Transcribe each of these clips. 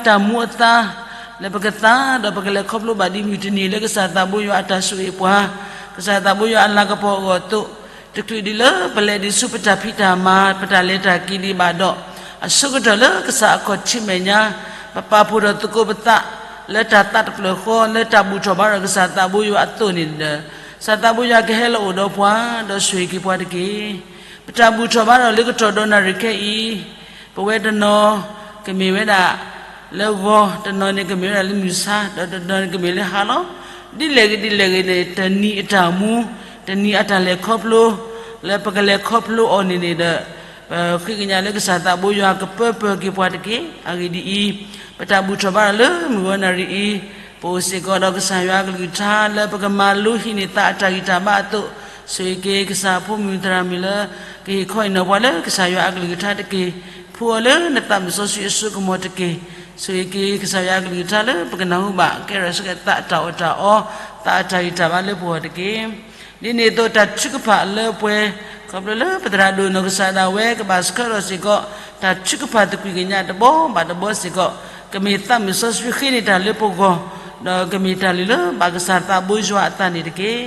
တၢ်မူအသါ လၢပကသါဒီးပကလဲၤခီဖျိဘၣ်ဒ်မုၢ်တနံၤလၢကစၢ်သးဘိယွၤအတၢ်ဆိၣ်ဂ့ၤပှၤ, ကစၢ်သးဘိယွၤအလၤကပီၤအဂီၢ်အသိး, တချုးဒံးလၢပလဲၤဒံးဆူပတၢ်ဖံးတၢ်မၤ ပတၢ်လဲၤတၢ်က့ၤဒံးဘၣ်ဒီး, အဆိကတၢၢ်လၢကစၢ်အခီၣ်ထံးမဲာ်ညါ, ပပာ်ဖှိၣ်ထီၣ်သကိးပသး လၢတၢ်သးတဖျၢၣ်ဃီ လၢတၢ်ဘူၣ်ထီၣ်ဘါထီၣ်ကစၢ်သးဘိယွၤအသိးန့ၣ်ဒီး, ကစၢ်သးဘိယွၤကဟဲလီၤအိၣ်ဒီးပှၤ ဒီးဆိၣ်ဂ့ၤက့ၤပှၤတက့ၢ်. ပတၢ်ဘူၣ်ထီၣ်ဘါထီၣ်လၢကတီၢ်ဒီးနၣ်ရံၣ်ခဲအံၤ, ပဝဲတနီၤ ကမ့ၢ်ဝဲဒၣ် လၢဂီၤ, တနီၤန့ၣ်ကမ့ၢ်ဝဲဒၣ်လၢမုၢ်ဆါ, ဒီးတနီၤန့ၣ်ကမ့ၢ်လၢဟါလီၤ. ဒ်လဲၣ်ဂ့ၤဒ်လဲၣ်ဂ့ၤန့ၣ် တနံၤအတၢ်မူ, တနံၤအတၢ်လဲၤခီဖျိ, လၢပကလဲၤခီဖျိအီၤန့ၣ်န့၁ၣ်ဒီး, ပဃ့ကညးလၢကစၢ်သးဘိယွၤကပၢပၢၤက့ၤပှၤတက့ၢ်. အဂ့ၢ်ဒ်အံၤ, ပတၢ်ဘူၣ်ထီၣ်ဘါထီၣ်လၢမုၢ်ဂီၤနၣ်ရံၣ်အံၤ, ပအိၣ်စ့ၢ်ကီးဒီးကစၢ်ယွၤအကလုၢ်ကထါလၢပကမၤလိဟံးန့ၢ်သးအတၢ်ဂံၢ်တၢ်ဘါအသိး, ဆိၣ်ဂ့ၤက့ၤကစၢ်ဖိမုၣ်သရၣ်မုၣ်လၢ ကဟ့ၣ်ခီဟ့ၣ်နီၤပှၤလၢကစၢ်ယွၤအကလုၢ်ကထါတက့ၢ်. ဖှူအီၤလၢနသးမုၣ်စီဆှံအစိကမီၤတက့ၢ်. ဆိၣ်ဂ့ၤက့ၤကစၢ်ယွၤအကလုၢ်ကထါလၢပကနၢ်ဟူဘၣ် ကဲထီၣ်ဆူကသးအတၢ်အီၣ်တၢ်အီ, သးအတၢ်ဂံၢ်တၢ်ဘါလၢပဂီၢ်တက့ၢ်. ဒ်န့ၣ်အသိးတၢ်ထုကဖၣ်လၢပှဲၤ, ခီဖျိလၢပသရၣ်ဒိၣ်နီၢ်ကစၢ်ဒၣ်ဝဲကဘၣ်ဆှၢထီၣ်စ့ၢ်ကီး တၢ်ထုကဖၣ်သကွံာ်ကညးတဘီဘၣ်တဘီစ့ၢ်ကီး, ကမ့ၢ်သးမုၣ်စီဆှံဃ့န့ၢ်တၢ်လၢပဂီၢ်, ဒီးကမ့ၢ်တၢ်လုၢ်လၢဘၣ်ကစၢ်သးဘိယွၤအသးန့ၣ်တက့ၢ်.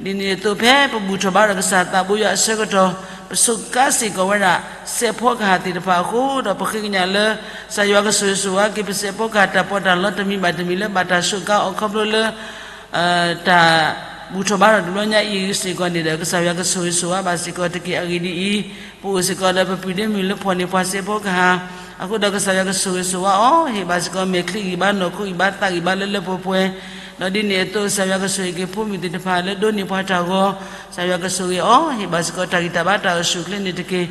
ဒ်န့ၣ်အသိးဖဲပဘူၣ်ထီၣ်ဘါထီၣ်ကစၢ်သးဘိယွၤအဆၢကတီၢ်, ပစူးကါစ့ၢ်ကီးဝဲဒၣ် စဲးဖီကဟၣ်သ့ၣ်တဖၣ်အဃိ, ဒီးပဃ့ကညးလၢ ကစၢ်ယွၤကဆိၣ်ဂ့ၤဆိၣ်ဝါက့ၤ ပစဲးဖီကဟၣ်တၢ်ပီးတၢ်လီတမံၤဘၣ်တမံၤလၢဘၣ်တၢ်ဆိးကါအီၤခီဖျိလၢ တၢ်ဘူၣ်ထီၣ်ဘါထီၣ်တဘျီညါအံၤစ့ၢ်ကီးန့ၣ်ဒီး ကစၢ်ယွၤကဆိၣ်ဂ့ၤဆိၣ်ဝါဘၣ်စ့ၢ်ကီးတက့ၢ်. အဂ့ၢ်ဒ်အံၤ, ပအိၣ်စ့ၢ်ကီးဒီးပပုၢ်ဒ့မုၣ်လၢဖီၣ်န့ၢ်ပှၤစဲးဖီကဟၣ်, အဃိဒီးကစၢ်ယွၤကဆိၣ်ဂ့ၤဆိၣ်ဝါအီၤ, ဟ့ၣ်ဘၣ်စ့ၢ်ကီးမဲာ်ချံဂံၢ်ဘါ နီၢ်ခိဂံၢ်ဘါ သးဂံၢ်ဘါလၢလၢပှဲၤပှဲၤ, ဒီးဒ်န့ၣ်အသိးကစၢ်ယွၤကဆိၣ်ဂ့ၤက့ၤဖိမုၣ်သ့ၣ်တဖၣ်လၢဒိးန့ၢ်ပှၤတၢ်ဂီၤ, ကစၢ်ယွၤကဆိၣ်ဂ့ၤအီၤ, ဟ့ၣ်ဘၣ်စ့ၢ်ကီးတၢ်ဂံၢ်တၢ်ဘါတၢ်အိၣ်ဆူၣ်အိၣ်ချ့န့ၣ်တက့ၢ်.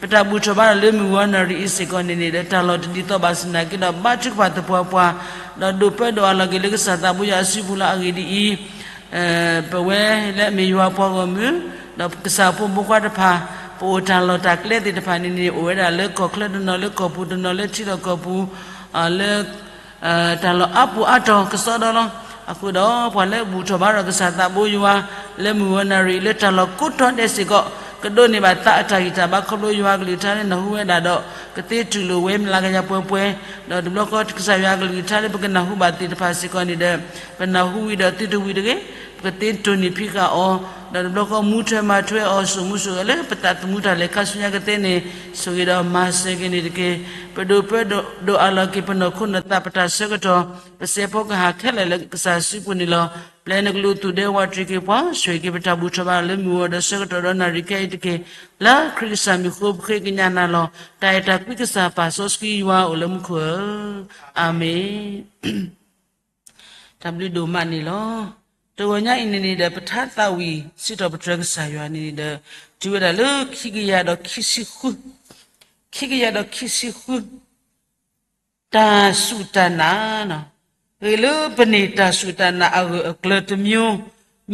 ပတၢ်ဘူၣ်ထီၣ်ဘါထီၣ်လၢမုၢ်ဂီၤနၣ်ရံၣ်အံၤစ့ၢ်ကီးန့ၣ်န့ၣ်ဒီး တၢ်လီၢ်တဒ်သိးဘၣ်ဆၣ်သနာ်က့ဒီး ဘါထုကဖၣ်သပှၢ်ပှၢ်, ဒီးဒိးပၢဒိးအးလီၤက့ၤလၢကစၢ်သးဘိယွၤအစုပူၤလီၤ. အဂ့ၢ်ဒ်အံၤ, ပဝဲလၢအမ့ၢ်ယွၤပှၤဂီၢ်မုၢ်, ဒီးကစၢ်ဖိမုၣ်ဖိခွါတဖၣ်, ပအိၣ်တၢ်လီၢ်တၢ်ကျဲသ့ၣ်တဖၣ်န့ၣ်န့ၣ် အိၣ်ဝဲဒၣ်လၢကီၢ်ချၢတနီၤ လၢကီၢ်ပူၤတနီၤ လၢထံလီၢ်ကီၢ်ပူၤ, လၢ တၢ်လီၢ်အါပူၤအါတီၤကစီဒီလီၤ. အဃိဒီးပှၤလၢဘူၣ်ထီၣ်ဘါထီၣ်ကစၢ်သးဘိယွၤ လၢမုၢ်ဂီၤနၣ်ရံၣ်လၢတၢ်လီၢ်ကိးတီၤဒဲးစ့ၢ်ကီး, ကဒိးန့ၢ်ဘၣ်သးအတၢ်ဂံၢ်တၢ်ဘါခီဖျိယွၤကလုၢ်ကထါလၢနၢ်ဟူဝဲဒၣ်ဒီး ကသ့တူၢ်လိာ်ဝဲမလၤကယၤပှဲၤပှဲၤ, ဒီးတဘျီဃီကစၢ်ယွၤကလုၢ်ကထါလၢပကနၢ်ဟူဘၣ်သ့ၣ်တဖၣ်စ့ၢ်ကီးန့ၣ်ဒီး ပနၢ်ဟူဝံၤဒီးသုတဝံၤတဂ့ၤ, ပကသ့တိၢ်နီၣ်ဖံးဃာ်အီၤ, ဒီးတဘျီဃီမူထွဲမၤထွဲအီၤ စိာ်မူစိာ်ဂဲၤလၢပသးသမူတၢ်လဲၤခါဆူညါကသ့န့ၣ်, ဆိၣ်ဂ့ၤဒီးမၤစၢၤက့ၤန့ၣ်တက့ၢ်. ပဒိးပၢဒိးအးလီၤက့ၤပနီၢ်ခိနီၢ်သး ပတၢ်ဆၢကတီၢ်, ပစဲးဖီကဟၣ်ခဲလၢာ်လၢကစၢ်စုပူၤန့ၣ်လီၤ. ပျဲနကလူးသူၣ်ဒဲဝးတရံးက့ၤပှၤ, ဆိၣ်ဂ့ၤက့ၤပတၢ်ဘူၣ်ထီၣ်ဘါထီၣ်လၢမုၢ်ဂီၤဒီးဆၢကတီၢ်ဒီးနၣ်ရံၣ်ခဲအံၤတက့ၢ်. လၢခရံာ်ကစၢ်မံၤအဃိပဃ့ကညးနၤလီၤ. တၢ်အဲၣ်တၢ်ကွံကစၢ်ပၢ်စီဆှံယွၤအိၣ်လၢမူခိၣ်ဧၢ, အၤမ့ၣ်. တၢ်ဘျုးဒိၣ်မးန့ၣ်လီၤ. တဂီၤညါအံၤန့ၣ်န့ၣ်ဒီး ပထါသးဝံၣ်စံးထီၣ်ပတြၢၤကစၢ်ယွၤန့ၣ်န့ၣ်ဒီး တုၤဝဲဒၣ်လၢခံကယၤဒီးခံဆံဃု, ခံကယၤဒီးခံဆံဃု, တၢ်စူၢ်တၢ်နာ်, ဂ့ၤလၢပန့ၢ်တၢ်စူၢ်တၢ်နာ်အဂၢၢ်အကျၢၤတမံၤ,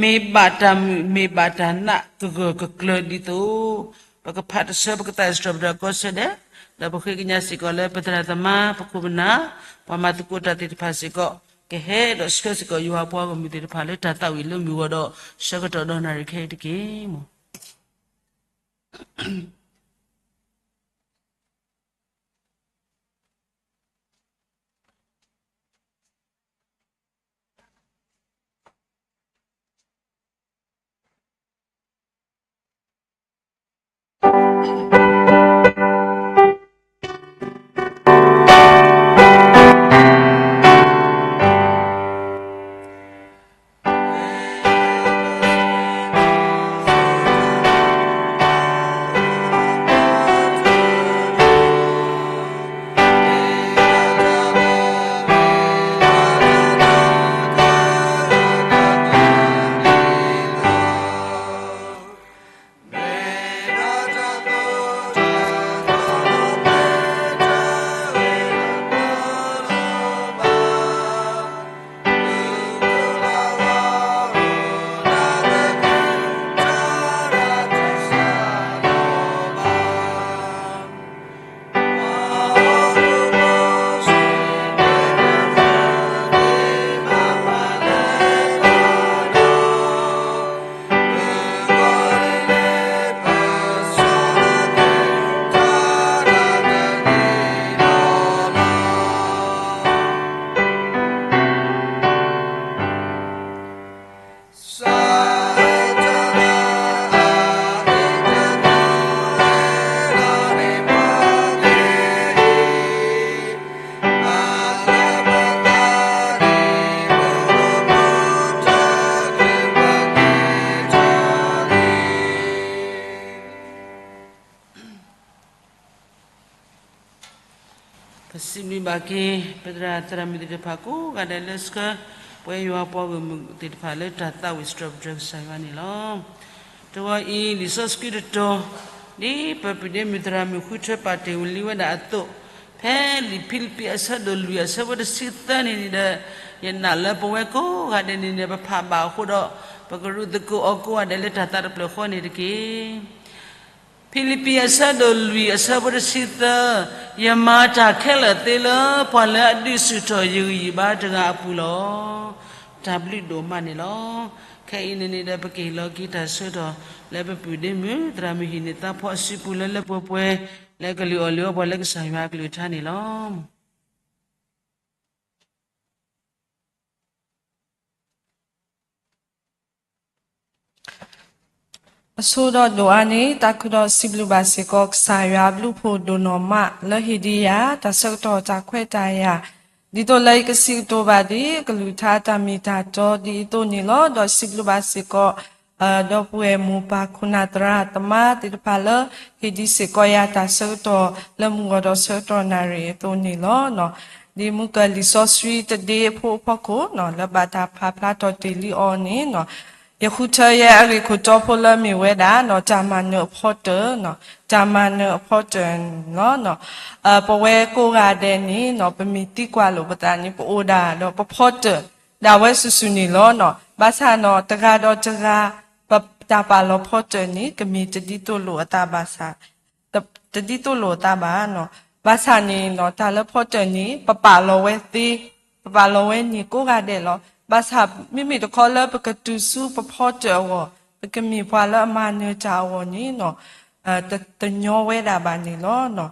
မ့ၢ်ဘၣ်တၢ်မုာ် မ့ၢ်ဘၣ်တၢ်နာ်ကဂၢၢ်ကကျၢၤဒ်သိး, ပကဖးတဆၢ ပကသးစံးထီၣ်ပတြၢၤကီၢ်ဆၢဒဲး, ဒီးပဃ့ကညးစ့ၢ်ကီးလၢပသရၣ်သမါ ပခိၣ်ပနၢ်, ပှၤမၤသကိးတၢ်သ့ၣ်တဖၣ်စ့ၢ်ကီး, ကဟဲဒီးဆှၢစ့ၢ်ကီးယွၤပှၤဂီၢ်မုၢ်သ့ၣ်တဖၣ်လၢတၢ်သးဝံၣ်လၢမုၢ်ဂီၤဒီးဆၢကတီၢ်ဒီးနၣ်ရံၣ်ခဲအံၤတက့ၢ်. က့ၤ ပသရၣ်သရၣ်မုၣ်သ့ၣ်တဖၣ်ကိးဂၤဒဲးလၢဆှၢ ပဝဲယွၤပှၤဂီၢ်မုၢ်သ့ၣ်တဖၣ်လၢတၢ်သးဝံၣ်စံးထီၣ်ပတြၢၤကစၢ်ယွၤန့ၣ်လီၤ. တဝီအံၤ လံာ်စီဆှံတတီၤ ဒ်ပပုၢ်ဒ့မုၣ်သရၣ်မုၣ်ဃုထၢပာ်တ့ၢ်ဝံၤလံဝဲဒၣ်အသိး, ဖဲလံာ်ဖံလံးပံးအဆၢဒိၣ်လွံၢ်အဆၢဖိတဆံသၢန့ၣ်န့ၣ်ဒီး ယနာ်လၢပဝဲကိးဂၤဒဲးန့ၣ်န့ၣ် ပဖးဘၣ်အဃိဒီး ပကရူၢ်သကိးအီၤကိးဂၤဒဲးလၢတၢ်သးတဖျၢၣ်ဃီန့ၣ်တက့ၢ်. ဖံလံးပံးအဆၢဒိၣ်လွံၢ်အဆၢဖိတဆံသၢ, ယမၤတၢ်ခဲလၢာ်သ့လၢ ပှၤလၢအဒုးဆူၣ်ထီၣ်ယဂံၢ်ယဘါတဂၤအပူၤလီၤ. တၢ်ဘျုးဒိၣ်မးန့ၣ်လီၤ. ခဲအံၤန့ၣ်န့ၣ်ဒီး ပကဟ့ၣ်လီၤက့ၤတၢ်ဆၢကတီၢ် လၢပပုၢ်ဒ့မုၣ်သရၣ်မုၣ်ဟံၣ်န့ၢ်သးဖီအစုပူၤလၢလၢပှဲၤပှဲၤ လၢကလုၢ်အီၣ်လုၢ်အီပှၤလၢကစၢ်ယွၤအကလုၢ်ကထါန့ၣ်လီၤ. အဆိဒီးဒိၣ်အါန့ၣ် တၢ်ခုဒီးစံးဘျုးဘၣ်စ့ၢ်ကီး ကစၢ်ယွၤအဘျုးအဖှိၣ်ဒိၣ်နီၢ်မး လၢဟ့ၣ်ဒံးယၤ တၢ်ဆၢကတီၢ်တၢ်ခွဲးတၢ်ယာ် ဒ်သိးလၢယကစံးကတိၤဘၣ်ဒ် ကလုၢ်ကထါတၢ်မ့ၢ်တၢ်တီဒ်အသိးန့ၣ်လီၤ. ဒီးစံးဘျုးဘၣ်စ့ၢ်ကီး ဒီပုၢ်ဝဲၢ်မိၢ်ပၢ်ခိၣ်နၢ်သရၣ်သမါသ့ၣ်တဖၣ်လၢ ဟ့ၣ်ဒံးစ့ၢ်ကီးယၤတၢ်ဆၢကတီၢ်လၢမုၢ်ဂီၤဒီးဆၢကတီၢ်နၣ်ရံၣ်အသိးန့ၣ်လီၤ. ဒ်မုၢ်ကၢၢ်လံာ်စီဆှံတဒ့အဖိအဖီခိၣ် လၢဘၣ်တၢ်ဖးဖျါထီၣ်တ့ၢ်လံအီၤန့ၣ် ယဃုထၢယဲအဂ့ၢ်ခိၣ်တီဖိလၢမ့ၢ်ဝဲဒၣ် တၢ်မၤနၢၤအဖီတၢၣ်, တၢ်မၤနၢၤအဖီတၢၣ်န့ၣ်လီၤ. ပဝဲကိးဂၤဒဲးန့ၣ် ပမ့ၢ်သံကွၢ်လိာ်ပသးန့ၣ် ပအိၣ်ဒၣ်ဒီးပဖီတၢၣ် ဒၣ်ဝဲစုာ်စုာ်န့ၣ်လီၤ. ဘၣ်ဆၣ်န့ၣ် တဂၤဒီးတဂၤ ပတၢ်ပာ်လီၤဖီတၢၣ်န့ၣ် ကမ့ၢ်တဒ်သိးလိာ်အသးဘၣ်ဆၣ် တဒ်သိးလိာ်အသးဘၣ်. ဘၣ်ဆၣ်န့ၣ် တၢ်လၢဖီတၢၣ်န့ၣ် ပပာ်လီၤဝဲသ့, ပပာ်လီၤဝဲန့ၣ်ကိးဂၤဒဲးလီၤ. ဘၣ်ဆၣ်မ့မ့ၢ်တခီလၢပကတုၤဆူပဖီတၢၣ်အဂီၢ် ပကမ့ၢ်ပှၤလၢအမၤနၢၤတၢ်အဂီၢ်န့ၣ် တညီဝဲဒၣ်ဘၣ်န့ၣ်လီၤ.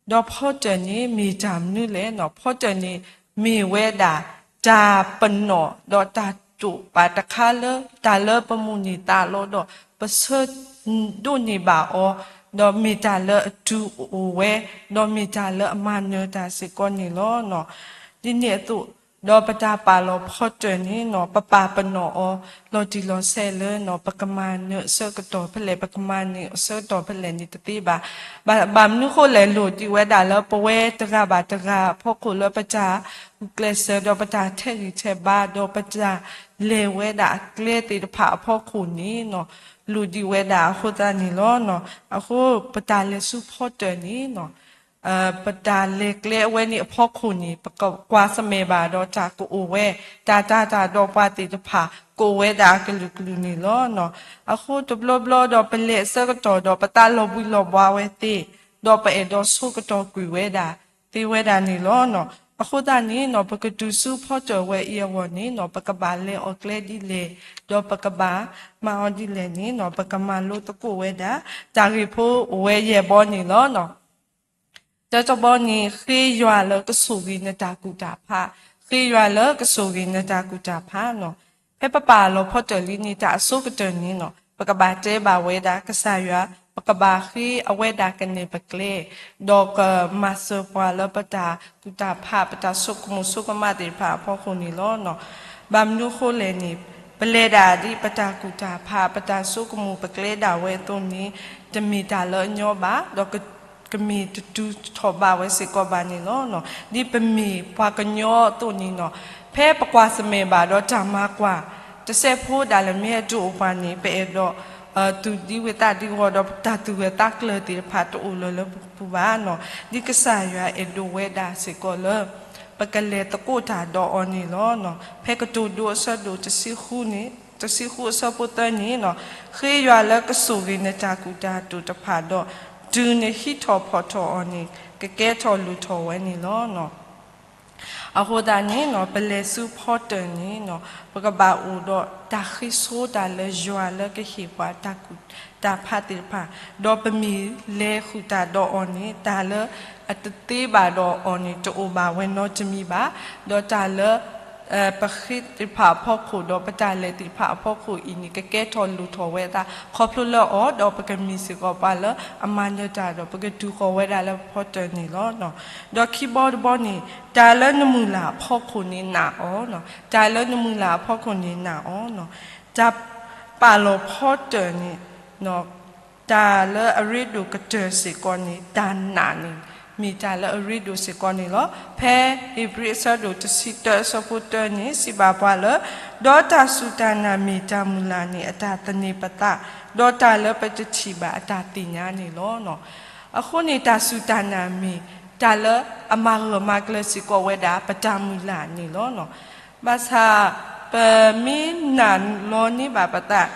ဒီးဖီတၢၣ်န့ၣ်မ့ၢ်တၢ်မနုၤလဲၣ်န့ၣ် ဖီတၢၣ်န့ၣ် မ့ၢ်ဝဲဒၣ် တၢ်ပနီၣ်ဒီးတၢ်တိာ်ပာ်တခါလၢ တၢ်လၢပမိၣ်န့ၢ်သးလီဒီး ပဆၢဒိးန့ၢ်ဘၣ်အီၤ, ဒီးမ့ၢ်တၢ်လၢအတုၤအိၣ်ဝဲ, ဒီးမ့ၢ်တၢ်လၢအမၤနၢၤတၢ်စ့ၢ်ကီးန့ၣ်လီၤ. ဒ်န့ၣ်အသိး ဒီးပတၢ်ပာ်လီၤဖီတၢၣ်န့ၣ် ပပာ်ပနီၣ်အီၤ လီၤတံၢ်လီၤဆဲးလၢ ပကမၤနၢၤအဆၢကတီၢ်ဖဲလဲၣ် ပကမၤန့ၢ်အဆၢကတီၢ်ဖဲလဲၣ်န့ၣ်တသ့ဘၣ်. ဘၣ်မနုၤဃိလဲၣ် လိၣ်ဒံးဝဲဒၣ်လၢပဝဲတဂၤဘၣ်တဂၤအဖီခိၣ်လၢပတၢ်ဂုာ်ကျဲးစၢး ဒီးပတၢ်ထဲးဂံၢ်ထဲးဘါ ဒီးပတၢ်လဲၤဝဲဒၣ်အကျဲသ့ၣ်တဖၣ်အဖီခိၣ်န့ၣ် လိၣ်ဒံးဝဲဒၣ်အဃိသတးန့ၣ်လီၤ. အဃိပတၢ်လဲၤဆူဖီတၢၣ်န့ၣ် ပတၢ်လဲၤကျဲအဝဲန့ၣ်အဖီခိၣ်န့ၣ် ပကကွၢ်ဆၢၣ်မဲာ်ဘၣ်ဒီးတၢ်ကအိၣ်ဝဲ တၢ်တၤတၢ်ဒီးပှၤသ့ၣ်တဖၣ် ကအိၣ်ဝဲဒၣ်အကလုာ်ကလုာ်န့ၣ်လီၤ. အဃိတဘျီဘျီဒီးပလဲၤအဆၢကတီၢ်ဒီးပသးလီၤဘှံးလီၤဘှါဝဲသ့ ဒီးပအဲၣ်ဒိးဆိကတီၢ်ကွံာ်ဝဲဒၣ် သ့ဝဲဒၣ်န့ၣ်လီၤ. အဃိသတးန့ၣ် ပကတုၤဆူဖီတၢၣ်ဝဲအံၤအဂီၢ်န့ၣ် ပကဘၣ်လဲၤအီၤကျဲဒ်လဲၣ်, ဒီးပကဘၣ်မၤအီၤဒ်လဲၣ်န့ၣ် ပကမၤလိသကိးဝဲဒၣ် တၢ်ဂ့ၢ်ဖိအိၣ်ဝဲယဲၢ်ဘီန့ၣ်လီၤ. တၢတဘီန့ၣ် ဃ့ယွၤလၢကဆိၣ်ဂ့ၤနတၢ်ကူၣ်တၢ်ဖး, ဃ့ယွၤလၢကဆိၣ်ဂ့ၤနတၢ်ကူၣ်တၢ်ဖးန့ၣ် ဖဲပပာ်လီၤဖီတၢၣ်လံန့ၣ် တၢ်အဆိကတၢၢ်န့ၣ် ပကဘၣ်တဲဘၣ်ဝဲဒၣ်ကစၢ်ယွၤ, ပကဘၣ်ဃ့အဝဲဒၣ်ကနဲၣ်ပကျဲ, ဒီးကမၤစၢၤပှၤလၢပတၢ်ကူၣ်တၢ်ဖး ပတၢ်ဆိကမိၣ်ဆိကမးသ့ၣ်တဖၣ်အဖီခိၣ်န့ၣ်လီၤ. ဘၣ်မနုၤဃိလဲၣ်န့ၣ် ပလဲၤဒၣ်ဒ်ပတၢ်ကူၣ်တၢ်ဖး ပတၢ်ဆိကမိၣ်ပကျဲဒၣ်ဝဲအသိးန့ၣ် တမ့ၢ်တၢ်လၢအညီဘၣ်, ဒီးကမ့ၢ်တတုၤထီၣ်ဘၣ်ဝဲစ့ၢ်ကီးဘၣ်န့ၣ်လီၤ. ဒ်ပမ့ၢ်ပှၤကညီအသိးန့ၣ် ဖဲပကွၢ်ဆၢၣ်မဲာ်ဘၣ်ဒီးတၢ်မၤကွၢ် တစဲးဖိဒၣ်လဲာ်မ့ၢ်အဒိၣ်အိၣ်ပှၤန့ၣ် ပအဲၣ်ဒိး သူၣ်ဒံဝဲသးဒံဝဲဒီး တၢ်သူၣ်ဂၢၢ်သးကျၢၤသ့ၣ်တဖၣ်တအိၣ်လၢၤလၢပပူၤဘၣ်န့ၣ် ဒ်ကစၢ်ယွၤအဲၣ်ဒိးဝဲဒၣ်စ့ၢ်ကီးလၢ ပကလဲၤသကိးတၢ်ဒီးအီၤန့ၣ်လီၤ. ဖဲကတိၤဒိအဆၢဒိၣ်တဆံဃုန့ၣ်, တဆံဃုအဆၢဖိသၢန့ၣ် ဃ့ယွၤလၢကဆိၣ်ဂ့ၤနတၢ်ကူၣ်တၢ်တိာ်တဖၣ်ဒီး တုၤနဟံးထီၣ်ဖီၣ်ထီၣ်အီၤန့ၣ် ကကဲထီၣ်လိၣ်ထီၣ်ဝဲန့ၣ်လီၤ. အဃိသတးန့ၣ် ပလဲၤဆူဖီတၢၣ်န့ၣ် ပကဘၣ်အိၣ်ဒီးတၢ်ဃ့ဆိတၢ်လၢယွၤလၢကဟ့ၣ်ပှၤတၢ်ကူၣ်တၢ်ဖးသ့ၣ်တဖၣ်, ဒီးပမ့ၢ်လဲၤဃုာ်တၢ်ဒီးအီၤန့ၣ် တၢ်လၢအတသ့ဘၣ်ဒီးအီၤန့ၣ် တအိၣ်ဘၣ်ဝဲနီတမံၤဘၣ်. ဒီးတၢ်လၢ ပဃ့သ့ၣ်တဖၣ်အဖီခိၣ် ဒီးပတၢ်လဲၤသ့ၣ်တဖၣ်အဖီခိၣ်အံၤန့ၣ် ကကဲထီၣ်လိၣ်ထီၣ်ဝဲအသး ခီဖျိလၢအီၤ ဒီးပကမ့ၢ်စ့ၢ်ကီးပှၤလၢအမၤနၢၤတၢ်ဒီး ပကတုၤဃီၤဝဲဒၣ်လၢဖီတၢၣ်န့ၣ်လီၤ. ဒီးခံဘီတဘီန့ၣ် တၢ်လၢနမုၢ်လၢ်အဖီခိၣ်န့ၣ်နာ်အီၤ, တၢ်လၢနမုၢ်လၢ်အဖီခိၣ်န့ၣ်နာ်အီၤ, တၢ်ပာ်လီၤဖီတၢၣ်န့ၣ် တၢ်လၢအရ့ဒိၣ်ကတၢၢ်စ့ၢ်ကီးန့ၣ် တၢ်နာ်န့ၣ် မ့ၢ်တၢ်လၢအရ့ဒိၣ်စ့ၢ်ကီးန့ၣ်လီၤ. ဖဲဧ့ၤဘြံၤအဆၢဒိၣ်တဆံတၢအဆၢဖိတၢန့ၣ် စံးဘၣ်ပှၤလၢ ဒီးတၢ်စူၢ်တၢ်နာ်မ့ၢ်တၢ်မုၢ်လၢ်န့ၣ် အတၢ်သန့ၤပသး, ဒီးတၢ်လၢပတထံၣ်ဘၣ်အတၢ်သ့ၣ်ညါန့ၣ်လီၤ. အဃိန့ၣ် တၢ်စူၢ်တၢ်နာ်မ့ၢ်တၢ်လၢအမၤဂၢၢ်မၤကျၢၤစ့ၢ်ကီးဝဲဒၣ် ပတၢ်မုၢ်လၢ်န့ၣ်လီၤ. ဘၣ်ဆၣ် ပမ့ၢ်နာ်လီၤန့ၢ်ဘၣ်ပသး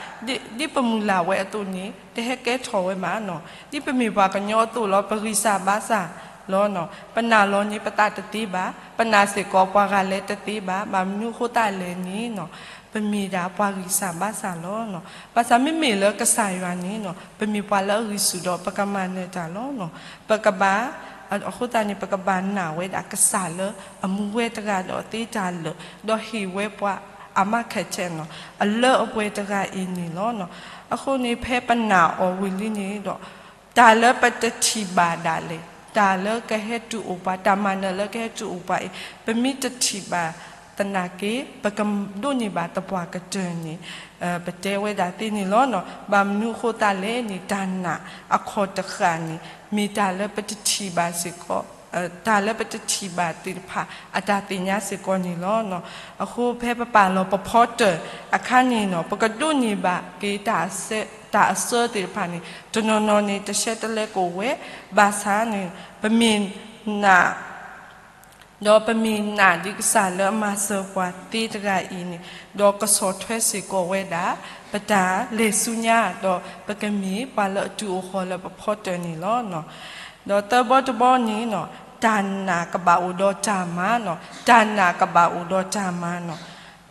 ဒ်ပမုၢ်လၢ်ဝဲအသိးန့ၣ် တဟဲကဲထီၣ်ဝဲဘၣ်နီၤ. ဒ်ပမ့ၢ်ပှၤကညီအသိးလီၤ ပဂံၢ်စၢ်ဘါစၢ်လီၤနီၤ. ပနာ်လီၤန့ၢ်ပသးတသ့ဘၣ်, ပနာ်စ့ၢ်ကီးပှၤဂၤလဲၤတသ့ဘၣ်. ဘၣ်မနုၤအဃိသတးလဲၣ်န့ၣ်နီၤ, ပမ့ၢ်ဒၣ်ပှၤဂံၢ်စၢ်ဘါစၢ်လီၤနီၤ. ဘၣ်ဆၣ်မ့မ့ၢ်လၢကစၢ်ယွၤန့ၣ်နီၤ, ပမ့ၢ်ပှၤလၢအဂံၢ်ဆူၣ်ဒီးပကမၤနၢၤတၢ်လီၤနီၤ. ပကဘၣ် အဃိသတးန့ၣ် ပကဘၣ်နာ်ဝဲဒၣ်ကစၢ်လၢအမူဝဲတဂၤဒီးသ့တၢ်လၢာ်, ဒီးဟ့ၣ်ဝဲပှၤအမၤခဲးခဲးနီၤ, အလၢအပှဲၤတဂၤအံၤန့ၣ်လီၤနီၤ. အဃိန့ၣ် ဖဲပနာ်အီၤဝံၤလံန့ၣ်ဒီး တၢ်လၢပတထံၣ်ဘၣ်ဒၣ်လဲာ်, တၢ်လၢကဟဲတုၤအိၣ်ပှၤ, တၢ်မၤနၢၤလၢကဟဲတုၤအိၣ်ပှၤအံၤ ပမ့ၢ်တထံၣ်ဘၣ်သနာ်က့ ပကဒိးန့ၢ်ဘၣ်သပှၢ်ကတၢၢ်န့ၣ် ပတဲဝဲဒၣ်သ့န့ၣ်လီၤနီၤ. ဘၣ်မနုၤအဃိသတးလဲၣ်န့ၣ် တၢ်နာ်အခီၣ်တဃၣ်န့ၣ် မ့ၢ်တၢ်လၢပတထံၣ်ဘၣ်စ့ၢ်ကီး တၢ်လၢပတထံၣ်ဘၣ်သ့ၣ်တဖၣ် အတၢ်သ့ၣ်ညါစ့ၢ်ကီးန့ၣ်လီၤ. အဃိဖဲပပာ်လီၤပဖီတၢၣ်အခါန့ၣ်နီၤ, ပကဒိးန့ၢ်ဘၣ်က့ၤ တၢ်အစၢသ့ၣ်တဖၣ်န့ၣ် တနီၤနီၤန့ၣ် တရှဲတလဲကအိၣ်ဝဲ, ဘၣ်ဆၣ်န့ၣ် ပမ့ၢ်နာ် ဒီးပမ့ၢ်နာ်ဒ်ကစၢ်လၢအမၤစၢၤပှၤသ့တဂၤအံၤန့ၣ်, ဒီးကဆီၣ်ထွဲစ့ၢ်ကီးဝဲဒၣ် ပတၢ်လဲၤဆူညါ, ဒီးပကမ့ၢ်ပှၤလၢအတုၤအိၣ်ဃီၤလၢပဖီတၢၣ်န့ၣ်လီၤ. ဒီးသၢဘီတဘီန့ၣ်နီၤ, တၢ်နာ်ကဘၣ်အိၣ်ဒီးတၢ်မၤနီၤ, တၢ်နာ်ကဘၣ်အိၣ်ဒီးတၢ်မၤနီၤ.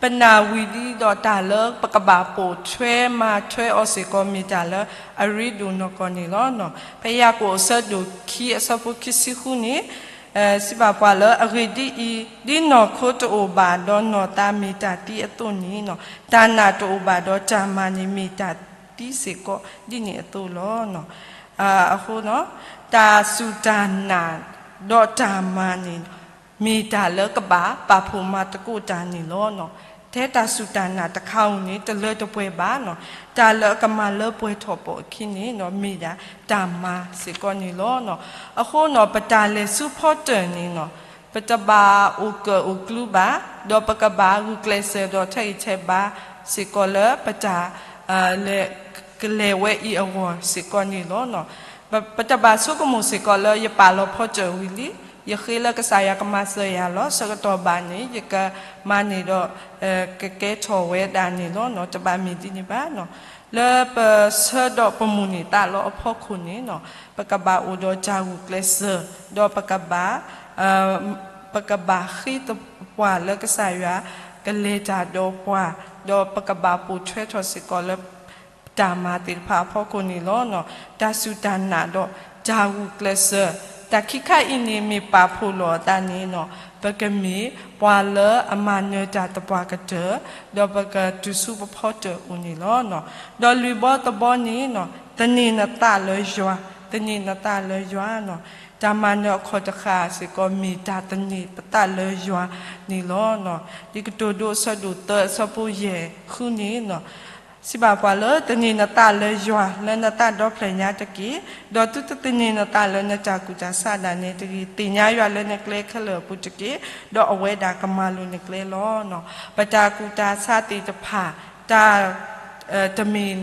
ပနာ်ဝံၤလံဒီးတၢ်လၢပကဘၣ်ပိာ်ထွဲမၤထွဲအီၤစ့ၢ်ကီး မ့ၢ်တၢ်လၢအရ့ဒိၣ်နီၢ်ကီၢ်န့ၣ်လီၤ. ဖဲယၤကိာ်အဆၢဒိၣ်ခံအဆၢဖိခံဆံဃုန့ၣ် စံးဘၣ်ပှၤလၢ အဂ့ၢ်ဒ်အံၤ, ဒ်နီၢ်ခိတအိၣ်ဘၣ်ဒီးနီၢ်သးမ့ၢ်တၢ်သံအသိးန့ၣ်နီၤ, တၢ်နာ်တအိၣ်ဘၣ်ဒီးတၢ်မၤန့ၣ် မ့ၢ်တၢ်သံစ့ၢ်ကီးဒ်န့ၣ်အသိးလီၤ. အဃိ တၢ်စူၢ်တၢ်နာ်ဒီးတၢ်မၤန့ၣ် မ့ၢ်တၢ်လၢကဘၣ်ပာ်ဖှိၣ်မၤသကိးတၢ်န့ၣ်လီၤ. ထဲတၢ်စူၢ်တၢ်နာ်တခါဧိၤန့ၣ် တလၢတပှဲၤဘၣ်နီၤ, တၢ်လၢအကမၤလၢပှဲၤထီၣ်ပိာ်အခံန့ၣ် မ့ၢ်ဒၣ်တၢ်မၤစ့ၢ်ကီးန့ၣ်လီၤ. အဃိနီၤ ပတၢ်လဲၤဆူဖီတၢၣ်န့ၣ်နီၤ ပတဘၣ်အိၣ်ကၢၣ်အိၣ်ကျူဘၣ်, ဒီးပကဘၣ်ဂုာ်ကျဲးစၢးဒီးထဲးဂံၢ်ထဲးဘါစ့ၢ်ကီးလၢပတၢ် လဲၤကလဲၤဝဲအံၤအဂီၢ်စ့ၢ်ကီးန့ၣ်လီၤ. ပတဘၣ်ဆိကမိၣ်စ့ၢ်ကီးလၢယပာ်လီၤဖီတၢၣ်ဝံၤလံ, ယဃ့လၢကစၢ်ယွၤကမၤစၢၤယၤလီၤ, ဆၢကတီၢ်ဘၣ်န့ၣ် ယကမၤန့ၢ်ဒီး ကကဲထီၣ်ဝဲဒၣ်န့ၣ်လီၤ. တဘၣ်မ့ၢ်ဒ်န့ၣ်ဘၣ်. လၢပဆၢဒီးပမိၣ်န့ၢ်သးလီအဖီခိၣ်န့ၣ်နီၤ, ပကဘၣ်အိၣ်ဒီးတၢ်ဂုာ်ကျဲးစၢး, ဒီးပကဘၣ် ပကဘၣ်ဃ့သပှၢ်လၢကစၢ်ယွၤကလဲၤတၢ်ဒီးပှၤ, ဒီးပကဘၣ်ပိာ်ထွဲထီၣ်စ့ၢ်ကီးလၢ တၢ်မၤသ့ၣ်တဖၣ်အဖီခိၣ်န့ၣ်လီၤ. တၢ်စူၢ်တၢ်နာ်ဒီးတၢ်ဂုာ်ကျဲးစၢး, တၢ်ခံခါအံၤန့ၣ်မ့ၢ်ပာ်ဖှိၣ်လိာ်အသးန့ၣ်နီၤ, ပကမ့ၢ်ပှၤလၢအမၤနၢၤတၢ်သပှၢ်ကတၢၢ်, ဒီးပကတုၤဆူပဖီတၢၣ်အအိၣ်န့ၣ်လီၤ. ဒီးလွံၢ်ဘီတဘီန့ၣ်နီၤ, သန့ၤနသးလၢယွၤ, သန့ၤနသးလၢယွၤနီၤ, တၢ်မၤနၢၤအခီၣ်တဃၣ်စ့ၢ်ကီး မ့ၢ်တၢ်သန့ၤပသးလၢယွၤန့ၣ်လီၤ. ဒ်ကတိၤဒိအဆၢဒိၣ်သၢအဆၢဖိယဲၢ်ဃုန့ၣ်နီၤ, စံးဘၣ်ပှၤလၢ သန့ၤနသးလၢယွၤလၢနသးဒီဖျၢၣ်ညါတက့ၢ်, ဒီးသုတသန့ၤနသးလၢနတၢ်ကူၣ်တၢ်ဆးဒၣ်နဲတဂ့ၤ, သ့ၣ်ညါယွၤလၢနကျဲခဲလၢာ်အပူၤတက့ၢ်, ဒီးအဝဲဒၣ်ကမၤလိၤနကျဲလီၤ. ပတၢ်ကူၣ်တၢ်ဆးသ့ၣ်တဖၣ် တၢ် တမ့ၢ်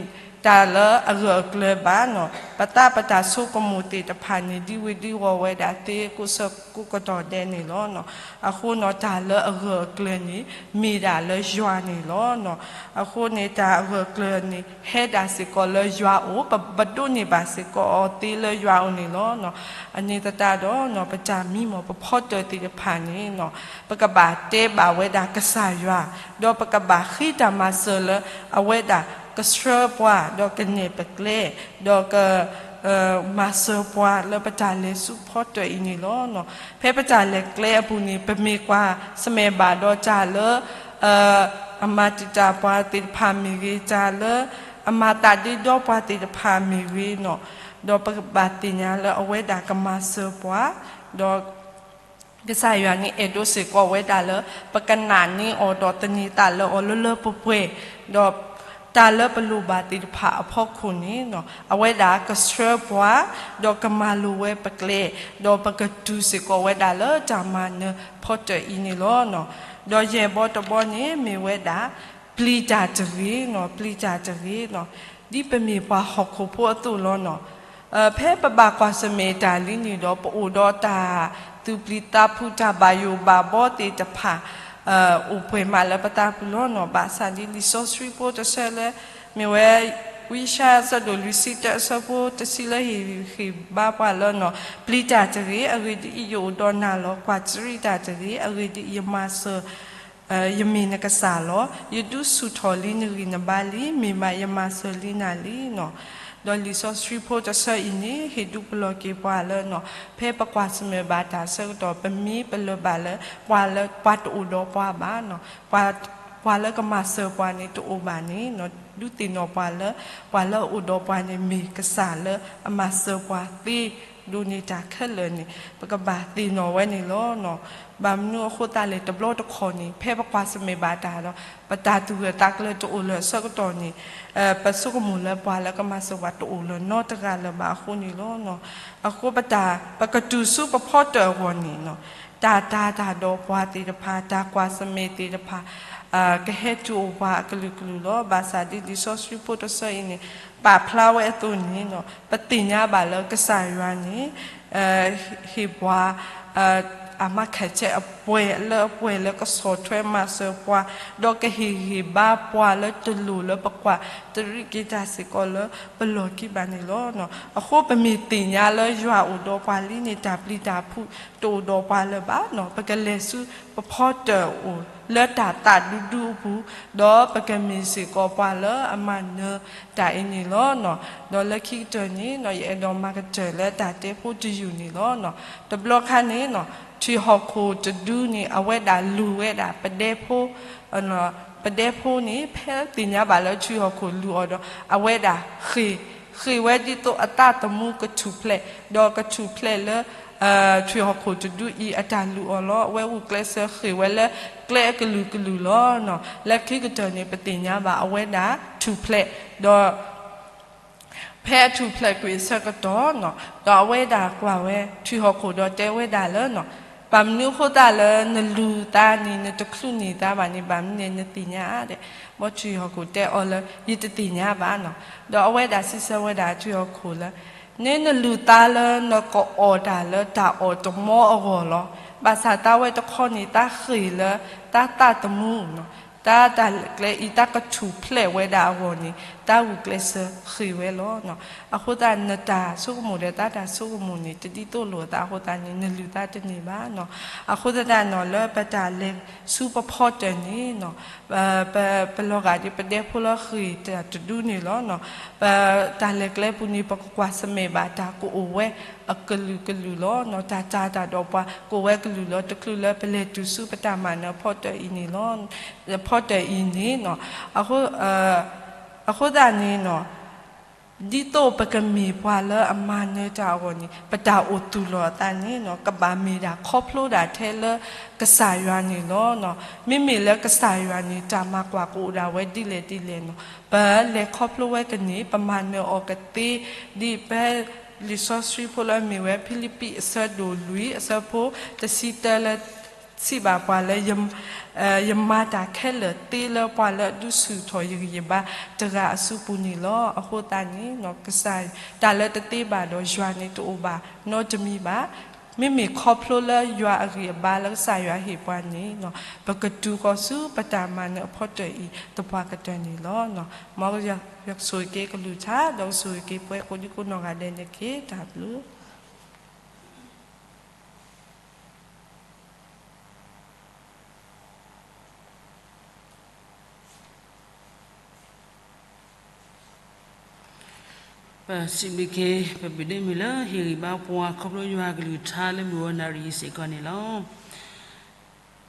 တၢ်လၢအဂၢၢ်အကျၢၤဘၣ်နီၤ, ပသးပတၢ်ဆိကမိၣ်သ့ၣ်တဖၣ်န့ၣ် ဒံဝ့ၤဒံဝီၤဝဲဒၣ်သ့ကိးဆၢကိးကတီၢ်ဒဲးန့ၣ်လီၤ. အဃိနီၤ တၢ်လၢအဂၢၢ်အကျၢၤန့ၣ် မ့ၢ်ဒၣ်လၢယွၤန့ၣ်လီၤ. အဃိန့ၣ် တၢ်အဂၢၢ်အကျၢၤန့ၣ် ဟဲဒၣ်စ့ၢ်ကီးလၢယွၤအအိၣ်, ပဒိးန့ၢ်ဘၣ်စ့ၢ်ကီးအီၤသ့လၢယွၤအအိၣ်န့ၣ်လီၤ. အန့ၣ်သတးဒီး ပတၢ်မံမီၢ်ပဖီတၢၣ်သ့ၣ်တဖၣ်န့ၣ် ပကဘၣ်တဲဘၣ်ဝဲဒၣ်ကစၢ်ယွၤ, ဒီးပကဘၣ်ဃ့တၢ်မၤစၢၤလၢအဝဲဒၣ်ကဆှၢပှၤ, ဒီးကနဲၣ်ပကျဲ, ဒီးက မၤစၢၤပှၤလၢပတၢ်လဲၤဆူဖီတၢၣ်အံၤန့ၣ်လီၤ. ဖဲပတၢ်လဲၤကျဲအပူၤန့ၣ် ပမ့ၢ်ကွၢ်ဆၢၣ်မဲာ်ဘၣ်ဒီးတၢ်လၢ အမၤတံာ်တာ်ပှၤသ့ၣ်တဖၣ်မ့ၢ်ဂ့ၤ, တၢ်လၢအမၤသးဒ့ဒီပှၤသ့ၣ်တဖၣ်မ့ၢ်ဂ့ၤနီၤ, ဒီးပကဘၣ်သ့ၣ်ညါလၢအဝဲဒၣ်ကမၤစၢၤပှၤ, ဒီး ကစၢ်ယွၤန့ၣ်အဲၣ်ဒိးစ့ၢ်ကီးဝဲဒၣ်လၢ ပကနာ်န့ၢ်အီၤဒီးသန့ၤသးလၢအီၤလၢလၢပှဲၤပှဲၤ, ဒီး တၢ်လၢပလိၣ်ဘၣ်သ့ၣ်တဖၣ်အဖီခိၣ်န့ၣ် အဝဲဒၣ်ကဆှၢပှၤ, ဒီးကမၤလိာ်ဝဲပကျဲ, ဒီးပကတုၤစ့ၢ်ကီးဝဲဒၣ်လၢတၢ်မၤနၢၤဖီတၢၣ်အံၤန့ၣ်လီၤ. ဒီးယဲၢ်ဘီတဘီန့ၣ် မ့ၢ်ဝဲဒၣ် ပျံၤတၢ်တဂ့ၤ, ပျံၤတၢ်တဂ့ၤ, ဒ်ပမ့ၢ်ပှၤဟီၣ်ခိၣ်ဖိအသိးလီၤ. ဖဲပဘၣ်ကွၢ်ဆၢၣ်မဲာ်တၢ်လံန့ၣ်ဒီး ပအိၣ်ဒီးတၢ်သူၣ်ပျံၤသးဖုး တၢ်ဘၣ်ယိၣ်ဘၣ်ဘီသ့ၣ်တဖၣ် အိၣ်ပှဲၤမးလၢပသးပူၤလီၤ. ဘၣ်ဆၣ်ဒ်လံာ်စီဆှံဖိတဆၢလၢ မ့ၢ်ဝဲ ဝံယၡါယၤ အဆၢဒိၣ်လွံၢ်ဆံတၢ အဆၢဖိတဆံလၢဟ့ၣ်ဂံၢ်ဟ့ၣ်ဘါပှၤလၢ ပျံၤတၢ်တဂ့ၤ, အဂ့ၢ်ဒ်အံၤ, ယအိၣ်ဒီးနၤလီၤ. ကွၢ်တရံးတၢ်တဂ့ၤ, အဂ့ၢ်ဒ်အံၤ, ယမၤစၢၤ ယမ့ၢ်နကစၢ်လီၤ. ယဒုးဆူၣ်ထီၣ်လံနဂံၢ်နဘါလံ, မ့ၢ်မးယမၤစၢၤလံနၤလံ. ဒီးလံာ်စီဆှံဖိတဆၢအံၤန့ၣ် ဟ့ၣ်ဒုးပလီၢ်က့ၤပှၤလၢ ဖဲပကွၢ်ဆၢၣ်မဲာ်ဘၣ်တၢ်အဆၢကတီၢ် ပမ့ၢ်ပလၢၢ်ဘၣ်လၢ ပှၤလၢပှၤတအိၣ်ဒီးပှၤဘၣ်, ပှၤလၢကမၤစၢၤပှၤန့ၣ်တအိၣ်ဘၣ်န့ၣ် ဒုးသ့ၣ်နီၣ်ပှၤလၢ ပှၤလၢအအိၣ်ဒီးပှၤန့ၣ် မ့ၢ်ကစၢ်လၢအမၤစၢၤပှၤသ့ဒိးန့ၢ်တၢ်ခဲလၢာ်န့ၣ် ပကဘၣ်သ့ၣ်နီၣ်ဝဲန့ၣ်လီၤ. ဘၣ်မနုၤအဃိသတးလဲၣ် တဘျီတခီၣ်န့ၣ် ဖဲပကွၢ်ဆၢၣ်မဲာ်ဘၣ်တၢ်ဒီး ပတၢ်သူၣ်ဂၢၢ်သးကျၢၤတအိၣ်လၢၤအဆၢကတီၢ်န့ၣ် ပဆိကမိၣ်လၢပှၤလၢကမၤစၢၤပှၤတအိၣ်လၢၤနီတဂၤလၢၤဘၣ်အဃိန့ၣ်လီၤ. အဃိပတၢ် ပကတုၤဆူပဖီတၢၣ်အဂီၢ်န့ၣ် တၢ်တာ်တၢ်ဒီးပှၤသ့ၣ်တဖၣ် တၢ်ကွၢ်ဆၢၣ်မဲာ်သ့ၣ်တဖၣ် ကဟဲတုၤအိၣ်ပှၤအကလုာ်ကလုာ်လီၤ. ဘၣ်ဆၣ်ဒ်လံာ်စီဆှံဖိတဆၢအံၤန့ၣ် ပာ်ဖျါဝဲအသိးန့ၣ် ပသ့ၣ်ညါဘၣ်လၢကစၢ်ယွၤန့ၣ် ဟ့ၣ်ပှၤ အမၤခၢၣ်ဆၢအပှဲၤလၢအပှဲၤလၢကဆီၣ်ထွဲမၤစၢၤပှၤ ဒီးကဟ့ၣ်ဂံၢ်ဘါပှၤလၢတလိၣ်လၢပကွၢ်တရံးက့ၤတၢ်စ့ၢ်ကီးလၢပလီၢ်ခံဘၣ်န့ၣ်လီၤ. အဃိပမ့ၢ်သ့ၣ်ညါလၢယွၤအိၣ်ဒီးပှၤလံန့ၣ် တၢ်ပျံၤတၢ်ဖုးတအိၣ်ဒီးပှၤလၢၤဘၣ်န့ၣ် ပကလဲၤဆူပဖီတၢၣ်အအိၣ်လၢတၢ်သးဒူဒူအပူၤ ဒီးပကမ့ၢ်စ့ၢ်ကီးပှၤလၢအမၤနၢၤတၢ်အံၤန့ၣ်လီၤ. ဒီးလၢခံကတၢၢ်န့ၣ် ယအဲၣ်ဒိးမၤကတၢၢ်လၢတၢ်တဲဖိတယုၢ်န့ၣ်လီၤ. တဘျီခါန့ၣ် ထွံၣ်ဟီၣ်ခိၣ်တဒုန့ၣ် အဝဲဒၣ်လူၤဝဲဒၣ်ပဒဲဖိ ပဒဲဖိန့ၣ် ဖဲသ့ၣ်ညါဘၣ်လၢထွံၣ်ဟီၣ်ခိၣ်လူၤအီၤဒီး အဝဲဒၣ်ဃ့ၢ်, ဃ့ၢ်ဝဲဒ်သိးအသးသမူကထူၣ်ဖျဲး, ဒီးကထူၣ်ဖျဲးလၢ ထွံၣ်ဟီၣ်ခိၣ်တဒုအံၤအတၢ်လူၤအီၤလီၤ. အဝဲဂုာ်ကျဲးစၢးဃ့ၢ်ဝဲလၢကျဲအကလုာ်ကလုာ်လီၤ. လၢခံကတၢၢ်န့ၣ် ပသ့ၣ်ညါဘၣ်အဝဲဒၣ်ထူၣ်ဖျဲး, ဒီး ဖဲအထူၣ်ဖျဲးကွံာ်အဆၢကတီၢ်န့ၣ် ဒီးအဝဲဒၣ်ကွၢ်ဝဲထွံၣ်ဟီၣ်ခိၣ်ဒီးတဲဝဲဒၣ်လၢ ဘၣ်မနုၤအဃိသတးလၢနလူၤသးန့ၣ် နတချုးန့ၢ်သးဘၣ်န့ၣ် ဘၣ်မနုၤန့ၣ်နသ့ၣ်ညါဧါ. ဘီထွံၣ်ဟီၣ်ခိၣ်တဲအီၤလၢ ယတသ့ၣ်ညါဘၣ်န့ၣ်. ဒီးအဝဲဒၣ်စံးဆၢဝဲဒၣ်ထွံၣ်ဟီၣ်ခိၣ်လၢ န့ၣ်နလူၤသးလၢနကအီၣ်တၢ်လၢတၢ်အီၣ်တမီအဂီၢ်လီၤ. ဘၣ်ဆၣ်သးဝဲတခီန့ၣ် သးဃ့ၢ်လၢ သးသးသမူန့ၣ် တၢ်တၢ်ကျဲအံၤ တၢ်ကထူၣ်ဖျဲးဝဲဒၣ်အဂီၢ်န့ၣ် တၢ်ဂုာ်ကျဲးစၢးဃ့ၢ်ဝဲလီၤ. အဃိသတး နတၢ်ဆိကမိၣ်ဒီးသးတၢ်ဆိကမိၣ်န့ၣ် တဒ်သိးလိာ်အသးအဃိသတးန့ၣ် နလူၤသးတန့ၢ်ဘၣ်န့ၣ်. အဃိသတးန့ၣ် လၢပတၢ်လဲၤဆူပဖီတၢၣ်န့ၣ် ပလီၤဂာ်ဒ်ပဒဲဖိလၢဃ့ၢ်တၢ်တဒုန့ၣ်လီၤ. ပတၢ်လဲၤကျဲပူၤန့ၣ် ပကကွၢ်ဆၢၣ်မဲာ်ဘၣ်တၢ်ကအိၣ်ဝဲအကလုာ်ကလုာ်လီၤ. တၢ်တာ်တၢ်ဒီးပှၤကအိၣ်ဝဲကလုာ်လီၤ. တချုးလၢပလဲၤတုၤဆူပတၢ်မၤနၢၤဖီတၢၣ်အံၤန့ၣ်လီၤ. ဖီတၢၣ်အံၤန့ၣ် အဃိသတးန့ၣ် ဒ်သိးပကမ့ၢ်ပှၤလၢအမၤနၢၤတၢ်အဂီၢ်န့ၣ် ပတၢ်အိၣ်သူၣ်လီၤအသးန့ၣ် ကဘၣ်မ့ၢ်ဒၣ်ခီဖျိဒၣ်ထဲလၢကစၢ်ယွၤန့ၣ်လီၤ. မ့မ့ၢ်လၢကစၢ်ယွၤန့ၣ် တၢ်မၤကွၢ်ကအိၣ်ဒၣ်ဝဲဒ်လဲၣ်ဒ်လဲၣ်န့ၣ် ပလဲၤခီဖျိဝဲကန့ၢ် ပမၤနၢၤအီၤကသ့ ဒ်ဖဲလံာ်စီဆှံဖိလၢအမ့ၢ်ဝဲဖံလံးပံးအဆၢဒိၣ်လွံၢ်အဆၢဖိတဆံတၢလၢ စံးဘၣ်ပှၤလၢ ယမၤတၢ်ခဲလၢာ်သ့လၢပှၤလၢအဒုးဆူၣ်ထီၣ်ယဂံၢ်ယဘါတဂၤအစုပူၤန့ၣ်လီၤ. အဃိသတးန့ၣ် ကစၢ် တၢ်လၢတသ့ဘၣ်ဒီးယွၤန့ၣ်တအိၣ်ဘၣ်နီတမံၤဘၣ်. မ့မ့ၢ်ခီဖျိလၢယွၤအဂံၢ်အဘါလၢကစၢ်ယွၤဟ့ၣ်ပှၤန့ၣ် ပကတုၤဃီၤဆူပတၢ်မၤနၢၤအဖီတၢၣ်အံၤသပှၢ်ကတၢၢ်န့ၣ်လီၤ. မ်ယွၤဆိၣ်ဂ့ၤက့ၤကလုၢ်ကထါ ဒီးကဆိၣ်ဂ့ၤက့ၤပှၤကိးဒံကိးနီၢ်ဂၤဒဲးန့ၣ်တက့ၢ်. တၢ်ဘျုး ပစံးဘျုးက့ၤ ပဘၣ်ဒ့မုၣ်လၢဟ့ၣ်ဂံၢ်ဘါပှၤခီဖျိယွၤအကလုၢ်ကထါလၢမုၢ်ဂီၤနၣ်ရံၣ်အံၤစ့ၢ်ကီးန့ၣ်လီၤ.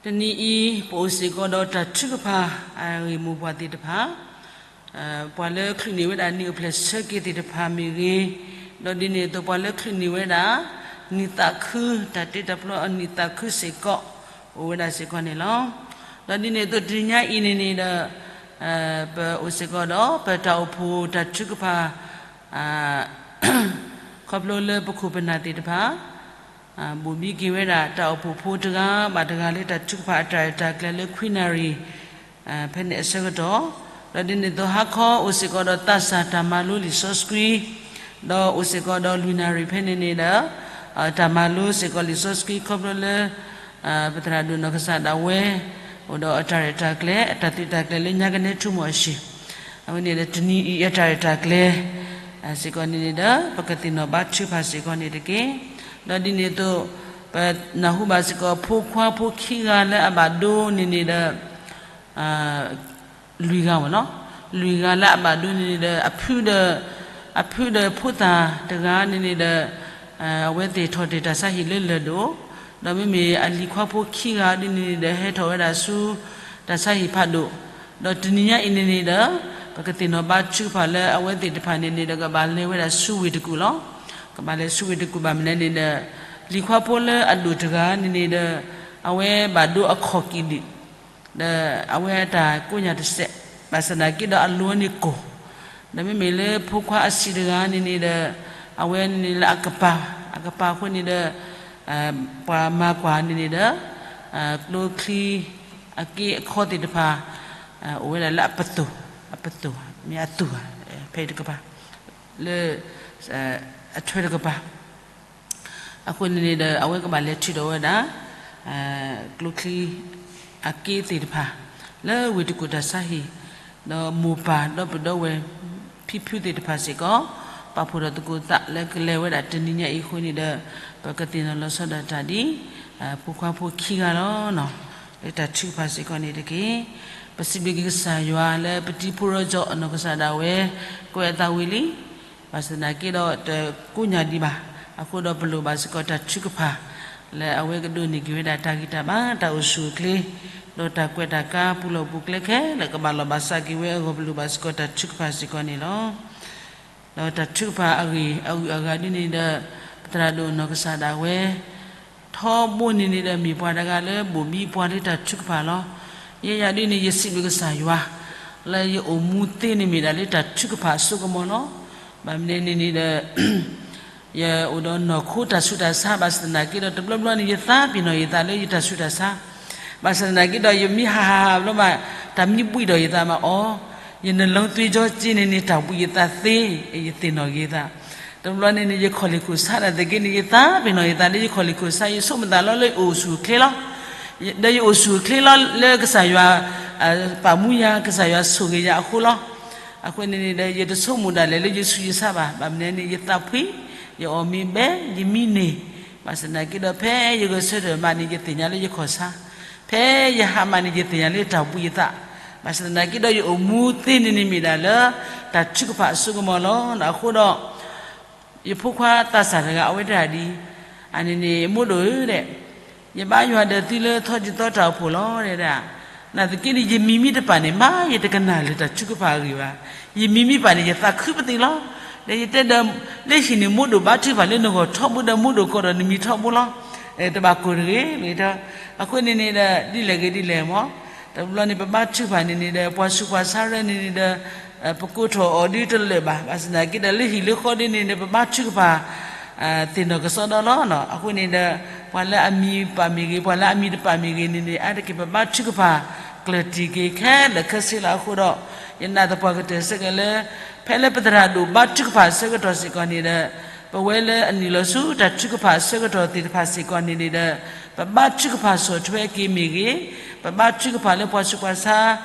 တနံၤအံၤ ပအိၣ်စ့ၢ်ကီးဒီးတၢ်ထုကဖၣ်အဂ့ၢ်မိၢ်ပှၢ်သ့ၣ်တဖၣ် ပှၤလၢချုးန့ၢ်ဝဲဒၣ်နံၣ်အိၣ်ဖျဲၣ်ဆၢက့ၤသ့ၣ်တဖၣ်မ့ၢ်ဂ့ၤ, ဒီးဒ်န့ၣ်အသိးပှၤလၢချုးန့ၢ်ဝဲဒၣ် နံၣ်သးခု တၢ်တ့တၢ်ဖျီအနံၣ်သးခုစ့ၢ်ကီး အိၣ်ဝဲဒၣ်စ့ၢ်ကီးန့ၣ်လီၤ. ဒီးဒ်န့ၣ်အသိးတနံၤညါအံၤန့ၣ်န့ၣ်ဒီး ပအိၣ်စ့ၢ်ကီးဒီး ပတၢ်အိၣ်ဖှိၣ်တၢ်ထုကဖၣ် ခီဖျိလၢပခိၣ်ပနၢ်သ့ၣ်တဖၣ် ဘိၣ်ဘံက့ၤဝဲဒၣ်တၢ်အိၣ်ဖှိၣ်ဖိတဂၤဘၣ်တဂၤလၢတၢ်ထုကဖၣ်အတၢ်ရဲၣ်တၢ်ကျဲၤလၢခွံနၣ်ရံၣ် ဖဲန့ၣ်အဆၢကတီၢ်, ဒီးဒ်န့ၣ်အသိးဟါခီအိၣ်စ့ၢ်ကီးဒီးသးစၢ်တၢ်မၤလိလံာ်စီဆှံ, ဒီးအိၣ်စ့ၢ်ကီးဒီးလွံၢ်နၣ်ရံၣ်ဖဲန့ၣ်န့ၣ်ဒီး တၢ်မၤလိစ့ၢ်ကီးလံာ်စီဆှံခီဖျိလၢ ပသရၣ်ဒိၣ်နီၢ်ကစၢ်ဒၣ်ဝဲ အိၣ်ဒီးအတၢ်ရဲၣ်တၢ်ကျဲၤ အတၢ်သုးတၢ်ကျဲၤလၢညါကနဲထူမိၣ်အဟံၣ်, အဝဲန့ၣ်ဒီးတနံၤအံၤအတၢ်ရဲၣ်တၢ်ကျဲၤ စ့ၢ်ကီးန့ၣ်န့ၣ်ဒီး ပကသ့ၣ်နီၣ်ဘါထုကဖၣ်စ့ၢ်ကီးန့ၣ်တက့ၢ်. ဒီးဒ်န့ၣ်အသိး ပနၢ်ဟူဘၣ်စ့ၢ်ကီးဖိခွါဖိခံဂၤလၢအဘၣ်ဒိန့ၣ်န့ၣ်ဒီး လွံၢ်ဂၤမ့ၢ်နီၤ, လွံၢ်ဂၤလၢအဘၣ်ဒိန့ၣ်န့ၣ်ဒီး အဖုဒီး အဖုဒီးဖိသၣ်တဂၤန့ၣ်န့ၣ်ဒီး အဝဲသ့ၣ်ထီၣ်တ့ၢ်တၢ်ဆါဟံၣ်လၢလၢၢ်ဒိၣ်, ဒီးမ့မ့ၢ်အလံၤခွါဖိခံဂၤဒ်န့ၣ်န့ၣ်ဒီး ဟဲထီၣ်ဝဲဒၣ်ဆူ တၢ်ဆါဟံၣ်ဖးဒိၣ်, ဒီးတနံၤညါအံၤန့ၣ်န့ၣ်ဒီး ပကသ့ၣ်နီၣ်ဘါထုကဖၣ်လၢအဝဲသ့ၣ်တဖၣ်န့ၣ်န့ၣ်ဒီး ကဘၣ်လဲၤဝဲဒၣ်ဆူဝ့ၢ်တကူၣ်လီၤ. ကဘၣ်လဲၤဆူဝ့ၢ်တကူၣ်ဘၣ်မနုၤန့ၣ်ဒီး လံၤခွါဖိလၢအဒိၣ်တဂၤန့ၣ်န့ၣ်ဒီး အဝဲဘၣ်ဒိအခီၣ်ကံၣ်ဒံး ဒီးအဝဲအတၢ်ကိးညါတစဲး ဘၣ်ဆၣ်သနာ်က့ဒီးအလိၤန့ၣ်ကိၢ်, ဒီးမ့မ့ၢ်လၢဖိခွါအဆံးတဂၤန့ၣ်န့ၣ်ဒီး အဝဲန့ၣ်လၢအကပၤ အကပၤအဃိန့ၣ်ဒီး ပှၤမၤကွၢ်န့ၣ်န့ၣ်ဒီး ကျိချံ အက့အခီသ့ၣ်တဖၣ် အိၣ်ဝဲဒၣ်လၢအပသိၢ် အပသိၢ် မ့ၢ်အသူၣ် ဖဲတကပၤ လၢ အထွဲတကပၤ အဃိန့ၣ်န့ၣ်ဒီး အဝဲကဘၣ်လဲၤထုးထီၣ်ဝဲဒၣ် ကျိချံ အက့သ့ၣ်တဖၣ် လၢဝ့ၢ်တကူၣ်တၢ်ဆါဟံၣ်, ဒီးမိၢ်ပၢ်ဒီပုၢ်ဒီဝဲၢ် ဖံဖုသ့ၣ်တဖၣ်စ့ၢ်ကီး ပာ်ဖှိၣ်ဒီးသကိးသးလၢကလဲၤဝဲဒၣ်တနံၤညါအံၤအဃိန့ၣ်ဒီး ပကသ့ၣ်နီၣ်လီၤဆီဒၣ်တၢ်ဒ် ဖိခွါဖိခံဂၤလီၤ. လၢတၢ်ထုကဖၣ်စ့ၢ်ကီးန့ၣ်တက့ၢ်. ပစံးဘျုးက့ၤကစၢ်ယွၤလၢပတံၤဖိရီကၠီအနီၢ်ကစၢ်ဒၣ်ဝဲ ကွဲးအသးဝံၤလံ ဘၣ်ဆၣ်သနာ်က့ဒီးတကိးညါဒံးဘၣ်. အဃိဒီးပလိၣ်ဘၣ်စ့ၢ်ကီးတၢ်ထုကဖၣ် လၢအဝဲကဒိးန့ၢ်က့ၤဝဲဒၣ်တၢ်ဂံၢ်တၢ်ဘါ တၢ်အိၣ်ဆူၣ်အိၣ်ချ့ ဒီးတၢ်ကွဲးတၢ်ကါပူၤလီၢ်ပူၤကျဲခဲလၢာ် ကဘၣ်လီၤဘၣ်စးက့ၤဝဲအဂီၢ် ပလိၣ်ဘၣ်စ့ၢ်ကီးတၢ်ထုကဖၣ်စ့ၢ်ကီးန့ၣ်လီၤ. ဒီးတၢ်ထုကဖၣ်အဂ့ၢ်အဂၤဒ်န့ၣ်ဒီး ပသရၣ်ဒိၣ်နီၢ်ကစၢ်ဒၣ်ဝဲ ထီဘိန့ၣ်န့ၣ်ဒီးမ့ၢ်ပှၤတဂၤလၢဘိၣ်ဘံပှၤလၢတၢ်ထုကဖၣ်လီၤ. ယဲယၤဒ်န့ၣ် ယစံးဘျုးကစၢ်ယွၤ လၢယအိၣ်မူသ့န့ၣ်မ့ၢ်ဒၣ်လၢတၢ်ထုကဖၣ်အစိကမီၤလီၤ. ဘၣ်မနုၤန့ၣ်န့ၣ်ဒီး ယအိၣ်ဒီးနီၢ်ခိတၢ်ဆူးတၢ်ဆါ ဘၣ်ဆၣ်သနာ်က့ဒီး တဘျီဘျီန့ၣ် ယသးပ့ၤနီၣ်ယသးလၢယတၢ်ဆူးတၢ်ဆါ ဘၣ်ဆၣ်သနာ်က့ဒီး ယမ့ၢ်ဟးဟးဟးဘျီဘၣ် တၢ်မံဘှံးဒီးယသးမးအီၤ, ယနလၢသွံၣ်ကၠီက့န့ၣ်န့ၣ် တၢ်ဘှံးယသးသ့, ယသ့ၣ်နီၣ်က့ၤယသး. တဘျီန့ၣ်န့ၣ် ယခီၣ်လ့ၢ်ခိၣ်ဆါဒၣ်သက့န့ၣ် ယသးပ့ၤနီၣ်ယသးလၢယခီၣ်လ့ၢ်ခိၣ်ဆါ ယဆိကမိၣ်သးလီၤလၢယအိၣ်ဆူၣ်အိၣ်ချ့လီၤ. ဒီးယအိၣ်ဆူၣ်အိၣ်ချ့လီၤလၢကစၢ်ယွၤ ပာ်မူယၤ ကစၢ်ယွၤဆိၣ်ဂ့ၤယၤအဃိလီၤ. အဃိန့ၣ်န့ၣ်ဒီး ယတဆိကမိၣ်ဒၣ်လဲာ်လၢယဆူးယဆါဘၣ်. ဘၣ်မနုၤန့ၣ် ယသးဖှံ, ယအီၣ်မ့ၤဘဲ, ယမံန့ၢ်, ဘၣ်ဆၣ်သနာ်က့ဒီး ဖဲယဂဲၤဆၢထၢၣ်မးန့ၣ် ယသ့ၣ်ညါလၢယခီၣ်ဆါ, ဖဲယဟးမးန့ၣ် ယသ့ၣ်ညါလၢတၢ်ဘှံးယသး, ဘၣ်ဆၣ်သနာ်က့ဒီး ယအိၣ်မူသ့န့ၣ်န့ၣ်မ့ၢ်ဒၣ်လၢ တၢ်ထုကဖၣ်အစိကမီၤလီၤ. အဃိဒီး ယဖိခွါသးစၢ်တဂၤ အဝဲတဲဒၣ်ဒ်အံၤ, အန့ၣ်န့ၣ် မိၢ်ဒိၣ်ဧၢဒဲး, ယဘါယွၤဒီးသုလၢထီဒုၣ်သီတၢ်အိၣ်ဖှိၣ်လီၤဒဲးဒၣ်, နာ်သက့န့ၣ် ယမံၤမ့ၢ်တပာ်န့ၣ် မ့ၢ်ယတကနၣ်လၢၤတၢ်ထုကဖၣ်အဂ့ၢ်ဘၣ်, ယမံၤမ့ၢ်ပာ်န့ၣ် ယသးခုပသ့လီၤ. ဒီးယတဲဒီး လၢဟံၣ်န့ၣ် မိၢ်ဒိၣ်ဘါထုကဖၣ်လၢနဂီၢ်ထီဘိဒီး မိၢ်ဒိၣ်ကိးဒီးနမံၤထီဘိလီၤ. တဘၣ်ကိၢ်တဂ့ၤ, အဃိန့ၣ်န့ၣ်ဒီး ဒ်လဲၣ်ဂ့ၤဒ်လဲၣ်မး, တဘျီန့ၣ် ပဘါထုကဖၣ်န့ၣ်န့ၣ်ဒီး ပှၤဆူးပှၤဆါရဲန့ၣ်န့ၣ်ဒီး ပကိးထီၣ်အီၤဒ်တလၢာ်ဘၣ်. ဘၣ်ဆၣ်သနာ်က့ဒီး လၢဟံၣ်လၢဃီဒ်န့ၣ်န့ၣ် ပဘါထုကဖၣ် သ့ၣ်နီၣ်ကစီဒီလီၤ. အဃိန့ၣ်ဒီး ပှၤလၢအမံၤပာ်မ့ၢ်ဂ့ၤ ပှၤလၢအမံၤတပာ်မ့ၢ်ဂ့ၤန့ၣ်န့ၣ် အါတက့ၢ်ပဘါထုကဖၣ် ကျၢၢ်တံၢ်က့ၤခဲလၢာ်ခဲဆ့လီၤအဃိဒီး ယနာ်သပှၢ်ကတၢၢ်ဆၢက့ၤလၢ ဖဲလၢပသရၣ်ဒိၣ်ဘါထုကဖၣ်အဆၢကတီၢ်စ့ၢ်ကီးန့ၣ်ဒီး ပဝဲလၢအနုာ်လီၤဆူတၢ်ထုကဖၣ်အဆၢကတီၢ်သ့ၣ်တဖၣ်စ့ၢ်ကီးန့ၣ်န့ၣ်ဒီး ပဘါထုကဖၣ်ဆီၣ်ထွဲက့ၤမ့ၢ်ဂ့ၤ, ပဘါထုကဖၣ်လၢပှၤဆူးပှၤဆါ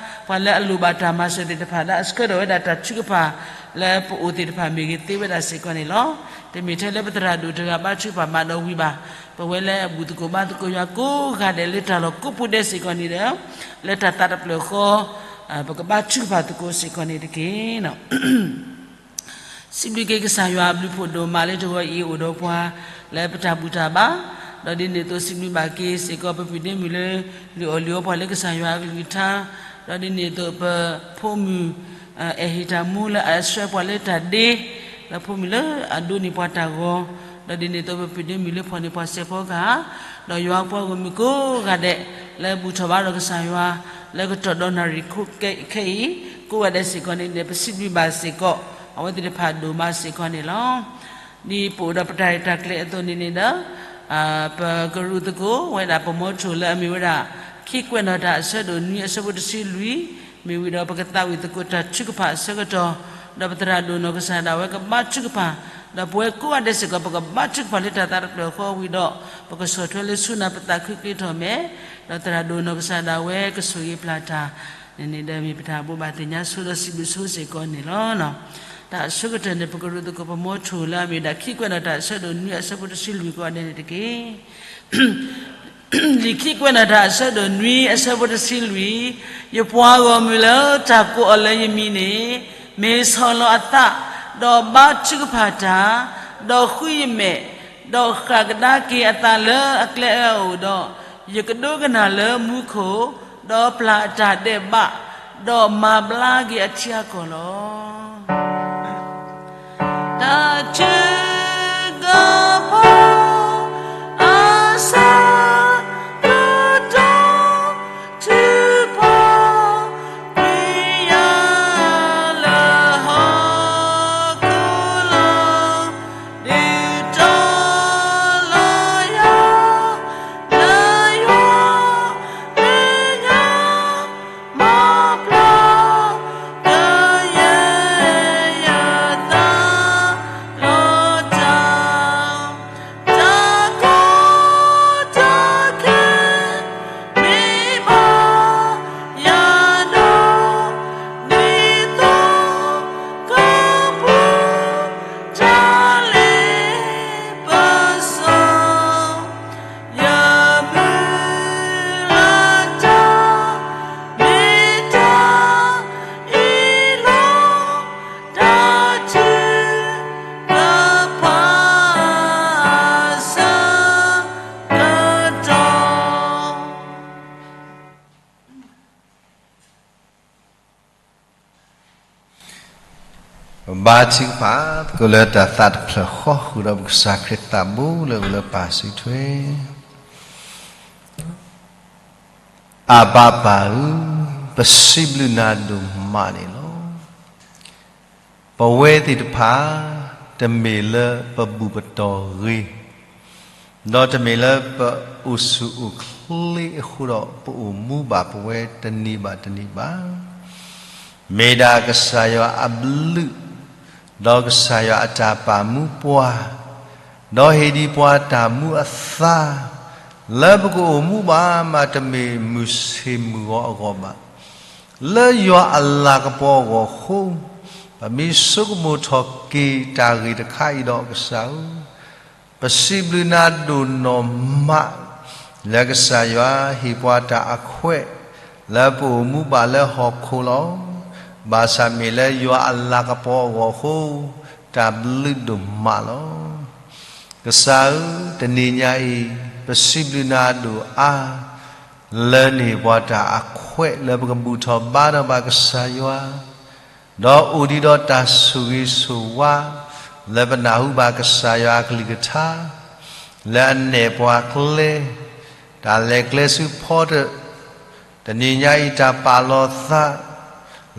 ပှၤလၢအလိၣ်ဘၣ်တၢ်မၤစၢၤသ့ၣ်တဖၣ်လၢအဆှၢထီၣ်ဝဲဒၣ်တၢ်ထုကဖၣ် လၢပအိၣ်သ့ၣ်တဖၣ်မ့ၢ်ဂ့ၤ သ့ဝဲဒၣ်စ့ၢ်ကီးန့ၣ်လီၤ. တမ့ၢ်ထဲလၢပသရၣ်ဒိၣ်တဂၤဘါထုကဖၣ်မးဒီးဝံၤဘၣ်, ပဝဲလၢအဘူၣ်သကိးဘါသကိးယွၤကိးဂၤဒဲးလၢတၢ်လီၢ်ကိးပူၤဒဲးစ့ၢ်ကီးန့ၣ်ဒီး လၢတၢ်သးတဖျၢၣ်ဃီ ပကဘါထုကဖၣ်သကိးစ့ၢ်ကီးန့ၣ်တက့ၢ်. စံးဘျုးက့ၤကစၢ်ယွၤအဘျုးဖးဒိၣ်မးလၢတဂီၤအံၤ အိၣ်ဒီးပှၤလၢပတၢ်ဘူၣ်တၢ်ဘါ, ဒီးဒ်န့ၣ်အသိးစံးဘျုးဘၣ်က့ၤစ့ၢ်ကီး ပပုၢ်ဒ့မုၣ်လၢ လုၢ်အီၣ်လုၢ်အီပှၤလၢကစၢ်ယွၤအကလုၢ်ကထါ, ဒီးဒ်န့ၣ်အသိးပဖိမုၣ် အဲၣ်ဟ့ၣ်တၢ်မူလၢအဆှၢပှၤလၢတၢ်ဒ့, ဒီးဖိမုၣ်လၢအဒိးန့ၢ်ပှၤတၢ်ဂီၤ, ဒီးဒ်န့ၣ်အသိးပပုၢ်ဒ့မုၣ်လၢဖီၣ်န့ၢ်ပှၤစဲးဖီကဟၣ်, ဒီးယွၤပှၤဂီၢ်မုၢ်ကိးဂၤဒဲး လၢဘူၣ်ထီၣ်ဘါထီၣ်ကစၢ်ယွၤ လၢကတီၢ်ဒီနၣ်ရံၣ်ခဲအံၤ ကိးဂၤဒဲးစ့ၢ်ကီးန့ၣ်ဒီး ပစံးဘျုးဘၣ်စ့ၢ်ကီး အဝဲသ့ၣ်တဖၣ်ဒိၣ်မးစ့ၢ်ကီးန့ၣ်လီၤ. ဒ်ပအိၣ်ဒီးပတၢ်ရဲၣ်တၢ်ကျဲၤအသိးန့ၣ်န့ၣ်ဒီး ပကရူၢ်သကိးဝဲဒၣ်ပမီထိၣ်လၢအမ့ၢ်ဝဲဒၣ် ခံကွဲးနီၣ်တၢ်အဆၢဒိၣ်နွံအဆၢဖိတဆံလွံၢ်, မ့ၢ်ဝံၤဒီးပကသးဝံၣ်သကိးတၢ်ထုကဖၣ်အဆၢကတီၢ်, ဒီးပသရၣ်ဒိၣ်နီၢ်ကစၢ်ဒၣ်ဝဲကဘါထုကဖၣ်, ဒီးပဝဲကိးဂၤဒဲးစ့ၢ်ကီး ပကဘါထုကဖၣ်လၢတၢ်သးတဖျၢၣ်ဃီဝံၤဒီး ပကဆီၣ်ထွဲလၢဆူနၤပသးခုက့ၤထီၣ်မဲာ်, ဒီးသရၣ်ဒိၣ်နီၢ်ကစၢ်ဒၣ်ဝဲကဆိၣ်ဂ့ၤပျၢ်တၢ် န့ၣ်န့ၣ်ဒီးမ့ၢ်ပတၢ်ဘိးဘၣ်သ့ၣ်ညါဆိဒီးစံးဘျုးဆိစ့ၢ်ကီးန့ၣ်လီၤ. တၢ်အဆိကတၢၢ်န့ၣ် ပကရူၢ်သကိးပမီထိၣ်လၢအမ့ၢ်ဝဲဒၣ် ခံကွဲးနီၣ်တၢ်အဆၢဒိၣ်နွံအဆၢဖိတဆံလွံၢ်ကိးဂၤဒဲးန့ၣ်တက့ၢ်. လံာ်ခံကွဲးနီၣ်တၢ်အဆၢဒိၣ်နွံအဆၢဖိတဆံလွံၢ်, ယပှၤဂီၢ်မုၢ်လၢတၢ်ကိးအီၤလၢယမံၤန့ၣ် မ့ၢ်ဆီၣ်လီၤအသး, ဒီးဘါထုကဖၣ်တၢ်, ဒီးဃုယမဲာ်, ဒီးဃၣ်ကဒါက့ၤအသးလၢအကျဲအၢအအိၣ်ဒီး, ယကဒိကနၣ်လၢမူခိၣ်, ဒီးပျၢ်အတၢ်ဒဲးဘး, ဒီးမၤဘျါက့ၤအထံအကီၢ်လီၤ. တၢ်ထုကဖၣ်အဆၢကတီၢ် ထုကဖၣ် ပျံၤယၤလၢဟီၣ်ခိၣ်လီၤ. ဒုးတီလီၤယၤ လၢယွၤမဲာ်ညါ မၤပျီ ကယဲၢ်ယသးလီၤတၢ် တၢ်ကီတၢ်ခဲ မ့ၢ်ဘၣ်ယၤဒီး ဒ်သိးကပူၤ တၢ်လ့ပစီ ယမုၢ်လၢ်တၢ် မ့ၢ်တၢ်အံၤလီၤ. တၢ်ထုကဖၣ်အဆၢ ကတီၢ် ပဘါထုကဖၣ်သကိးလၢတၢ်သးတဖျၢၣ်ဃီ ဃုာ်ဒီးပကစၢ်ခရံာ်သးဘိလၢအိၣ်လၢပၢ်စုထွဲ. အဘၣ်ပၢ်ဧၢ, ပစံးဘျုးနၤဒိၣ်မးန့ၣ်လီၤ. ပဝဲသ့ၣ်တဖၣ် တမ့ၢ်လၢပဘူၣ်ပတီၢ်ဂ့ၤ ဒီးတမ့ၢ်လၢပအိၣ်ဆူၣ်အိၣ်ချ့အဃိဒီး ပအိၣ်မူဘၣ်ပဝဲတနံၤဘၣ်တနံၤဘၣ်. မ့ၢ်ဒၣ်ကစၢ်ယွၤအဘျုး ဒီးကစၢ်ယွၤအတၢ်ပာ်မူပှၤ, ဒီးဟ့ၣ်ဒံးပှၤတၢ်မူအသါ, လၢပကအိၣ်မူဘၣ်မးတမ့ၢ်မုၢ်ဆ့ၣ်မုၢ်ဂီၤအဂီၢ်ဘၣ်. လၢယွၤအလၤကပီၤအဂီၢ်အဃိ, ပမ့ၢ်ဆိကမိၣ်ထီၣ်က့ၤတၢ်ဂ့ၢ်တခါအံၤဒီးကစၢ်ဧၢ, ပစံးဘျုးနၤဒိၣ်နီၢ်မး လၢကစၢ်ယွၤဟ့ၣ်ပှၤတၢ်အခွဲး လၢပအိၣ်မူဘၣ်လၢဟီၣ်ခိၣ်လီၤ. ဘၣ်ဆၣ်မ့ၢ်လၢယွၤအလၤကပီၤအဂီၢ်အဃိ, တၢ်ဘျုးဒိၣ်မးလီၤ. ကစၢ်ဧၢ, တနံၤညါအံၤ ပစံးဘျုးနၤဒိၣ်အါ လၢနဟ့ၣ်ပှၤတၢ်အခွဲးလၢပကဘူၣ်ထီၣ်ဘါထီၣ်ဘၣ်ကစၢ်ယွၤ ဒီးအိၣ်ဒံးဒီးတၢ်ဆိၣ်ဂ့ၤဆိၣ်ဝါ လၢပနၢ်ဟူဘၣ်ကစၢ်ယွၤအကလုၢ်ကထါ လၢအနဲၣ်ပှၤကျဲ တၢ်လဲၤကျဲဆူဖီတၢၣ်, တနံၤညါအံၤတၢ်ပာ်လီၤသး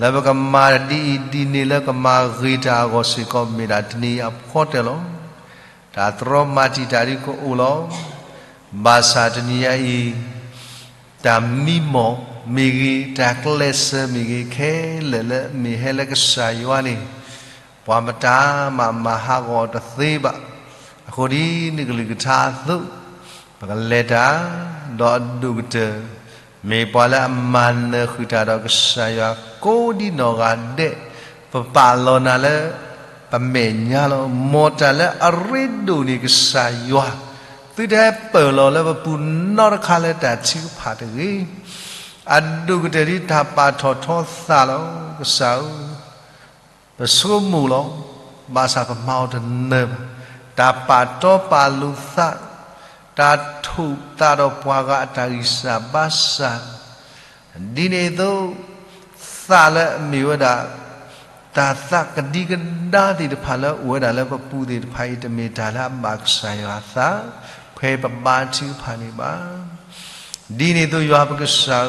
လၢပကမၤဒ်အံၤဒ်န့ၣ်လၢကမၤဂ့ၤတၢ်အဂီၢ်စ့ၢ်ကီး မ့ၢ်ဒၣ်တနံၤအံၤအဖီတၢၣ်လီၤ. တၢ်တြီမၤတံာ်တာ်ဒ်ကအိၣ်လီၤ. ဘၣ်ဆၣ်တနံၤညါအံၤ တၢ်မံမီၢ်မ့ၢ်ဂ့ၤ, တၢ်ကျဲးစၢးမ့ၢ်ဂ့ၤ, ခဲလၢာ်လၢအမ့ၢ်ဟဲလၢကစၢ်ယွၤန့ၣ်, ပှၤမတၤမးမၤဟးဂီၤတသ့ဘၣ်. အဃိဒ်နကလုၢ်ကထါအသိး, ပကလဲၤတၢ်, ဒီးအဒိၣ်ကတၢၢ် မ့ၢ်ပှၤလၢအမၤနၢၤဃုာ်တၢ်ဒီးကစၢ်ယွၤကိးဒ်နီၢ်ဂၤဒဲး, ပပာ်လီၤနၤလၢ ပမဲာ်ညါလီၤ. မ်တၢ်လၢအရ့ဒိၣ်န့ၢ်ကစၢ်ယွၤ, သုတဟဲပၢၢ်လီၤလၢပပူၤနီတခါလၢတၢ်ထုကဖၣ်တဂ့ၤ. အဒိၣ်ကတၢၢ်ဒ်တၢ်ပာ်ထီၣ်ထီသးလီၤ. ကစၢ်ဧၢ, ပဆိကမိၣ်လီၤ, ဘၣ်ဆၣ်ပမၤအီၤတနၢၤဘၣ်. တၢ်ပာ်တီပာ်လိၤသး, တၢ်ထိၣ်သးဒီးပှၤဂၤအတၢ်ဂံၢ်စၢ်ဘါစၢ်, ဒ်န့ၣ်အသိး, သးလၢအမ့ၢ်ဝဲဒၣ် တၢ်သးကဒံကဒါသ့ၣ်တဖၣ်လၢအိၣ်ဝဲဒၣ်လၢပပူၤသ့ၣ်တဖၣ်အံၤ တမ့ၢ်တၢ်လၢအဘၣ်ကစၢ်ယွၤအသး ဖဲပဘါထုကဖၣ်န့ၣ်ဘၣ်. ဒ်န့ၣ်အသိးယွၤပကစၢ်ဧၢ,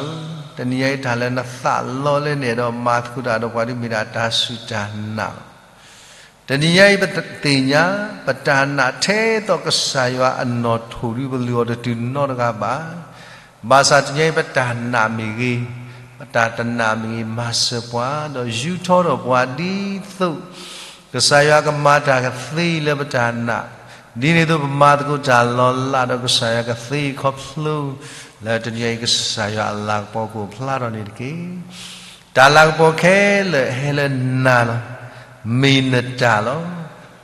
တနံၤညါအံၤတၢ်လၢနသးလီလၢနအဲၣ်ဒိးမၤသကိးတၢ်ဒီးပှၤဒ်မ့ၢ်ဒၣ်တၢ်စူၢ်တၢ်နာ်လီၤ. တနံၤညါအံၤပသ့ၣ်ညါ ပတၢ်နာ်ထဲသိးကစၢ်ယွၤအနီၣ်ထိၣ်ဒ်ပလုၢ်အီၤတတုၤနီတဂၤဘၣ်. ဘၣ်ဆၣ်တနံၤညါအံၤပတၢ်နာ်မ့ၢ်ဂ့ၤ, ပတၢ်တနာ်မ့ၢ်ဂ့ၤ မၤစၢၤပှၤ ဒီးယူၤထီၣ်ထီၣ်ပှၤဒ်သိး ကစၢ်ယွၤကမၤတၢ်ကသ့လၢပတၢ်နာ်, ဒ်န့ၣ်အသိးပမၤသကိးတၢ်လီၤလးဒီးကစၢ်ယွၤကသ့ခီဖျိ လၢတနံၤညါအံၤကစၢ်ယွၤအလၤကပီၤကအိၣ်ဖျါထီၣ်န့ၣ်တက့ၢ်. တၢ်လၤကပီၤခဲလၢာ်ဟဲလၢနၤလီၤ. မ့ၢ်နတၢ်လီၤ.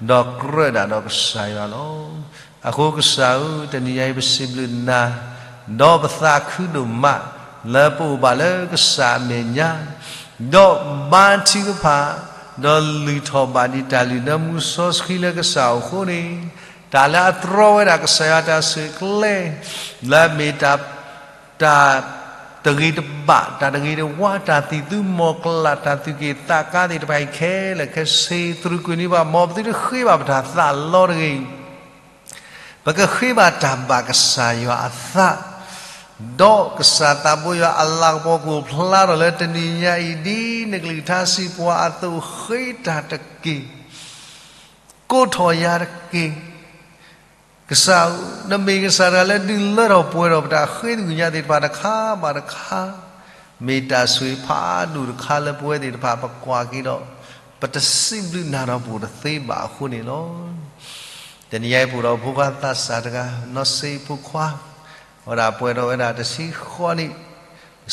ဒီးကြၢးဒၣ်ဒီးကစၢ်ယွၤလီၤ. အဃိကစၢ်ဧၢ, တနံၤညါအံၤပစံးဘျုးနၤ, ဒီးပသးခုဒိၣ်မး လၢပအိၣ်ဘၣ်လၢကစၢ်အမဲာ်ညါ ဒီးဘါထုကဖၣ်, ဒီးလုၢ်ထီၣ်ဘၣ်ဒံးတၢ်လုၢ်နၢမူစီဆှံလၢကစၢ်အအိၣ်အဃိန့ၣ်, တၢ်လၢအတြီဝဲဒၣ်ကစၢ်ယွၤတၢ်ဆဲးကျိး လၢအမ့ၢ်တၢ် တၢ်တဂ့ၤတဘၣ်, တၢ်တဂ့ၤတဝါ, တၢ်သံၣ်သူမီၤကျၢ်, တၢ်သူၣ်က့ၣ်သးကါသ့ၣ်တဖၣ်အံၤခဲလၢာ်ခဲဆ့ သရူးကွံာ်န့ၢ်ဘၣ် မ်ပသုတဃ့ဘၣ်ပတၢ်သးလီတဂ့ၤ. ပကဃ့ဘၣ်တၢ်ဘၣ်ကစၢ်ယွၤအသး, ဒီးကစၢ်သးဘိယွၤအလၤကပီၤကအိၣ်ဖျါထီၣ်လၢတနံၤညါအံၤ ဒ်နကလုၢ်ကထါစံးပှၤအသိး ဃ့တၢ်တက့ၢ်. ကိးထီၣ်ယၤတက့ၢ်. ကစၢ်ဧၢ, နမ့ၢ်ကစၢ်တဂၤလၢဒုးလၢထီၣ်ပှဲၤထီၣ်ပတၢ်ဃ့သကွံာ်ညါသ့ၣ်တဖၣ်တခါဘၣ်တခါ, မ့ၢ်တၢ်ဆိၣ်ဂ့ၤဖးဒိၣ်တခါလၢပဝဲသ့ၣ်တဖၣ်ပကွၢ်က့ၤဒီး ပတစံးဘျုးနၤဒီးပအိၣ်တသ့ဘၣ်အဃိန့ၣ်လီၤ. တနံၤညါအံၤပအိၣ်ဒီးဖိခွါသးစၢ်တဂၤ နီၢ်စ့ဖိခွါ အဝဲဒၣ်ပှဲၤထီၣ်ဝဲဒၣ်တဆံဃိးနံၣ်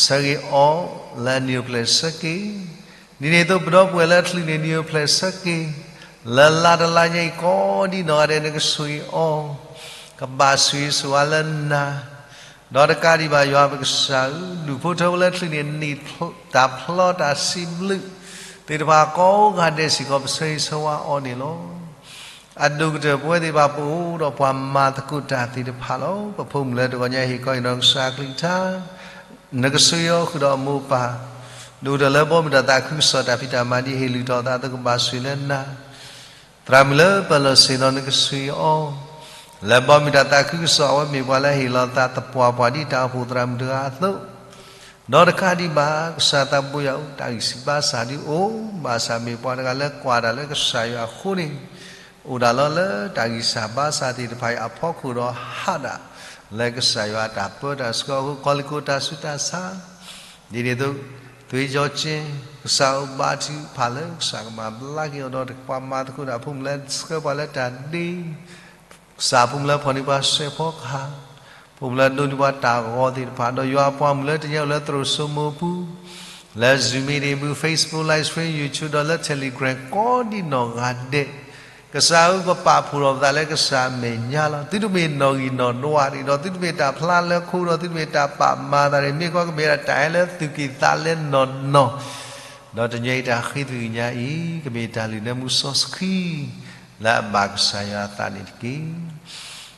ဆၢဂ့ၤအီၤလၢနံၣ်အိၣ်ဖျဲၣ်ဆၢက့ၤ, ဒ်န့ၣ်အသိးပဒီပုၢ်ဝဲၢ်လၢချုးန့ၣ် နံၣ်အိၣ်ဖျဲၣ်ဆၢက့ၤ, လၢလါတလါညါအံၤကိးဒံနီၢ်ဂၤဒဲး နကဆိၣ်ဂ့ၤအီၤ, ကဘၣ်ဆိၣ်ဂ့ၤဆိၣ်ဝါလၢနၤ, ဒီးတကးဒံးဘၣ်ယွၤပကစၢ်ဧၢ, ဒူၣ်ဖိထၢဖိလၢချုးန့ၣ် နံၣ်တၢ်ဖျီတၢ်စံးဘျုးသ့ၣ်တဖၣ်ကိးဂၤဒဲးစ့ၢ်ကီး ပဆၢဂ့ၤဆၢဝါအီၤန့ၣ်လီၤ. အဒိၣ်ကတၢၢ်ပဝဲသ့ၣ်တဖၣ် ပအိၣ်ဒီးပှၤမၤသကိးတၢ်သ့ၣ်တဖၣ်လီၤ. ပဖိမုၣ်လၢတဂီၤညါဟ့ၣ်ခီဟ့ၣ်နီၤကစၢ်အကလုၢ်ကထါ, နကဆိၣ်ဂ့ၤအီၤဃုာ်ဒီးအမိၢ်အပၢ်, ဒိၣ်ကတၢၢ်လၢဘီမုၢ်တၢ်သးခုကစီၣ်တၢ်ဖံးတၢ်မၤဒ်ဟ့ၣ်လုၢ်ထီၣ်အသးအသိး ကဘၣ်ဆိၣ်ဂ့ၤလၢနၤ, သရၣ်မုၣ်လၢပၢၢ်လီၢ်ဆ့ၣ်နီၤ နကဆိၣ်ဂ့ၤအီၤ, လၢဘီမုၢ်တၢ်သးခုကစီၣ် အဝဲမ့ၢ်ပှၤလၢဟ့ၣ်လီၤသးသပှၢ်ပှၢ်ဒ်တၢ်အိၣ်ဖှိၣ်သရၣ်မုၣ်တဂၤအသိး ဒီးတကးဒံးဘၣ် ကစၢ်သးဘိယွၤဧၢ, တၢ်ဂံၢ်စၢ်ဘါစၢ်ဒုးအိၣ်, ဘၣ်ဆၣ်မ့ၢ်ပှၤတဂၤလၢကွၢ်တၢ်လၢကစၢ်ယွၤအဃိန့ၣ်, အိၣ်ဒၣ်လီၤလၢတၢ်ဂံၢ်စၢ်ဘါစၢ်သ့ၣ်တဖၣ်အံၤအဖီခိၣ်ဒီးဟးဒၣ်လၢကစၢ်ယွၤအတၢ်ပၢတၢ်ဆှၢအဃိ ကီၢ်လံၢ်ကိးတၢ်ဆူးတၢ်ဆါ ဒ်န့ၣ်အသိး သွ့ကၠီက့, ကစၢ်အဘါထုကဖၣ်လၢကစၢ်ကမၤဘျါက့ၤအီၤဒီးပှၤမၤသကိးတၢ် ဖိမုၣ်လၢဆှၢပှၤလၢတၢ်ဒ့, ကစၢ်ဖိမုၣ်လၢဖီၣ်န့ၢ်ပှၤစဲးဖီကဟၣ်, ဖိမုၣ်လၢဒိးန့ၢ်ပှၤတၢ်ဂီၤသ့ၣ်တဖၣ် ဒီးယွၤအပှၤမုၣ်လၢတညါအိၣ်လၢသရိာ်စိမိပူၤ လၢ Zoom meeting မူ Facebook live stream YouTube ဒီးလၢ Telegram ကိးဒံနီၢ်ဂၤဒဲး, ကစၢ်ဧၢ ပပာ်ဖှိၣ်ထီၣ်ပသးလၢကစၢ်အမဲာ်ညါလီၤ. သုတမ့ၢ်နီၣ်ဂံၢ်နီၣ်ဒွးတဂ့ၤဒီး သုတမ့ၢ်တၢ်ဖျါလၢခိဒီး သုတမ့ၢ်တၢ်ပာ်မၤသးတဂ့ၤ, မ့ၢ်ကီကမ့ၢ်ဒၣ်တၢ်ဟဲလၢသူၣ်ကံၢ်သးလဲနီၢ်နီၢ်, ဒီးတနံၤညါအံၤတၢ်ဃ့သကွံာ်ညါအံၤ ကမ့ၢ်တၢ်လုၢ်နၢမူစီဆှံ လၢအဘၣ်ကစၢ်ယွၤအသးန့ၣ်တက့ၢ်.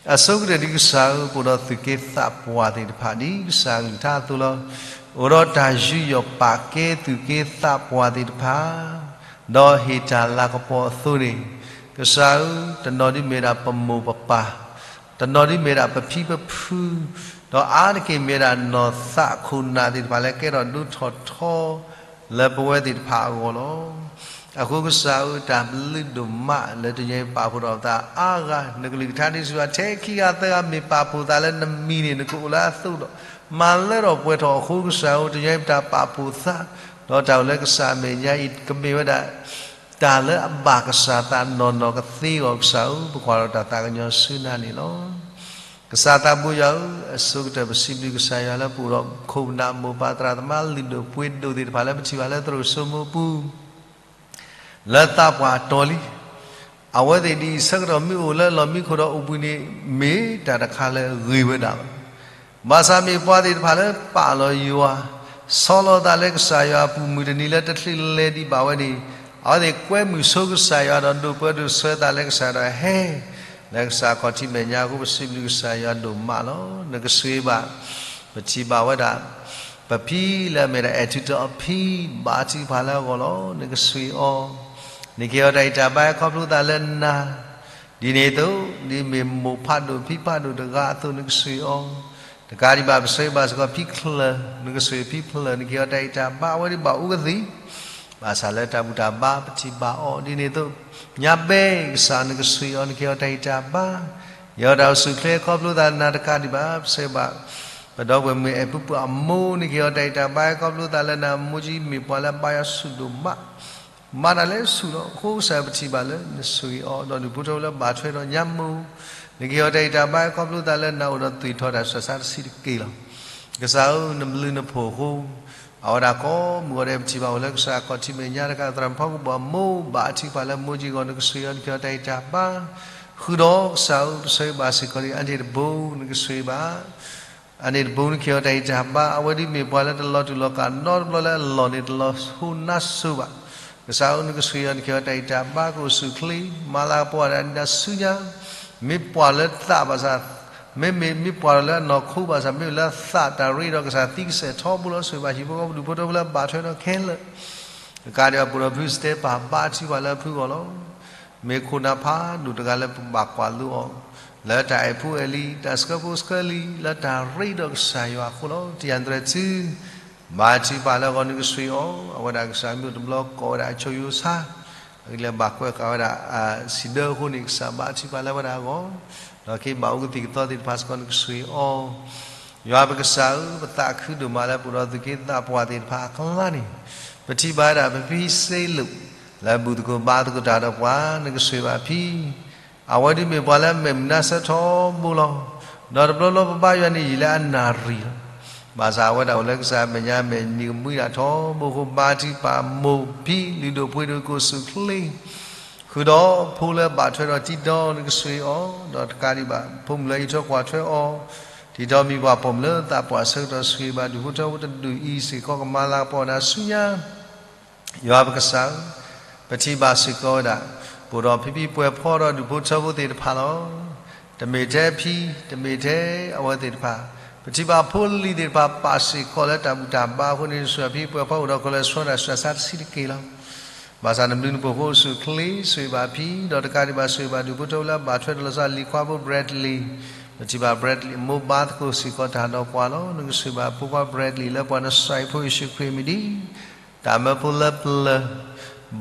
အဆိကတၢၢ်ဒ်ကစၢ်ဧၢ ပအိၣ်ဒီးသူၣ်က့သးပှၢ်သ့ၣ်တဖၣ် ဒ်ကစၢ်အကလုၢ်ကထါအသိးလီၤ. အိၣ်ဒီးတၢ်ယူးယီၣ်ပာ်ကဲသူၣ်က့သးပှၢ်သ့ၣ်တဖၣ် ဒီးဟ့ၣ်တၢ်လၤကပီၤအသိးန့ၣ်, ကစၢ်ဧၢ, တနီၤဒ်မ့ၢ်ဒၣ်ပမိၢ်ပပၢ်, တနီၤဒ်မ့ၢ်ဒၣ်ပဖံပဖု, ဒီးအါတက့ၢ်မ့ၢ်ဒၣ်နီၢ်သးခိၣ်နၢ်သ့ၣ်တဖၣ်လၢကဲထီၣ်ဒိၣ်ထီၣ်ထီ လၢပဝဲသ့ၣ်တဖၣ်အဂီၢ်လီၤ. အဃိကစၢ်ဧၢ, တၢ်ဘျုးဒိၣ်မးလၢတနံၤညါအံၤပာ်ဖှိၣ်ထီၣ်ပသးအါဂၤ, နကလုၢ်ကထါန့ၣ်စံးဘၣ် ထဲခံဂၤသၢဂၤမ့ၢ်ပာ်ဖှိၣ်သးလၢနမံၤန့ၣ် နကအိၣ်လၢအသိးဒီး မၤလၢထီၣ်ပှဲၤထီၣ်အဃိကစၢ်ဧၢ, တနံၤညါအံၤပတၢ်ပာ်ဖှိၣ်သး ဒီးတၢ်အိၣ်လၢကစၢ်အမဲာ်ညါအံၤ ကမ့ၢ်ဝဲဒၣ် တၢ်လၢအဘၣ်ကစၢ်သးနီၢ်နီၢ်ကသ့အဂီၢ် ကစၢ်ဧၢ, ပကွၢ်ထီၣ်တၢ်သးကညီၤဆူနၤန့ၣ်လီၤ. ကစၢ်သးဘိယွၤဧၢ, အဆိကတၢၢ်ပစံးဘျုးကစၢ်ယွၤလၢပအိၣ်ဒီးခိၣ်နၢ်မိၢ်ပၢ်သရၣ်သမါလုၢ်ဒိၣ်ပှ့ၤဒိၣ်သ့ၣ်တဖၣ်လၢပထံၣ်ဘၣ်လၢသရိာ်စိမိပူၤ လၢသးပှၢ်တီၤလံ. အဝဲသ့ၣ်ဒ်အံၤ ဆၢကတီၢ်မ့ၢ်အိၣ်လၢလီၢ်မံခိၣ်ဒီးအိၣ်ဘှံးန့ၣ် မ့ၢ်တၢ်တခါလၢဂ့ၤဝဲဒၣ်လီၤ. ဘၣ်ဆၣ်မ့ၢ်ပှၤသ့ၣ်တဖၣ်လၢပာ်လီၤယွၤ, ဆီလီၤသးလၢကစၢ်ယွၤအပူၤ မုၢ်တနံၤလၢတချုးလဲၤဒံးဘၣ်ဝဲန့ၣ်, အဝဲသ့ၣ်ကွဲမုာ်ဆိကစၢ်ယွၤဒီးဒိးပၢဒိးဆှၢသးလၢကစၢ်ယွၤဒီးဟဲ လၢကစၢ်ခီၣ်ထံးမဲာ်ညါအဃိ ပစံးဘျုးကစၢ်ယွၤဒိၣ်မးလီၤ. နကဆိၣ်ဂ့ၤဘၣ် ပထံၣ်ဘၣ်ဝဲဒၣ် ပဖံလၢအမ့ၢ်ဒၣ်အဲၣ်ထူတီအဖံ ဘါထုကဖၣ်လၢအဂီၢ်လီၤ. နကဆိၣ်ဂ့ၤအီၤ, နကဟ့ၣ်အီၤတၢ်ဂံၢ်တၢ်ဘါ ဟဲခီဖျိသးလၢနၤ, ဒ်န့ၣ်အသိး ဒ်မ့ၢ်မိၢ်ဖးဒိၣ်ဖံဖးဒိၣ်တဂၤအသိး နကဆိၣ်ဂ့ၤအီၤ, တကးဒံးဘၣ် ပဆၢဂ့ၤဘၣ်စ့ၢ်ကီးဖံချၢၣ်, နကဆှၢဖံချၢၣ် နကဟ့ၣ်အီၤတၢ်ဂံၢ်တၢ်ဘါ အဝဲဒၣ်ဘၣ်အူကသံၣ်, ဘၣ်ဆၣ်လၢတၢ်ဘူၣ်တၢ်ဘါ ပထံၣ်ဘၣ်အီၤဒ်န့ၣ်အသိး, ညါဘဲကစၢ်နကဆှၢအီၤ နကဟ့ၣ်အီၤတၢ်ဂံၢ်တၢ်ဘါ, ယဟ့ၣ်အီၤတၢ်အိၣ်ဆူၣ်အိၣ်ချ့ခီဖျိသးလၢနၤတကးဒံးဘၣ် ပဆၢဂ့ၤဘၣ် ပဒီပုၢ်ဝဲၢ်မုၣ်အဲၣ်ဖုပှၢ်အမိၢ် နကဟ့ၣ်အီၤတၢ်ဂံၢ်တၢ်ဘါ ခီဖျိသးလၢနၤ မိၢ်ကၠံမ့ၢ်ပှၤလၢအဘါယွၤဆူၣ်ဒိၣ်မး မၤတၢ်လၢဆူၣ်လီၤ. အဃိကစၢ်ပထံၣ်ဘၣ်လၢနဆှၢအီၤ ဒီးဒူၣ်ဖိထၢဖိလၢဘၣ်ထွဲဒီးညါမိၢ်, နကဟ့ၣ်အီၤတၢ်ဂံၢ်တၢ်ဘါ ခီဖျိသးလၢနၤအိၣ်ဒီးသွံၣ်ထီၣ်တၢ်ဆူးတၢ်ဆါတဆံးတက့ၢ်လီၤ. ကစၢ်ဧၢ နဘျုးနဖှိၣ်အဃိ အဝဲဒၣ်ကိးမုၢ်ဂီၤဒဲး ပထံၣ်ဘၣ်အိၣ်လၢကစၢ်ခီၣ်ထံးမဲာ်ညါတခါ သရၣ်မုၣ်ဖီခိၣ်ဘီၣ်မိၢ် ဘၣ်အထံပှၤလၢမိၢ်ကၠံအဂီၢ် နကဆှၢအီၤ နကဟ့ၣ်အီၤတၢ်ဂံၢ်တၢ်ဘါ, ဃုာ်ဒီးကစၢ်ဧၢ ပဆၢဂ့ၤဘၣ်စ့ၢ်ကီးဒ်အါန့ၢ်တဘိ နကဆှၢဘၣ် အါန့ၢ်တဘိ နကဟ့ၣ်အီၤတၢ်ဂံၢ်တၢ်ဘါ အဝဲဒၣ်မ့ၢ်ပှၤလၢတလီၤတူာ်လီၤကာ်နီတဘျီ လၢအလီၢ်န့ၣ်တလီၤဟိနါစိၤဘၣ်. ကစၢ်ဧၢ နကဆှၢအီၤ နကဟ့ၣ်အီၤတၢ်ဂံၢ်တၢ်ဘါ ကအိၣ်ဆူၣ်အိၣ်ချ့ မၤလၤကပီၤဝဲဒၣ်ဒ်နၤဆူညါ, မ့ၢ်ပှၤလၢသးဘၣ်ဆၣ် မ့မ့ၢ် မ့ၢ်ပှၤလၢအနီၢ်ခိဘၣ်ဆၣ် မ့ၢ်လၢအသးတၢ်ရ့ဒီးကစၢ်သံကစဲးထီဘိလီၤ. ဆှၢဘၣ်ဟံၣ်ဖိဃီဖိဒူၣ်ဖိထၢဖိလၢဘၣ်ထွဲဒီးခဲလၢာ် တကးဒံးဘၣ် ပအိၣ်ဒီးဖုစတဲပၢ် ဘါထုကဖၣ်လၢအဖုအဂီၢ်လီၤ. မ့ၢ်ခိၣ်နၢ်ဖးဒိၣ်တဂၤလၢပဘၣ်ကွၢ်လိအီၤ လၢတၢ်အဲၣ်ဖိအဲၣ်လံၤ တၢ်ဆှၢဖိဆှၢလံၤ လၢတၢ်ရ့ဒီးကစၢ်ယွၤအဃိလီၤ. တယၤတရဲၣ်စု ဘါထုကဖၣ်လၢအဂီၢ် နကဆှၢအီၤ အဝဲဒၣ်ကစၢ်မ့ၢ်အိၣ်တဘျီကိးဝဲဒၣ်အဆိယိၤဆါ အဂ့ၢ်လၢဘၣ်ကွဲးဃာ်ဝဲဒၣ် စံးဒၢအဃိန့ၣ် ကစၢ်ဘါထုကဖၣ်လၢအဝဲဒၣ်အဂီၢ် ဒီးက့ၤဘၣ်အူကသံၣ်ကသီသ့ၣ်တဖၣ်စ့ၢ်ကီး နကဆှၢအီၤ ယွၤပကစၢ်ဧၢ, ပသးခုဒိၣ်မးလၢပအိၣ်ဒီးသူၣ်က့သးပှၢ်သ့ၣ်တဖၣ်အကျါန့ၣ်, ပထံၣ်ဘၣ်ဝဲဒၣ်ပဖံစ့လိၣ် လၢဘူၣ်သကိးဘါသကိးတၢ်ဒီးပှၤ နကဆှၢဘၣ်ဖံ, အဝဲဒၣ်မ့ၢ်ပှၤလၢအမဲာ်မုာ်နါဆၢထီဘိလီၤ. ဒီးတဘျီဘျီပဘါယွၤန့ၣ်ယံာ်လၢအနၣ်ရံၣ်လီၤ. ဘၣ်ဆၣ်အဝဲဒၣ်အိၣ်လၢကစၢ်အမဲာ်ညါမဲာ်နံၤကမှံဒၣ်ထီဘိအဃိ ဘါထုကဖၣ်မိၢ်ဖံလုၢ်ဒိၣ်ပှ့ၤဒိၣ်ကအိၣ်ဆူၣ်အိၣ်ချ့ ဃုာ်ဒီးဖိလၢဘၣ်ထွဲဒီးတံၤဒီ နကဆှၢအီၤ, ဒီးတကးဒံးဘၣ် ဖိမုၣ်လၢအအံးထွဲကွၢ်ထွဲအီၤ, တံၤဒီမံၤပှၢ်ပိာ်မုၣ်လၢသးပှၢ်ဆၢကတီၢ် ဆှၢဘၣ်ဒူၣ်ဖိထၢဖိတဒူၣ်အံၤစ့ၢ်ကီး ကမၤလၤကပီၤနၤဆူညါ ယွၤပကစၢ်ဧၢ, ပထံၣ်ဘၣ်စ့ၢ်ကီးဝဲဒၣ် ပအိၣ်ဒီးဖံဖံပှဲၤဖီဒီးဒူၣ်ဖိထၢဖိသ့ၣ်တဖၣ်လီၤ. တမ့ၢ်ထဲဖံ, တမ့ၢ်ထဲအဝဲသ့ၣ်တဖၣ်, ပထံၣ်ဘၣ်ဖိလံၤသ့ၣ်တဖၣ်ပာ်စ့ၢ်ကီးလၢတၢ်ဘူၣ်တၢ်ဘါအဃိန့ၣ် နဆှၢဖံပှဲၤဖီအိၣ်ဒီးကလၢၤဆှၢတၢ်ဆူးတၢ်ဆါတဆံးတက့ၢ်လီၤ. ဘၣ်ဆၣ်နဘျုးနဖှိၣ်အဃိ အိၣ်ဆူၣ်အိၣ်ချ့ ဆှၢဘၣ်ဖံ, ဒီးတကးဒံးဘၣ် ဆှၢဘၣ်ဒူၣ်ဖိထၢဖိလၢအဘၣ်ထွဲဒီးလီၤဆီ လံၤခွါဖိ Bradley, ပထံၣ်ဘၣ် Bradley အမိၢ်ဘါသကိးစ့ၢ်ကီးတၢ်ဒီးပှၤလီၤ. နကဆှၢဘၣ်ဖိခွါ Bradley လၢပှၤနစီၤအံၤဖိယ့ၣ်ၡူးခရံာ်မံၤဒ် တၢ်မၢဖိလၢပျၢၤ,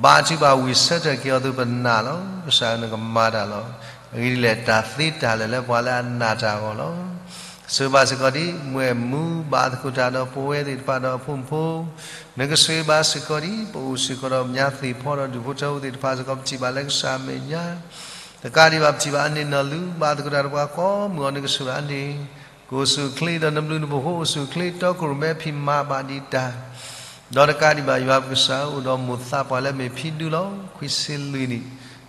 ဘါထုကဖၣ်ဝံၤဆၢထၢၣ်က့ၤအီၤအသိးပနာ်လီၤ. ကစၢ်ဧၢနကမၤတၢ်လီၤ. အဂ့ၢ်ဒ်လဲၣ် တၢ်သ့တၢ်လၢာ်လၢပှၤလၢအနာ်တၢ်အဂီၢ်လီၤ. ဆှၢဘၣ်စ့ၢ်ကီးဒ် မုၢ်အဲၣ်မူဘါသကိးတၢ်ဒီးပဝဲသ့ၣ်တဖၣ်ဒီးအဖိမုၣ်ဖိ, နကဆှၢဘၣ်စ့ၢ်ကီးဒ် ပအိၣ်စ့ၢ်ကီးဒီးညါသ့ၣ်ဖီဒီးဒူၣ်ဖိထၢဖိသ့ၣ်တဖၣ်စ့ၢ်ကီး ပထံၣ်ဘၣ်လၢကစၢ်အမဲာ်ညါ တကးဒံးဘၣ် ပထံၣ်ဘၣ်အန့ၣ်နီၢ်လူၤ ဘါသကိးတၢ်ဒီးပှၤကိးမုၢ်ဂီၤ နကဆှၢဘၣ်အန့ၣ် ကအိၣ်ဆူၣ်အိၣ်ချ့ ဒီးနဘျုးနဖှိၣ်အဃိ အိၣ်ဆူၣ်အိၣ်ချ့ တီခိၣ်ရိၣ်မဲဖံးမၤဘၣ်ဒံးတၢ် ဒီးတကးဒံးဘၣ် ယွၤပကစၢ်ဧၢ အိၣ်ဒီးမိၢ်သးပှၢ်လၢမ့ၢ်ဖံဒုလီၤ. ခွံဆံလွံၢ်နံၣ်,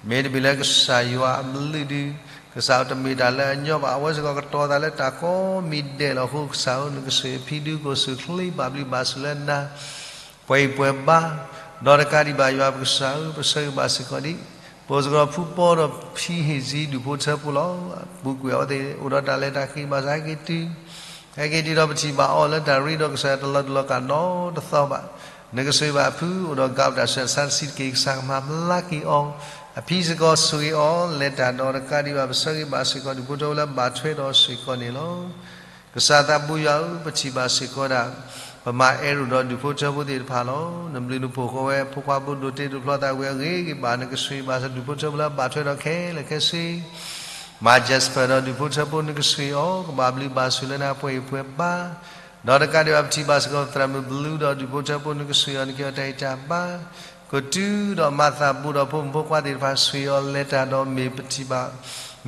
မ့တမ့ၢ်လၢကစၢ်ယွၤအဘျုးဒုး ကစၢ်ဧၢ တမ့ၢ်တၢ်လၢအညီဘၣ် အဝဲစ့ၢ်ကီးကတီၤသးလၢတၢ်ကိးမံၤဒဲးလီၤ. အဃိကစၢ်ဧၢ နကဆှၢဖံဒု ကအိၣ်ဆူၣ်အိၣ်ချ့ ဘၣ်ဘျုးဘၣ်ဆိၣ်လၢနၤ ပှဲၤအံၤပှဲၤဘါ, ဒီးတကးဒံးဘၣ် ယွၤပကစၢ်ဧၢ ပဆၢဂ့ၤဘၣ်စ့ၢ်ကီးဒ် ပအိၣ်စ့ၢ်ကီးဒီးဖုပီဒီးဖံဟ့ၣ်စံဒူၣ်ဖိထၢဖိလီၤ. ပူၤကွံာ်အဝဲသ့ၣ် အိၣ်ဒီးတၢ်လဲၤတၢ်က့ၤ ဘၣ်ဆၣ်ဟဲက့ၤတုၤ ဟဲက့ၤတုၤဒီးပထံၣ်ဘၣ်အီၤလၢတၢ်ရ့ဒီးကစၢ်တလီၤတူာ်လီၤကာ်နီတသီဘၣ်. နကဆှၢဘၣ်အဖု အိၣ်ဒီးကးပတၢ်ဆူးတၢ်ဆါတဆံးတက့ၢ် ကစၢ်ကမၤဘျါက့ၤအီၤ, အဖံစ့ၢ်ကီးဆိၣ်ဂ့ၤအီၤ လဲၤတၢ်ဒီးတကးဒံးဘၣ် ပဆၢဂ့ၤဘၣ်စ့ၢ်ကီးဒူၣ်ဖိထၢဖိလၢဘၣ်ထွဲဒီးစ့ၢ်ကီးန့ၣ်လီၤ. ကစၢ်သးဘိယွၤဧၢ ပထံၣ်ဘၣ်စ့ၢ်ကီးဒၣ် ပမၤအဲၣ်ရိၣ်ဒီးဒူၣ်ဖိထၢဖိသ့ၣ်တဖၣ်လီၤ. နဘျုးနဖှိၣ်ဃီဝဲ ဖိခွါဖိဒိၣ်တ့ဒိၣ်ဖျီသးဝံၤအဂ့ၤဂ့ၤဘၣ် နကဆှၢဘၣ်စ့ၢ်ဒူၣ်ဖိထၢဖိလၢဘၣ်ထွဲဒီးခဲလၢာ်ခဲဆ့ မၤ Jasper ဒီးဒူၣ်ဖိထၢဖိ နကဆှၢအီၤ ကဘၣ်ဘျုးဘၣ်ဆိၣ်လၢနၤ ပှဲၤအံၤပှဲၤဘါ, ဒီးတကးဒံးဘၣ် ပထံၣ်ဘၣ်စ့ၢ်ကီး သရၣ်မုၣ်ဘလူးဒီးဒူၣ်ဖိထၢဖိ နကဆှၢအီၤ နကဟ့ၣ်အီၤတၢ်ဂံၢ်တၢ်ဘါ, ကတုၤဒီးမၤသးဘိဒီးဖိမုၣ်ဖိခွါသ့ၣ်တဖၣ် ဆှၢအီၤလဲၤတၢ်ဒီးမ့ၢ်ပထံၣ်ဘၣ်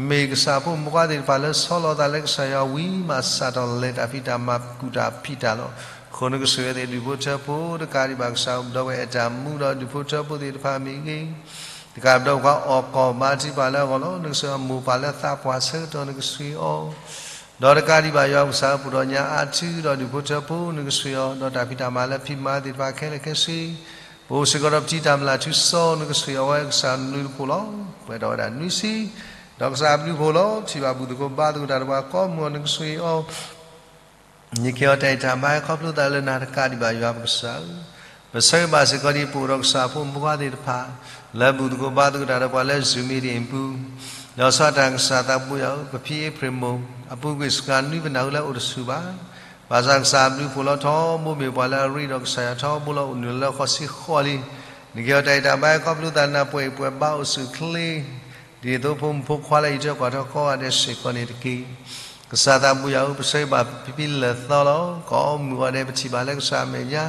မ့ၢ်ကစၢ်ဖိမုၣ်ဖိခွါသ့ၣ်တဖၣ်လၢဆီလီၤသးလၢကစၢ်ယွၤဝံၤမး စးထီၣ်လဲၤတၢ်ဖံးတၢ်မၤ ကူၣ်တၢ်ဖံးတၢ်လီၤ. အဃိနကဆိၣ်ဂ့ၤအဝဲသ့ၣ်ဒူၣ်ဖိထၢဖိ တကးဒံးဘၣ် ကစၢ်ဧၢ ပဒီပုၢ်ဝဲၢ်အဲၣ်တၢ်မူဒီးဒူၣ်ဖိထၢဖိသ့ၣ်တဖၣ်မ့ၢ်ဂ့ၤ, တကးပဒီပုၢ်ဝဲၢ်အီၣ်ကီၢ်မၤထံပၤလၢအဂီၢ်လီၤ. နကဆိၣ်ဂ့ၤအမိၢ်ပၢ်လၢသးပှၢ်ဆၢကတီၢ် နကဆိၣ်ဂ့ၤအီၤ ဒီးတကးဒံးဘၣ် ယွၤပကစၢ်ဧၢ ပူၤဒီးညါအါထုဒီးဒူၣ်ဖိထၢဖိ နကဆိၣ်ဂ့ၤအီၤ ဒီးတၢ်ဖံးတၢ်မၤလၢဖံးမၤသ့ၣ်တဖၣ်ခဲလၢာ်ခဲဆ့ ပအိၣ်စ့ၢ်ကီးဒီးပထံၣ်တၢ်မျၢ်ထူစီ နကဆိၣ်ဂ့ၤအဝဲကစၢ်နဘျုးနဖှိၣ်လီၤ. ပှဲၤထီၣ်ဝဲဒၣ်နွံဆံ ဒီးကစၢ်အဘျုးအဖှိၣ်လီၤ. ထံၣ်ဘၣ်ဘူၣ်သကိးဘါသကိးတၢ်ဒီးပှၤကိးမုၢ်ဂီၤ နကဆိၣ်ဂ့ၤအီၤ နကဟ့ၣ်အီၤတၢ်ဂံၢ်တၢ်ဘါ ခီဖျိသးလၢနၤ တကးဒံးဘၣ် ယွၤပကစၢ်ဧၢ, ပဆၢဂ့ၤဘၣ်စ့ၢ်ကီးဒ်ပအိၣ်ဒီးကစၢ်ဖိမုၣ်ဖိခွါသ့ၣ်တဖၣ် လၢဘူၣ်သကိးဘါသကိးတၢ်ဒီးပှၤလၢ Zoom meeting အပူၤ ဒီးဆီၣ်တၢ်ကစၢ်သးဘိယွၤဧၢ, ပဖံအ့ဖြ့ၣ်မိၢ် အပူၤကွံာ်စှၤနွံပနၢ်ဟူလၢအအိၣ်တဆူၣ်ဘၣ်. ဘၣ်ဆၣ်ကစၢ်အဘျုးဖှိၣ်လီၤထီဘိမ့ၢ်ပှၤလၢအရ့ဒီးကစၢ်ယွၤထီဘိလီၤ. အိၣ်နုာ်လီၤလၢဃီဆံဃိးလံ. နက့ၤအီၤတၢ်အံၤတၢ်ဘါ ခီဖျိသးနၢ်ပှဲၤအံၤပှဲၤဘါအိၣ်ဆူၣ်အိၣ်ချ့ ဒ်သိးဖိမုၣ်ဖိခွါလၢအံးထွဲကွၢ်ထွဲကိးဂၤဒဲးစ့ၢ်ကီးန့ၣ်တက့ၢ်. ကစၢ်သးဘိယွၤဧၢ, ပဆၢဂ့ၤဘၣ်ဖံဖံလၢာ်သီလီၤ. ကိးမုၢ်ဂီၤဒဲးပထံၣ်ဘၣ်လၢကစၢ်အမဲာ်ညါ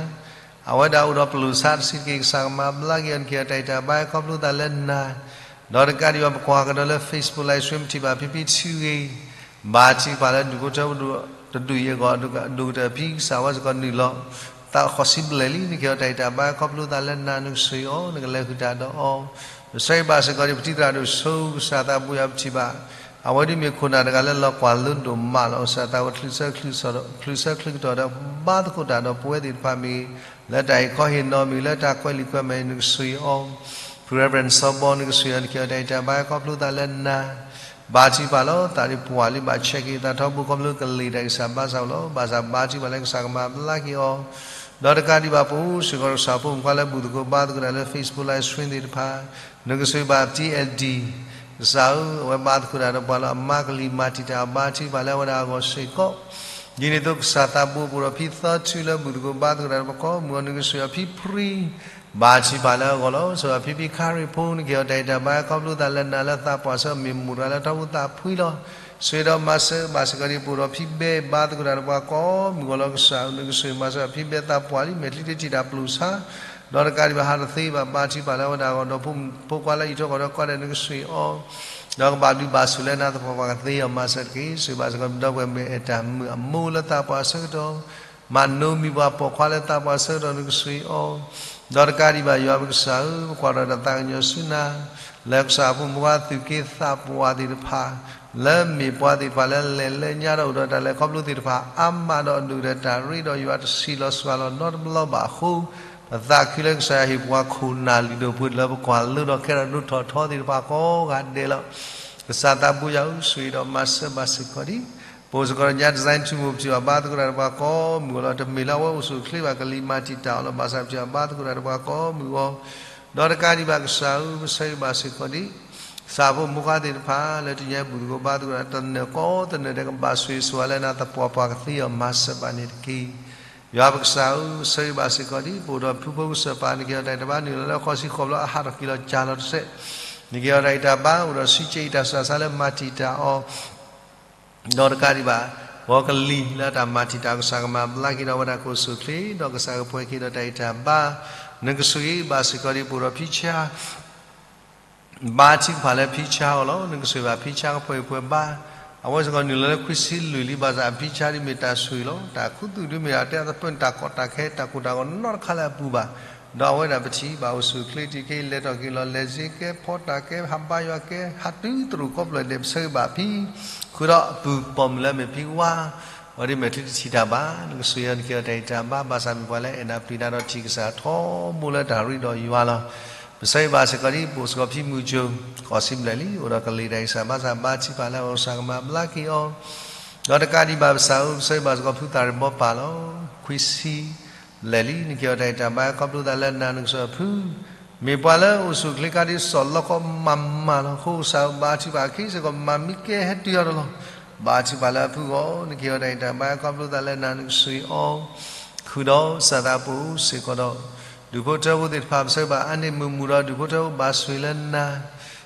အဝဲဒၣ်အိၣ်ဒီးပလိာ်ဆါတဆံးတက့ၢ်. ကစၢ်ကမၤဘျါက့ၤအီၤ နက့ၤအီၤတၢ်အံၤတၢ်ဘါ ခီဖျိသးလၢနၤ, ဒီးတကးဒံးဘၣ်ပကွၢ်ကဒီးလၢ Facebook Live Stream ပထံၣ်ဘၣ်ဖံဖံဆၢဂ့ၤ ဘါထုကဖၣ်လၢဒူၣ်ဖိထၢဖိတဒူၣ်အံၤအဂီၢ် ဒိၣ်ကတၢၢ်ဖံကစၢ်ဝဲစ့ၢ်ကီးနုာ်လီၤ သးဃီဆံဘျဲၣ်လံ. နက့ၤအီၤတၢ်အံၤတၢ်ဘါ ခီဖျိသးလၢနၤ နကဆိၣ်ဂ့ၤအီၤ နကလဲၤဃုာ်တၢ်ဒီးအီၤ ပဆၢဂ့ၤဘၣ်စ့ၢ်ကီးဒ်ပတံၤသရၣ်ဒိၣ်ဆိ ကစၢ်သးဘိယွၤပထံၣ်ဘၣ် အဝဲဒၣ်မ့ၢ်ခိၣ်နၢ်တဂၤလၢလီၤကွၢ်လိဒိၣ်မးလီၤ. ကစၢ်သးဘိချုးဆၢချုးဆၢ ချုးဆၢချုးကတီၢ်ဒီးဘါသကိးတၢ်ဒီးပဝဲသ့ၣ်တဖၣ်မ့ၢ်ဂ့ၤ လၢတၢ်ဟ့ၣ်ခီဟ့ၣ်နီၤမ့ၢ်ဂ့ၤ လၢတၢ်ကွဲးလံာ်ကွဲးမဲာ် နကဆိၣ်ဂ့ၤအီၤ ဖု Reverend စီၤဘီ နကဆိၣ်ဂ့ၤအီၤ နက့ၤအီၤတၢ်အံၤတၢ်ဘါ ခီဖျိသးလၢနၤ ဘါထုကဖၣ်လီၤ. သးဒ်ပှၤလံ ဘၣ်ဆဲးက့ၤသးထီဘိ ခီဖျိကလံၤတၢ်ဂံၢ်စၢ်ဘါစၢ်အိၣ်လီၤ. ဘၣ်ဆၣ်ဘါထုကဖၣ်လၢကစၢ်ကမၤဘျါက့ၤအီၤ ဒီးတကးဒံးဘၣ် ပအိၣ်စ့ၢ်ကီးဒီးကစၢ်ဖိမုၣ်ခွါလၢဘူၣ်သကိးဘါသကိးတၢ်လၢ Facebook Live Stream သ့ၣ်တဖၣ် နကဆိၣ်ဂ့ၤဘၣ် တံ L D ကစၢ်ဧၢ, အဝဲဘါသကိးတၢ်ဒီးပှၤလီၤ. အမါကလံၤမၤတံာ်တာ်အီၤ ဘါထုကဖၣ်လၢအဝဲဒၣ်အဂီၢ်စ့ၢ်ကီး ဒ်န့ၣ်အသိးကစၢ်သးဘိပအိၣ်ဒီးဖံသီထုလၢဘူၣ်သကိးဘါသကိးတၢ်ဒီးပှၤကိးမုၢ်ဂီၤ နကဆိၣ်ဂ့ၤအီၤဖံဖရံ ဘါထုကဖၣ်လၢအဂီၢ်လီၤ. ဆိၣ်ဂ့ၤအီၤဖံဖံခါရံၣ်ဖိ နက့ၤအီၤတၢ်အံၤတၢ်ဘါ ခီဖျိသးလၢနၤလၢသးပှၢ်ဆၢမ့ၢ်မူရၤလၢထီဘိသးဖှံလီၤ. ဆိၣ်ဂ့ၤဒီးမၤစၢၤဘၣ်စ့ၢ်ကီးဒ်ပအိၣ်ဒီးဖံဘဲဘါသကိးတၢ်ဒီးပှၤကိးမုၢ်ဂီၤလီၤ. ကစၢ်ဧၢ, နကဆိၣ်ဂ့ၤမၤစၢၤဖံဘဲသးပှၢ်လံ မဲာ်ချံတထံၣ်တၢ်ပျိာ်ဆါ ဒီးတကးဒံးဘၣ်ဟးတသ့ဘၣ် ဘါထုကဖၣ်လၢအဝဲဒၣ်အဂီၢ် ဒီးဖိမုၣ်ဖိခွါလၢအံးထွဲကွၢ်ထွဲကိးဂၤဒဲး နကဆိၣ်ဂ့ၤအီၤ ဒီးကဘၣ်ဘျုးဘၣ်ဆိၣ်လၢနၤသပှၢ်ပှၢ်ကသ့အီၤမၤစၢၤတက့ၢ်. ဆိၣ်ဂ့ၤဘၣ်စ့ၢ်ကီး ဒီပုၢ်ဝဲၢ်မ့ၢ်အဲၣ်တၢ်မုာ်အမိၢ်လၢသးပှၢ်ဆၢကတီၢ် မၤနိမံၤပှၤပိာ်ခွါလၢသးပှၢ်ဆၢကတီၢ် နကဆိၣ်ဂ့ၤအီၤ ဒီးတကးဒံးဘၣ် ယွၤပကစၢ်ဧၢ, ပကွၢ်ထီၣ်တၢ်သးကညီၤဆူနၤ လၢကစၢ်အဖိမုၣ်ဖိခွါသုးက့သးပှၢ်သ့ၣ်တဖၣ် လၢမ့ၢ်ပှၤသ့ၣ်တဖၣ်လၢလဲၤလၢညါဒီးအိၣ်ဒီးတၢ်လဲၤခီဖျိသ့ၣ်တဖၣ် အါမးဒီးအဒိၣ်ကတၢၢ်တၢ်ရ့ဒီးယွၤတဆံးလီၤစှၤလီၤနီတဘျီဘၣ်အဃိ ပသးခုလၢကစၢ်ယွၤဟ့ၣ်ပှၤခိၣ်နၢ်လုၢ်ဒိၣ်ပှ့ၤဒိၣ်လၢပကွၢ်လိဒီးခဲဒီးဒိၣ်ထီၣ်ထီသ့ၣ်တဖၣ်ကိးဂၤဒဲးလီၤ. ကစၢ်သးဘိယွၤဧၢ, ဆိၣ်ဂ့ၤဒီးမၤစၢၤဘၣ်စ့ၢ်ကီးဒံး ပအိၣ်စ့ၢ်ကီးဒီးညါ design ထူမိၢ် ပထံၣ်ဘၣ်ဘါသကိးတၢ်ဒီးပှၤကိးမုၢ်ဂီၤလီၤ. တမ့ၢ်လၢအဝဲအိၣ်ဆူၣ်အိၣ်ချ့ဘၣ် ကလံၤမၤတံာ်တာ်အီၤလီၤ. ဘၣ်ဆၣ်ပထံၣ်ဘၣ်ဘါသကိးတၢ်ဒီးပှၤကိးမုၢ်ဂီၤ ဒီးတကးဒံးဘၣ်ကစၢ်ဧၢ, ပဆၢဂ့ၤဘၣ်စ့ၢ်ကီးဒံး ကစၢ်ဖိမုၣ်ဖိခွါသ့ၣ်တဖၣ် လၢတနံၤအံၤဘူၣ်သကိးဘါသကိးတၢ် တနၢၤကိးတနၢၤဒဲး ကဘၣ်ဆိၣ်ဂ့ၤဆိၣ်ဝါလၢနၤသပှၢ်ပှၢ်ကသ့အီၤမၤစၢၤဘၣ်န့ၣ်တက့ၢ်. ယွၤပကစၢ်ဧၢ, ပဆၢဂ့ၤဘၣ်စ့ၢ်ကီးဒံး ပအိၣ်ဒီးဖုဖိကစၢ်ပၢ် နက့ၤအီၤတၢ်အံၤတၢ်ဘါ နုာ်လီၤလၢဃီဆံဃိးဘျီ အဟးထီၣ်က့ၤလီၤကၢ်လီၤတစဲး နက့ၤအီၤတၢ်အံၤတၢ်ဘါ အိၣ်ဒီးဆံးကဲအံၤတၢ်ဆူးတၢ်ဆါလၢမၤတံာ်တာ်အီၤ ဒီးတကးဒံးဘၣ် ပှၤကလံၤလၢအတၢ်မၤတံာ်တာ် ကစၢ်ကမၤဘျါက့ၤဒီးအဝဲဒၣ်ကအိၣ်ဆူၣ်အိၣ်ချ့ ဒီးကစၢ်ကပှဲၤက့ၤဒီးတၢ်အံၤတၢ်ဘါ နကဆိၣ်ဂ့ၤဘၣ်စ့ၢ်ကီးဒံး ပအိၣ်ဒီးဖံဆါ ဘါထုကဖၣ်လၢဖံဆါအဂီၢ်လီၤ. နကဆိၣ်ဂ့ၤဘၣ်ဖံဆါကပှဲၤပှဲၤဘါ အဝဲစ့ၢ်ကီးနုာ်လီၤလၢခွံဆံလွံၢ်လံ ဘၣ်ဆၣ်အဖံဆါဒ်မ့ၢ်တၢ်ဆိၣ်ဂ့ၤလီၤ. တၢ်ခူသူၣ်ဒ်မ့ၢ်ဒၣ်တဲအသပၢၢ် တၢ်ကီတၢ်ခဲ တၢ်ကိၢ်တၢ်ဂီၤနီတခါလၢအပူၤဘၣ် ဒီးအဝဲဒၣ်ပထံၣ်ဘၣ်အိၣ်ဆူၣ်အိၣ်ချ့တ့ၢ်ခဲအံၤ လဲၤထီၣ်က့ၤလီၤ လဲၤစ့ကဲ ဖီတၢ်ကဲ ဟးဘါယွၤကဲ ဟးတုၤသရူးကိးဖျၢၣ်ဒဲး ပဆၢဂ့ၤဘၣ်ဖံ ဃုာ်ဒီးအပုၢ်ပိာ်မုၣ်လၢအမ့ၢ်ဖံဝါ ဝဲဒၣ်မဲာ်ချံတထံၣ်တၢ်ဘါ နကဆိၣ်ဂ့ၤအီၤ နက့ၤအီၤတၢ်အံၤတၢ်ဘါ ဘၣ်ဆၣ်မ့ၢ်ပှၤလၢအဲၣ်နၤပျံၤနၤဒီးထံၣ်ကစၢ်ထီဘိလၢတၢ်ရ့ဒီးယွၤလီၤ. ပဆၢဂ့ၤဘၣ်စ့ၢ်ကီးဒံး ပအိၣ်စ့ၢ်ကီးဖံမုၢ်ကၠိ ဃီဆံဘျဲၣ်လံ အိၣ်ဒီးကလံၤတၢ်ဂံၢ်စၢ်ဘါစၢ် ဘါထုကဖၣ်လၢအဂီၢ် ကစၢ်ကမၤဘျါက့ၤအီၤ ဒီးတကးဒံးဘၣ်ပစၢ်ဧၢ, ပဆၢဂ့ၤဘၣ်စ့ၢ်ကီးဖုသၣ်ရံၣ်ဘီပၢ်လီၤ. ခွံဆံဘျဲၣ်လံ နက့ၤအီၤတၢ်အံၤတၢ်ဘါ ခီဖျိသးလၢနၤ နကဆိၣ်ဂ့ၤအဖု မ့ၢ်ပှၤလၢအိၣ်ဆူၣ်အိၣ်ချ့ကါဒ်စီၣ်လီခီမးမးလီၤ. အဃိကစၢ်ဧၢ ဘါထုကဖၣ်အခံစ့ၢ်ကီး မၤမံကဲဟဲတုၤအီၤတလီၢ် ဘါထုကဖၣ်လၢအဖုအဂီၢ် နက့ၤအီၤတၢ်အံၤတၢ်ဘါ ခီဖျိသးလၢနၤ နကဆိၣ်ဂ့ၤအီၤ ဃုာ်ဒီးကစၢ်သးဘိစ့ၢ်ကီးဒီး ဒူၣ်ဖိထၢဖိသ့ၣ်တဖၣ် ပဆၢဂ့ၤဘၣ်အါန့ၢ်မုာ်မုာ်ဒီး ဒူၣ်ဖိထၢဖိဘၣ်ဆိၣ်ဂ့ၤလၢနၤ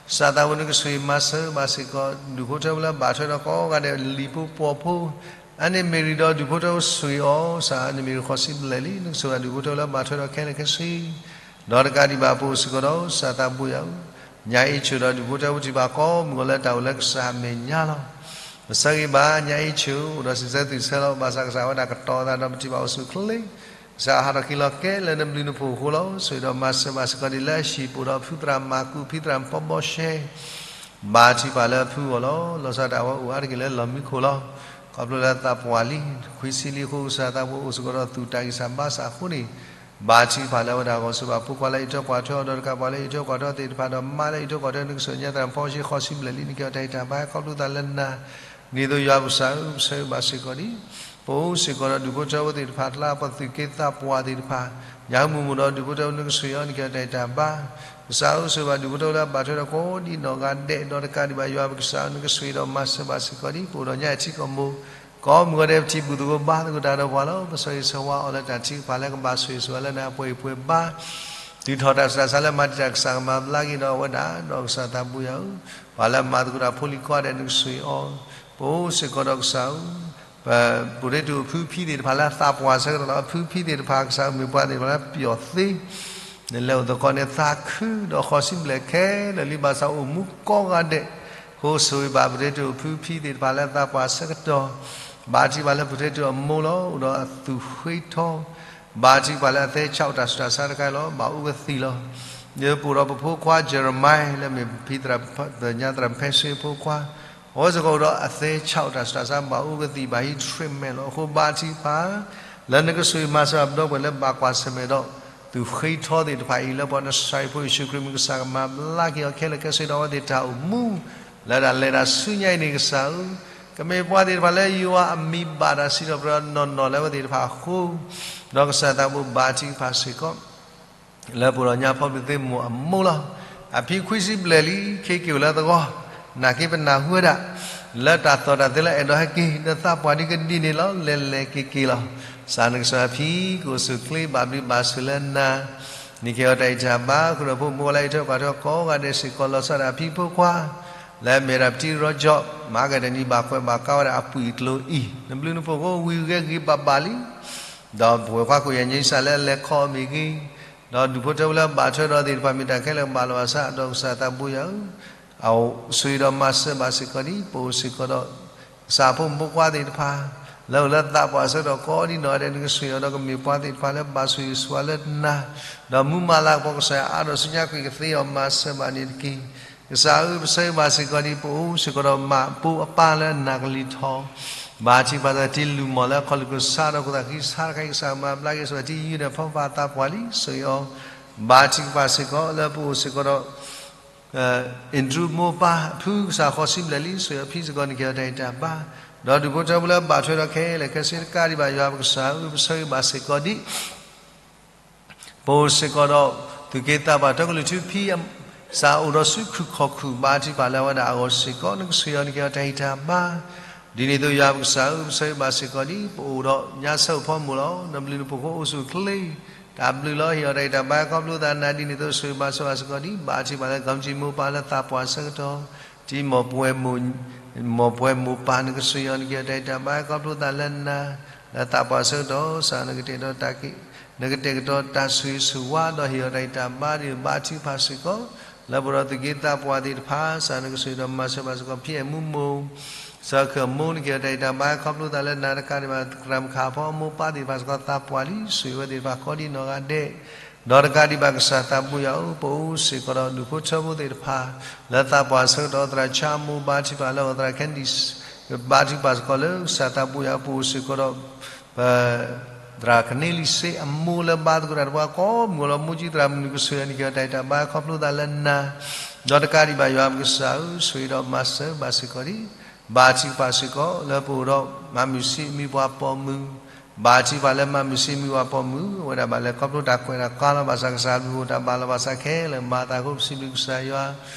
ကစၢ်သးဘိ နကဆိၣ်ဂ့ၤမၤစၢၤဘၣ်စ့ၢ်ကီး ဒူၣ်ဖိထၢဖိလၢဘၣ်ထွဲဒီးကိးဂၤဒဲး လံၤဖိပှီၤဖိ အါန့ၢ်မ့ၢ်ရံၤဒီး ဒူၣ်ဖိထၢဖိဆိၣ်ဂ့ၤအီၤ ကစၢ်အါန့ၢ်မ့ၢ်ရံၤဃီဆံဘျဲၣ်လံ နကဆိၣ်ဂ့ၤဒူၣ်ဖိထၢဖိလၢဘၣ်ထွဲဒီးခဲလၢာ်ခဲဆ့ ဒီးတကးဒံးဘၣ် ပအိၣ်စ့ၢ်ကီးဒီးကစၢ်သးဘိယွၤဧၢ, ညၣ်အ့ၣ်ဆိၣ်ဒီးဒူၣ်ဖိထၢဖိထံၣ်ဘၣ်ကိးမုၢ်ဂီၤလၢတၢ်အိၣ်လၢကစၢ်အမဲာ်ညါလီၤ. ပဆၢဂ့ၤဘၣ်ညၣ်အ့ၣ်ဆိၣ် အိၣ်ဒီးစံးဆၢသုးဆၢလီၤ. ဘၣ်ဆၣ်ကစၢ်ဝဲဒၣ်ကတီၤသးဒီးပထံၣ်ဘၣ်အိၣ်ဆူၣ်အိၣ်ချ့ ကစၢ်ဟးထီၣ်က့ၤလီၤကဲလၢနဘျုးနဖှိၣ်အဃိလီၤ. ဆိၣ်ဂ့ၤဒီးမၤစၢၤဘၣ်စ့ၢ်ကီးဒ်လၢအဟံၣ်ပူၤဒီးဖုသရၣ်မၤကူး ဖံသရၣ်ဖီဘီရှဲ ဘါထုကဖၣ်လၢအဖုအဂီၢ်လီၤ. လီၤဆီဒၣ်တၢ်အဝဲအိၣ်အါတက့ၢ်လၢလီၢ်မံခိၣ်လီၤ. ခီဖျိလၢသးပှၢ်လံ ခွံဆံလံအဃိ ကစၢ်သးဘိအိၣ်စ့ၢ်ကီးဒီးသူၣ်တၢ်ဂံၢ်စၢ်ဘါစၢ်အဃိန့ၣ် ဘါထုကဖၣ်လၢအဝဲဒၣ်အဂီၢ် ဆိၣ်ဂ့ၤဘၣ်ဖိခွါလၢအံးထွဲကွၢ်ထွဲအီၤဒီးတကးပှၤလၢအံးထွဲကွၢ်ထွဲအီၤသ့ၣ်တဖၣ်ဒီးမါလၢအံးထွဲကွၢ်ထွဲအီၤ နကဆိၣ်ဂ့ၤညါသရၣ်ဖီဘီရှဲဃီဆံဘျဲၣ်လံ နက့ၤအီၤတၢ်အံၤတၢ်ဘါ ခီဖျိသးလၢနၤ ဒ်သိးယွၤပကစၢ်ဧၢ ပဆၢဂ့ၤဘၣ်စ့ၢ်ကီးဒံး ပအိၣ်စ့ၢ်ကီးဒီးဒူၣ်ဖိထၢဖိသ့ၣ်တဖၣ် လၢပှၤသူၣ်က့သးပှၢ်သ့ၣ်တဖၣ်, ညၣ်မူမူဒီးဒူၣ်ဖိထၢဖိနကစၢ်ယွၤ နကဲထီၣ်တၢ်အံၤတၢ်ဘါ, ကစၢ်ဧၢဆိၣ်ဂ့ၤဘၣ်ဒူၣ်ဖိထၢဖိလၢအဘၣ်ထွဲဒီးကိးဒံနီၢ်ဂၤဒဲး, ဒီးတကးဒံးဘၣ်ယွၤပကစၢ်ဧၢ နကဆိၣ်ဂ့ၤဒီးမၤစၢၤဘၣ်စ့ၢ်ကီးဒံး ပအိၣ်ဒီးညၣ်အထံကီၢ်မိၢ် ကိးမုၢ်ဂီၤဒဲး ပထံၣ်ဘူၣ်သကိးဘါသကိးတၢ်ဒီးပှၤလီၤ. ပစီၤအံၤစၢၤဝါအီၤလၢတၢ်ထုကဖၣ်လၢကဘၣ်ဆိၣ်ဂ့ၤဆိၣ်ဝါလၢနပှၤဟံၣ်ပှၤဘါ သုးထီၣ်တၢ်ဆူးတၢ်ဆါလၢမၤတံာ်တာ်ကစၢ်ကမၤဘျါက့ၤဒီးအဝဲဒၣ် ဒီးကစၢ်သးဘိယွၤဧၢ, ပှၤလၢမၤသကိးတၢ်ဖိလံၤကိးဂၤဒဲးနကဆိၣ်ဂ့ၤအီၤ, ပအိၣ်စ့ၢ်ကီးဒီးကစၢ်ဧၢ, ပပုၤရ့တံၣ်အိၣ်ဖုဖံသ့ၣ်တဖၣ်လၢသးပှၢ်ဆၢကတီၢ်လီၤ. အဖုဖံသ့ၣ်တဖၣ် ကစၢ်ဧၢ မ့ၢ်ပှၤသ့ၣ်တဖၣ်လၢပယီၤသ့ နလဲၤအိၣ်သကိးန့ၣ်သးခုဒီးဃီၤစံဘျဲၣ်ခဲလၢာ်လံ ဘၣ်ဆၣ်အိၣ်မူကိးဂၤဒဲး, အဃိဆိၣ်ဂ့ၤဘၣ်ပုၤရ့တံၣ်အိၣ်ဖုဖံသ့ၣ်တဖၣ်လၢသးပှၢ်ဆၢကတီၢ်, ဘါထုကဖၣ်လၢပုၤရ့တံၣ်အမိၢ်လီၤ အိၣ်ဒီးအသူၣ်ဃ့ထီ, ဘါထုကဖၣ်လၢအသဲဆးအိၣ်တၢ်ဆူးတၢ်ဆါတခါအံၤလီၤ ဘၣ်အူကသံၣ်လီၤ. ယပအိၣ်ဒီးပဖိခွါ Jeremiah လၢမ့ၢ်ဖံသရၣ်ညါသရၣ်ဖဲဆှ့ဖိခွါ, အဝဲစ့ၢ်ကီးအိၣ်ဒီးအသဲဆးအိၣ်တၢ်ဆူးတၢ်ဆါ ဘၣ်အူကသံၣ် ဘၣ်ဟံး treatment လီၤ. အဃိဘါထုကဖၣ် လၢနကဆိၣ်ဂ့ၤမၤစၢၤဘၣ်ပဒီပုၢ်ဝဲၢ်လၢဘၣ်ကွၢ်ဆၢၣ်မဲာ်ဒီး သူၣ်ဃ့ထီသ့ၣ်တဖၣ်အံၤ လၢပှၤနစၤရံဖိယ့ၣ်ၡူးခရံာ်မံၤ ကစၢ်ကမၤဘျါက့ၤအီၤခဲလၢာ်ခဲဆ့ဒီးအဝဲသ့ၣ်တၢ်အိၣ်မူ လၢတၢ်လဲၤတၢ်ဆူညါအံၤန့ၣ်ကစၢ်ဧၢ, ကမ့ၢ်ပှၤသ့ၣ်တဖၣ်လၢယွၤအမံၤဘၣ်တၢ်စံးထီၣ်ပတြၢၤနီၢ်နီၢ်လၢအဝဲသ့ၣ်တဖၣ်အဃိ, ဒီးကစၢ်သးဘိဘါထုကဖၣ်စ့ၢ်ကီး လၢပအိၣ်ဒီးညါဖီဘျုးသ့ၣ်မိၢ်အမိၢ်လီၤ. အဖံခွံဆံဘျဲၣ်လံ ခ့က့ၤအိၣ်လၢသဝီ, နာ်က့ပနၢ်ဟူဝဲဒၣ် လၢတၢ်သီၣ်တၢ်သဲလၢအဲၣ်ဒိးဟဲက့ၤ လၢသးပှၢ်ဒ်ကဒံန့ၣ်လီၤ လဲၤလဲၤက့ၤက့ၤလီၤ. ကစၢ်နကစၢ်အဖံ ကအိၣ်ဆူၣ်ချ့ဘၣ်ဘျုးဘၣ်ဆိၣ်လၢနၤ, နကဟ့ၣ်အီၤတၢ်အံးတၢ်ဘါ ဃုာ်ဒီးဖိမုၣ်ဖိခွါလၢအံးထွဲကွၢ်ထွဲကိးဂၤဒဲးစ့ၢ်ကီး လီၤဆီဒၣ်တၢ်အဖံဖိခွါ လၢအမ့ၢ်ဝဲဒၣ်ပတံၤရီကၠီၣ် မၤကဒဲးနံၤဘၣ်ကွဲးဘၣ်ကါဝဲဒၣ်အပှံာ်အကျိၤအံၤ နဘျုးနဖှိၣ်ဖိဝံၤဂ့ၤဂ့ၤဘၣ်ဘၣ်လံ ဒီးပဝဲၢ်ခွါကိးယဲၢ်ညါစၢ်လၢအလဲၤခီအီၤမ့ၢ်ဂ့ၤ, ဒီးဒူၣ်ဖိထၢဖိလၢအဘၣ်ထွဲဒီးသ့ၣ်တဖၣ်မ့ၢ်တၢ်ခဲလၢာ်ကဘၣ်လီၤဘၣ်စး ဒီးကစၢ်သးဘိယွၤဧၢ, အဆိၣ်ဂ့ၤဒီးမၤစၢၤဘၣ်စ့ၢ်ကီးဒံး ပအိၣ်စ့ၢ်ကီးဒီး ကစၢ်ဖိမုၣ်ဖိခွါသ့ၣ်တဖၣ် လၢအိၣ်လၢသးပှၢ်ဆၢကတီၢ်ကိးဒံနီၢ်ဂၤဒဲး နကဆိၣ်ဂ့ၤအီၤဒီးကမ့ၢ်ပှၤသ့ၣ်တဖၣ်လၢဘၣ်ဆိၣ်ဂ့ၤဆိၣ်ဝါလၢနၤ, ဒီးမူမၤလၤကပီၤကစၢ်ယွၤအါဒီးဆူညါကွံာ်ကသ့အီၤမၤစၢၤဘၣ်န့ၣ်တက့ၢ်. ကစၢ်ဧၢ ပဆၢဂ့ၤဘၣ်စ့ၢ်ကီးဒံး ပအိၣ်စ့ၢ်ကီးဒီးမါအဖိအပၢ်လၢအနၢ်ကလံၤထီၣ်, ဘါထုကဖၣ်စ့ၢ်ကီးတံၤလုၢ်မီၢ်လၢအခီၣ်လူၢ်ကစၢ်ဒီးခိၣ်သးဃံဆါတခါအံၤ ကစၢ်မၤဘျါက့ၤဆိၣ်ဂ့ၤ တံၤယုၢ်ဒီးဖီဖးသးပှၢ်လံ ဆိၣ်ဂ့ၤအီၤ, ဘါထုကဖၣ်စ့ၢ်ကီးလၢပအိၣ်စ့ၢ်ကီးဒီး Andrew မိၢ်ပၢ်အဖုကစၢ်ဃီၤစံဘျဲၣ်လံ ဆိၣ်ဂ့ၤအီၤဖံစ့ၢ်ကီး နကဟ့ၣ်အီၤတၢ်အံးတၢ်ဘါ, ဒီးဒူၣ်ဖိထၢဖိလၢအဘၣ်ထွဲဒီးခဲလၢာ်ခဲဆ့တကးဒံးဘၣ် ယွၤပကစၢ်ဧၢ ပဆၢဂ့ၤဘၣ်စ့ၢ်ကီးဒံး ပအိၣ်စ့ၢ်ကီးဒီး သူၣ်က့သးပှၢ် တၢ်ကလုၢ်ထူဖံ ကစၢ်အိၣ်ဒီးဆူခုၣ်ခီၣ်ခုၣ် ဘါထုကဖၣ်လၢအဝဲဒၣ်အဂီၢ်စ့ၢ်ကီး နကဆိၣ်ဂ့ၤအီၤ နကဟ့ၣ်အီၤတၢ်အံးတၢ်ဘါ, ဒ်န့ၣ်အသိးယွၤပကစၢ်ဧၢ ပဆၢဂ့ၤဘၣ်စ့ၢ်ကီးဒံး ပအိၣ်ဒီးညါဆၢအိၣ်ဖီမိၢ်လီၤ နဘျုးနဖှိၣ်ဖိအိၣ်ဆူၣ်အိၣ်ချ့, တၢ်ဘျုးလီၤ ဟ့ၣ်အီၤတၢ်အံးတၢ်ဘါ ခီဖျိသးနၤ ဒ်န့ၣ်အသိးဆိၣ်ဂ့ၤဘၣ်ဆိၣ်ဂ့ၤဘၣ်စ့ၢ်ကီးဒံး ဘါထုကဖၣ်လၢ ကီမတံမိၢ်ပၢ်လၢသးပှၢ်ဆၢကတီၢ် တံၤမီၢ်ပှဲၤမိၢ် မီၢ်ပှဲၤမိၢ်ပၢ် နကဆိၣ်ဂ့ၤအီၤ နကဟ့ၣ်အီၤတၢ်အံးတၢ်ဘါ ခီဖျိသးလၢနၤ လၢသးပှၢ်ဆၢကတီၢ် ကစၢ်နကတဲာ်ကတီၤတၢ်က့ နကတဲာ်ကတီၤတၢ်ဆိၣ်ဂ့ၤဆိၣ်ဝါ ဒီးဟ့ၣ်အီၤတၢ်အံးတၢ်ဘါဒ်ဘါထုကဖၣ်စ့ၢ်ကီး လၢပအိၣ်ဒီးသူၣ်က့သးပှၢ်သ့ၣ်တဖၣ် ကစၢ်နကဆိၣ်ဂ့ၤဒီးမၤစၢၤဘၣ်စ့ၢ်ကီး ဖံအဲၣ်မူမိၢ် စၢခၢၣ်မိၢ် နကဟ့ၣ်အီၤတၢ်အံးတၢ်ဘါ ခီဖျိသးလၢနၤ တကးဒံးဘၣ် သရၣ်မုၣ်ခးဖီအမိၢ်ပၢ်သ့ၣ်တဖၣ်စ့ၢ်ကီး သးပှၢ်လံ ဆိၣ်ဂ့ၤအဝဲသ့ၣ်တဖၣ်ကိးဒံနီၢ်ဂၤဒဲး ဒီးတကးဒံးဘၣ်ကစၢ်သးဘိယွၤဧၢ ပအိၣ်စ့ၢ်ကီးဒီးဒူၣ်ဖိထၢဖိသ့ၣ်တဖၣ် လၢသးပှၢ်ဆၢကတီၢ် သရၣ်ဆါမိၢ် ဘါထုကဖၣ်လၢအီၤ သရၣ် Candice ဘါထုကဖၣ်စ့ၢ်ကီးလၢကစၢ်သးဘိယွၤ ပအိၣ်စ့ၢ်ကီးဒီး ပ သရၣ်ကန့လံစ့အမိၢ်လၢဘါသကိးတၢ်ဒီးပှၤကိးမုၢ်လီၤ မိၢ်ကၠံသရၣ်မုၣ် နကဆိၣ်ဂ့ၤအီၤ နကဟ့ၣ်အီၤတၢ်အံးတၢ်ဘါ ခီဖျိသးလၢနၤ ဒီးတကးဒံးဘၣ်ယွၤပကစၢ်ဧၢ ဆိၣ်ဂ့ၤဒီးမၤစၢၤဘၣ်စ့ၢ်ကီးဒံး ဘါထုကဖၣ်စ့ၢ်ကီး လၢပအိၣ်ဒီးမၤမုၢ်ဆ့မံၤပှၤပိာ်မုၣ် ဘါထုကဖၣ်လၢမၤမုၢ်ဆ့မံၤပှၤပိာ်မုၣ် အဝဲဒၣ်ဘၣ်လဲၤခီဖျိတၢ်ကွဲးတၢ်ကီလီၤ ဘၣ်ဆၣ်ကစၢ်အဘျုးအိၣ်တၢ်ဘၣ်လီၤဘၣ်စးခဲလၢာ် မၤသးအဃိပစံးဘျုးကစၢ်ယွၤ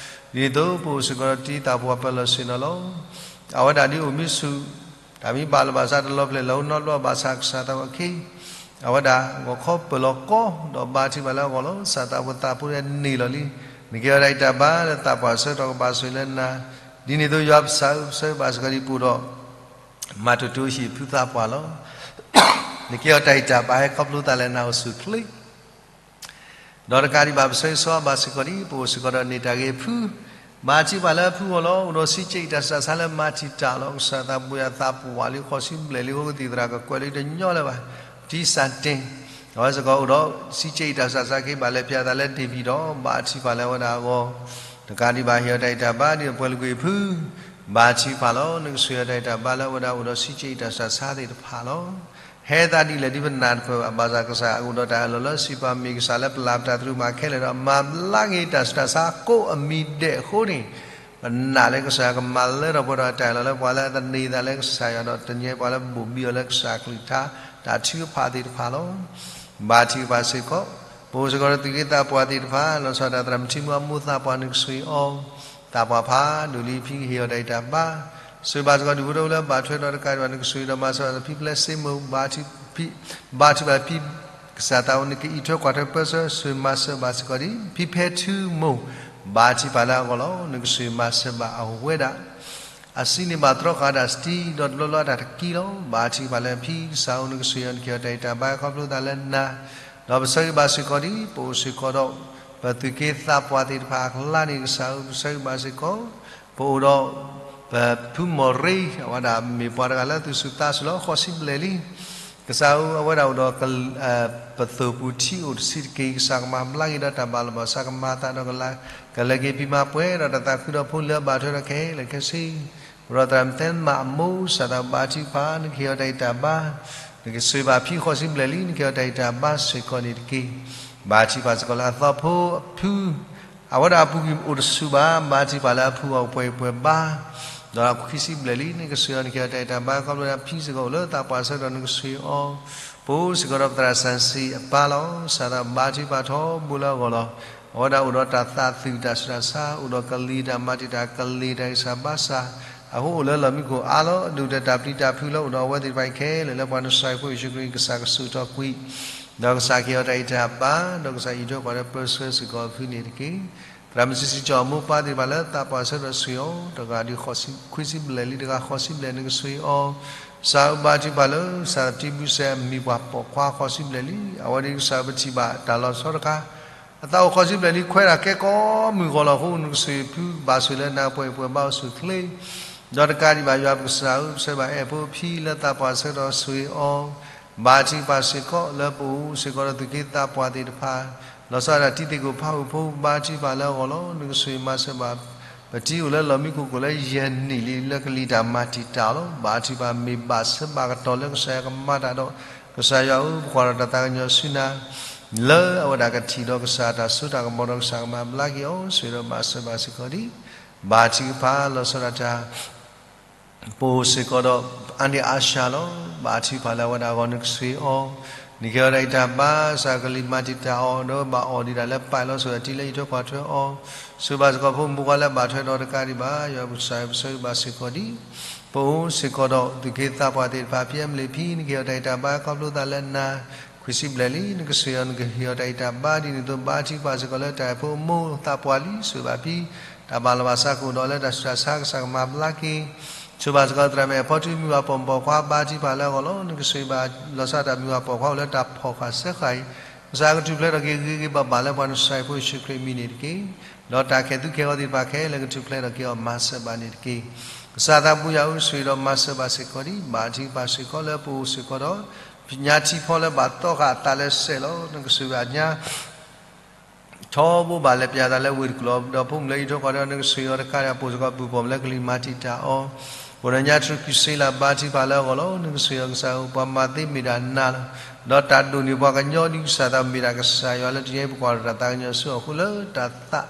ဒ်သိးပအိၣ်စ့ၢ်ကီးဒီးတံၤသကိးပှၤပၢၤလီၢ်ဆ့ၣ်နီၤလီၤ အဝဲဒၣ်ဒ်အိၣ်မူဆူၣ် တၢ်မံဘၣ်လီၤဘၣ်စးတလီၤဖျဲၣ်လၢအအိၣ်နီတဘျီဘၣ်ဆၣ်ကစၢ်သးဝဲအခံ အဝဲဒၣ်ဂီၤခီပၢၢ်လီၤကီ ဒီးဘါထုကဖၣ်လၢအဂီၢ်လီၤ ကစၢ်သးဖိသးဖိန့ၣ်န့ၢ်လီၤလံ နကဟ့ၣ်အီၤတၢ်အံးတၢ်ဘါလၢသးပှၢ်ဆၢကတီၢ်ကဘၣ်ဆိၣ်ဂ့ၤလၢနၤ ဒ်န့ၣ်အသိးယွၤပကစၢ်ဧၢ ပဆၢဂ့ၤဘၣ်စ့ၢ်ကီးဒံးပအိၣ်ဒီး မၤထူၣ်ထူဟံၣ်ဖုသးပှၢ်လီၤ နကဟ့ၣ်အီၤတၢ်အံးတၢ်ဘါဟဲခီဖျိသးလၢနၤအိၣ်ဆူၣ်ချ့ ဒီးတကးဒံးဘၣ်ပဆၢဂ့ၤဆၢဝါဘၣ်စ့ၢ်ကီးဒံး ပအိၣ်စ့ၢ်ကီးဒီးန့ၢ်တၢ်ဂ့ၤဖု ဘါထုကဖၣ်လၢအဖုအဂီၢ်လီၤ အိၣ်ဒီးစံးက့ၤအံးတၢ်ဆူးတၢ်ဆါလၢမၤတံာ်တာ်လီၤ ကစၢ်သးဘိယွၤသးပှၢ်လံ ဃီၤဆံဘျဲၣ်လံ ဃိကသံၣ်သရၣ်ကကွဲးလံတညီလၢၤဘၣ် တံၤစၢ်တ့ၢ် အဝဲစ့ၢ်ကီးအိၣ်ဒီးစံးက့ၤအံးတၢ်ဆူးတၢ်ဆါက့ၤ ဘၣ်လဲၤဖျါသးလၢဒ့ၣ်ဘံၣ်ဒီး ဘါထုကဖၣ်လၢအဝဲဒၣ်အဂီၢ် တကးဒံးဘၣ်ဟ့ၣ်အီၤတၢ်အံးတၢ်ဘါဒ်ပှၤလၢကွံာ်ဖု ဘါထုကဖၣ်လီၤ နကဆိၣ်ဂ့ၤအီၤတၢ်အံးတၢ်ဘါလၢအဝဲဒၣ်အိၣ်ဒီးစံးက့ၤအံးတၢ်ဆူးတၢ်ဆါသ့ၣ်တဖၣ်လီၤ ဟဲသးဒ်လဲၣ်ဒ်ပနၢ်တပၢၢ်ဘၣ် ဘၣ်ဆၣ်ကစၢ်အကအိၣ်ဒီးတၢ်အၢၣ်လီၤလၢ စံးပာ်မ့ၢ်ကစၢ်လၢပလၢ်ပတၢ်သရူးမၤခဲလၢာ်ဒီး မၤဘျါက့ၤတၢ်ဆူးတၢ်ဆါကိးအမံၤဒဲးအဃိန့ၣ် ပနာ်လၢကစၢ်ကမၤလၢထီၣ်ပှဲၤထီၣ်တၢ်အၢၣ်လီၤလၢပှၤလၢအသန့ၤသးလၢကစၢ်ယွၤဒီး တညဲပှၤလၢဘိၣ်ဘံအီၤလၢကစၢ်အကလုၢ်ကထါ တၢ်ထုကဖၣ်သ့ၣ်တဖၣ်လီၤ. ဘါထုကဖၣ်စ့ၢ်ကီး, ပအိၣ်စ့ၢ်ကီးဒီးသူၣ်က့သးပှၢ်သ့ၣ်တဖၣ် လီၤဆီဒၣ်တၢ်သရၣ်မုၣ်ထံမုၢ်အမိၢ်သးပှၢ် နကဆိၣ်ဂ့ၤအီၤ, သးပှၢ်ဖးဒိၣ်လံ ဖံကဟ့ၣ်အီၤတၢ်ဂံၢ်တၢ်ဘါ, ဆိၣ်ဂ့ၤဘၣ်စ့ၢ်ကီးဒူၣ်ဖိထၢဖိလၢဘၣ်ထွဲဒီးတကးဒံးဘၣ် နကဆိၣ်ဂ့ၤဒီးမၤစၢၤဘၣ် ဖံပျဲစ့မိၢ် ဘါထုကဖၣ်ဖံ ကစၢ်သးအိၣ်နကအံးထွဲကွၢ်ထွဲပၢဆှၢ ဆိၣ်ဂ့ၤမၤစၢၤဘၣ်စ့ၢ်ကီးဒံး ဖံဖဲထူမိၢ် ဘါထုကဖၣ်လၢအဂီၢ်လီၤ. နကဆိၣ်ဂ့ၤမၤစၢၤဘၣ်အဝဲဒၣ် အစံးန့ၢ်ဘၣ်တြီဃာ်တၢ်စတံ ဒီးတဘျီဘျီအတၢ်တကံလီၤ. ဘါထုကဖၣ်လၢဖံကစၢ်အိၣ် နကဆိၣ်ဂ့ၤအီၤ နကဟ့ၣ်အီၤတၢ်ဂံၢ်တၢ်ဘါ ခီဖျိသးလၢနၤ, ဒီးပဆၢဂ့ၤဘၣ်စ့ၢ်ကီးဒံး ပအိၣ်စ့ၢ်ကီးဒီး ပသူၣ်က့သးပှၢ်သ့ၣ်တဖၣ်အကျါန့ၣ် ကစၢ်ဧၢ ပဆၢဂ့ၤဘၣ်စ့ၢ်ကီး ပအိၣ်ဒီး ပဖုမီၢ်ရ့ အဝဲဒၣ်မ့ၢ်ပှၤတဂၤလၢသူၣ်ဆူၣ်သးဆူၣ်လီၤ ဃိးဆံဘျဲၣ်လံ. ကစၢ်ဧၢ အဝဲဒၣ်အိၣ်ဒီး ပသိၣ်ပူၤထံအိၣ်တဆံးတက့ၢ် ကစၢ်ကမၤဘျါက့ၤဒီးတၢ်ဘၣ်လီၤဘၣ်စး ကမၤသးဒီး ကလဲၤက့ၤဖံးမၤပှဲၤဒီး တၢ်သးခုဒီးဖိလၢအဘၣ်ထွဲဒီးခဲလၢာ်ခဲဆ့ ပဒီးသရၣ်မုၣ်သဲမးအမိၢ် ကစၢ်သးဘါထုကဖၣ် နကဟ့ၣ်အီၤတၢ်ဂံၢ်တၢ်ဘါ, နကဆိၣ်ဂ့ၤဘၣ်ဖံဃိးဆံဘျဲၣ်လံ နကဟ့ၣ်အီၤတၢ်ဂံၢ်တၢ်ဘါစ့ၢ်ကီးန့ၣ်တက့ၢ်. ဘါထုကဖၣ်စ့ၢ်ကီးလၢအသီဖိအဖု အဝဲဒၣ်အပူၤကွံာ်အိၣ်တဆူၣ်ဘၣ် ဘါထုကဖၣ်လၢအဖုအီၤပှဲၤပှဲၤဘါ, ဒီးခွံဆံဘျဲၣ်လံ နကဆိၣ်ဂ့ၤအီၤ နကဟ့ၣ်အီၤတၢ်ဂံၢ်တၢ်ဘါ ခီဖျိလၢဖံစ့ၢ်ကီးအိၣ်လၢသးပှၢ်ဆၢကတီၢ် နကဆိၣ်ဂ့ၤအီၤ, ပအိၣ်စ့ၢ်ကီးဒီးပသရၣ်စံးဆံးအပၢ်လီၤ. ကစၢ်သးဘါထုကဖၣ်ထီဘိလၢအဂီၢ်လီၤ. အဝဲဒၣ်အိၣ်ဒီးတၢ်သးသုးတၢ်ဆူးတၢ်ဆါ အိၣ်ဒီးကလံၤတၢ်မၤတံာ်တာ် ကလံၤတၢ်ဂံၢ်စၢ်ဘါစၢ် အဃိအိၣ်လၢလီၢ်မံခိၣ်အါလီၤ. ဒိၣ်တၢ်ပျံၤတၢ်ဖုးလၢအိၣ်ဒီးအဝဲသ့ၣ်တဖၣ်ခဲလၢာ်လၢပှၤနစၢ်ဖိယ့ၣ်ၡူးခရံာ် ကစၢ်ကဆူးထီၣ်ကွံာ် ဒီးကစၢ်ကဟ့ၣ်အီၤတၢ်ဂံၢ်တၢ်ဘါ ဒီးကစၢ်အံးထွဲကွၢ်ထွဲပၢဆှၢစ့ၢ်ကီးအဖုန့ၣ်တက့ၢ်. သရၣ်မုၣ်စံးဆံးကၠီအမိၢ်ပၢ်သ့ၣ်တဖၣ်လၢသးပှၢ်ဆၢကတီၢ်ဆိၣ်ဂ့ၤအီၤ တဂၤဒုးခွံဆံဘျဲၣ်လံ တဂၤဃိးဆံဘျဲၣ် နကဆိၣ်ဂ့ၤအီၤ, ကစၢ်ဧၢ ဘါထုကဖၣ်လၢ ကစၢ်တံဘုစဲး မံၤပှၢ်ပိာ်ခွါဃိးဆံဘျဲၣ်လံ အဝဲဒၣ်ကစၢ်ပထံၣ်ဘၣ်တၢ်လီၤဆီတခါ အသးအိၣ်ဃိးဆံဘျဲၣ်လံ ခွဲးတၢ်ကဲကိးမုၢ်ဂီၤလီၤအဃိ နကဆိၣ်ဂ့ၤဖုဘၣ်ဆိၣ်လၢနၤပှဲၤပှဲၤဘါအိၣ်ဆူၣ်ချ့ ဒီးတကးဒံးဘၣ် ယွၤပကစၢ်ဧၢ ပဆၢဘၣ်အဲၣ်ဖိဖံလၢသးပှၢ်ဆၢကတီၢ်ဆိၣ်ဂ့ၤအီၤ, ဘါထုကဖၣ်စ့ၢ်ကီးလၢပအိၣ်စ့ၢ်ကီးဒီးသူၣ်က့သးပှၢ်သ့ၣ်တဖၣ်, လီၤဆီဒၣ်တၢ်တံၤသကိးဖးဟူးဖိ ဘါထုကဖၣ်လၢအဂီၢ်လီၤ. နကဆိၣ်ဂ့ၤမၤစၢၤဘၣ် ပတံၤအိၣ်လၢလီၢ်မံခိၣ်ကိးလၢယဲၢ်နံၣ်လံ လၢကလံၤတၢ်မၤတံာ်တာ်အီၤလီၤ. ဘါထုကဖၣ်မ့ၢ်ဘၣ်ဆၢဘၣ်ကတီၢ်လၢကစၢ်ယွၤကမၤတၢ်ဒီး ကစၢ်ယွၤဧၢ ပကွၢ်ထီၣ်တၢ်သးကညီၤဆူနၤ လၢအဝဲဒၣ်ကထံၣ်ဒီးကစၢ်တၢ်စိတၢ်ကမီၤဒီးကစၢ်ကမၤဘျါက့ၤအီၤ ဆိၣ်ဂ့ၤဒီးမၤစၢၤဘၣ်စ့ၢ်ကီးဒံး ဘါထုကဖၣ်လီၤဆီဒၣ်တၢ် ပအိၣ်စ့ၢ်ကီးဒီး အါန့ၢ်အါစှၤလီၤ. ဘါထုကဖၣ်လၢအဝဲဒၣ်အဂီၢ် နကဆိၣ်ဂ့ၤအီၤ, နကဟ့ၣ်အီၤတၢ်ဂံၢ်တၢ်ဘါ ကစၢ်ကလံၤမၤတံာ်တာ်အီၤ ဒီးဘၣ်အီၣ်ဒံးဒၣ်လၢပာ်လီၤဆိၣ်ဂ့ၤအတံၤလၢအံးထွဲကွၢ်ထွဲအီၤ, ဆိၣ်ဂ့ၤဘၣ်စ့ၢ်ကီးဖိမုၣ်ဖိခွါလၢဘၣ်ထွဲဒီးတကးဒံးဘၣ် ယွၤပကစၢ်ပဆၢဂ့ၤဘၣ်စ့ၢ်ကီးဒံး ပအိၣ်စ့ၢ်ကီးဒီးသူၣ်က့သးပှၢ်သ့ၣ်တဖၣ် ဖံအမလ့ၣ်ဖံ နကဟ့ၣ်အီၤတၢ်ဂံၢ်တၢ်ဘါ ခီဖျိသးလၢနၤ, ခွံဆံဘျဲၣ်လံ နကဆိၣ်ဂ့ၤအီၤ နကဟ့ၣ်အီၤတၢ်ဂံၢ်တၢ်ဘါဒ်န့ၣ်အသိး ဘါထုကဖၣ်စ့ၢ်ကီးလၢတၢ်အဲၣ်ဖိအမိၢ်သးပှၢ်လံ ဆိၣ်ဂ့ၤဘၣ်ဖံ တၢ်ဘၣ်လီၤဘၣ်စးကအိၣ်ဒီးလၢတၢ်ဆူးတၢ်ဆါ ကစၢ်ကမၤဘျါက့ၤ ဆိၣ်ဂ့ၤဘၣ်စ့ၢ်ကီးသရၣ်မုၣ်အဲၣ်ဖီထု မံၤပှၢ်ပိာ်ခွါ ဘါထုကဖၣ်လၢအဂီၢ်လီၤ. နကဆိၣ်ဂ့ၤဘၣ်လီၤဆီဒၣ်တၢ်မံၤပှၢ်ပိာ်ခွါအိၣ်လၢတၢ်ဖီၣ်ဃာ်စၢဃာ်အံၤ, ကစၢ်ကထူၣ်ဖျဲးထီၣ်က့ၤဂ့ၤဂ့ၤဘၣ်ဘၣ်လၢပှၤနစၢ်ဖိယ့ၣ်ၡူးခရံာ်အမံၤန့ၣ်တက့ၢ်. ဒီးတၢ်ခဲၣ်သူခဲၣ်ဂီၤသ့ၣ်တဖၣ်ခဲလၢာ်ကထူၣ်ဖျဲးထီၣ်က့ၤအီၤ မၤစၢၤဘၣ်န့ၣ်တက့ၢ်. ကစၢ်သးဘိယွၤဧၢ ဆိၣ်ဂ့ၤဒီးမၤစၢၤဘၣ်စ့ၢ်ကီးဒံး ဘါထုကဖၣ်စ့ၢ်ကီးလၢပအိၣ်စ့ၢ်ကီးဒီး ပညါထံဖီလၢဘၣ်သီဃာ်အသးလၢစဲးလီၤ. နကဆိၣ်ဂ့ၤဘၣ်ညါ ထီဘိဘၣ်လဲၤပၠးသးလၢဝ့ၢ်တကူၣ်လီၤ. ဒီးဖိမုၣ်လၢအံးထွဲကွၢ်ထွဲ နကဆိၣ်ဂ့ၤအီၤတကးဒံး အပိာ်စ့ၢ်ကီးပုၢ်ပိာ်မုၣ်လၢကလံၤမၤတံာ်တာ်အီၤ, ပအိၣ်ဒီးညါတြူာ်ခံဆံလၢဘါထုကဖၣ်လၢအဂီၢ်လီၤ. နကဆိၣ်ဂ့ၤအီၤကစၢ်ဧၢ ပှၤမၤသ့မ့ၢ်ဒၣ်နၤလီၤ. ဒီးတၢ်ဒိၣ်န့ၢ်ပှၤကညီဒ်ကစၢ်သး မ့ၢ်ဒၣ်ကစၢ်ယွၤလၢတယဲပကွၢ်ဒီးတၢ်သးကညီၤဆူအဃိလၢတၢ်သး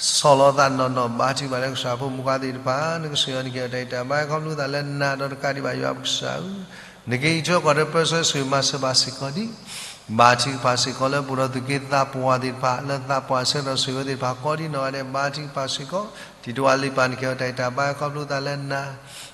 ဆီၣ်လီၤသးနီၢ်နီၢ် ဘါထုကဖၣ်လၢကစၢ်ဖိမုၣ်ခွါသ့ၣ်တဖၣ် နကဆိၣ်ဂ့ၤအီၤ နကဟ့ၣ်အီၤတၢ်ဂံၢ်တၢ်ဘါ ခီဖျိသးလၢနၤဒီးတကးဒံးဘၣ် ယွၤပကစၢ်ဧၢ, နကအံးထွဲကွၢ်ထွဲပၢဆှၢဆိၣ်ဂ့ၤမၤစၢၤဘၣ်စ့ၢ်ကီးဒံး ဘါထုကဖၣ်စ့ၢ်ကီးလၢပအိၣ်ဒီးသူၣ်က့သးပှၢ်သ့ၣ်တဖၣ် လၢသးပှၢ်ဆၢကတီၢ်ဆိၣ်ဂ့ၤဝဲသ့ၣ်တဖၣ် ကိးဒံးနီၢ်ဂၤဒဲး ဘါထုကဖၣ်စ့ၢ်ကီး တံၤတဝၢလံာ်ပၢ် နကဟ့ၣ်အီၤတၢ်ဂံၢ်တၢ်ဘါ ခီဖျိသးလၢနၤ,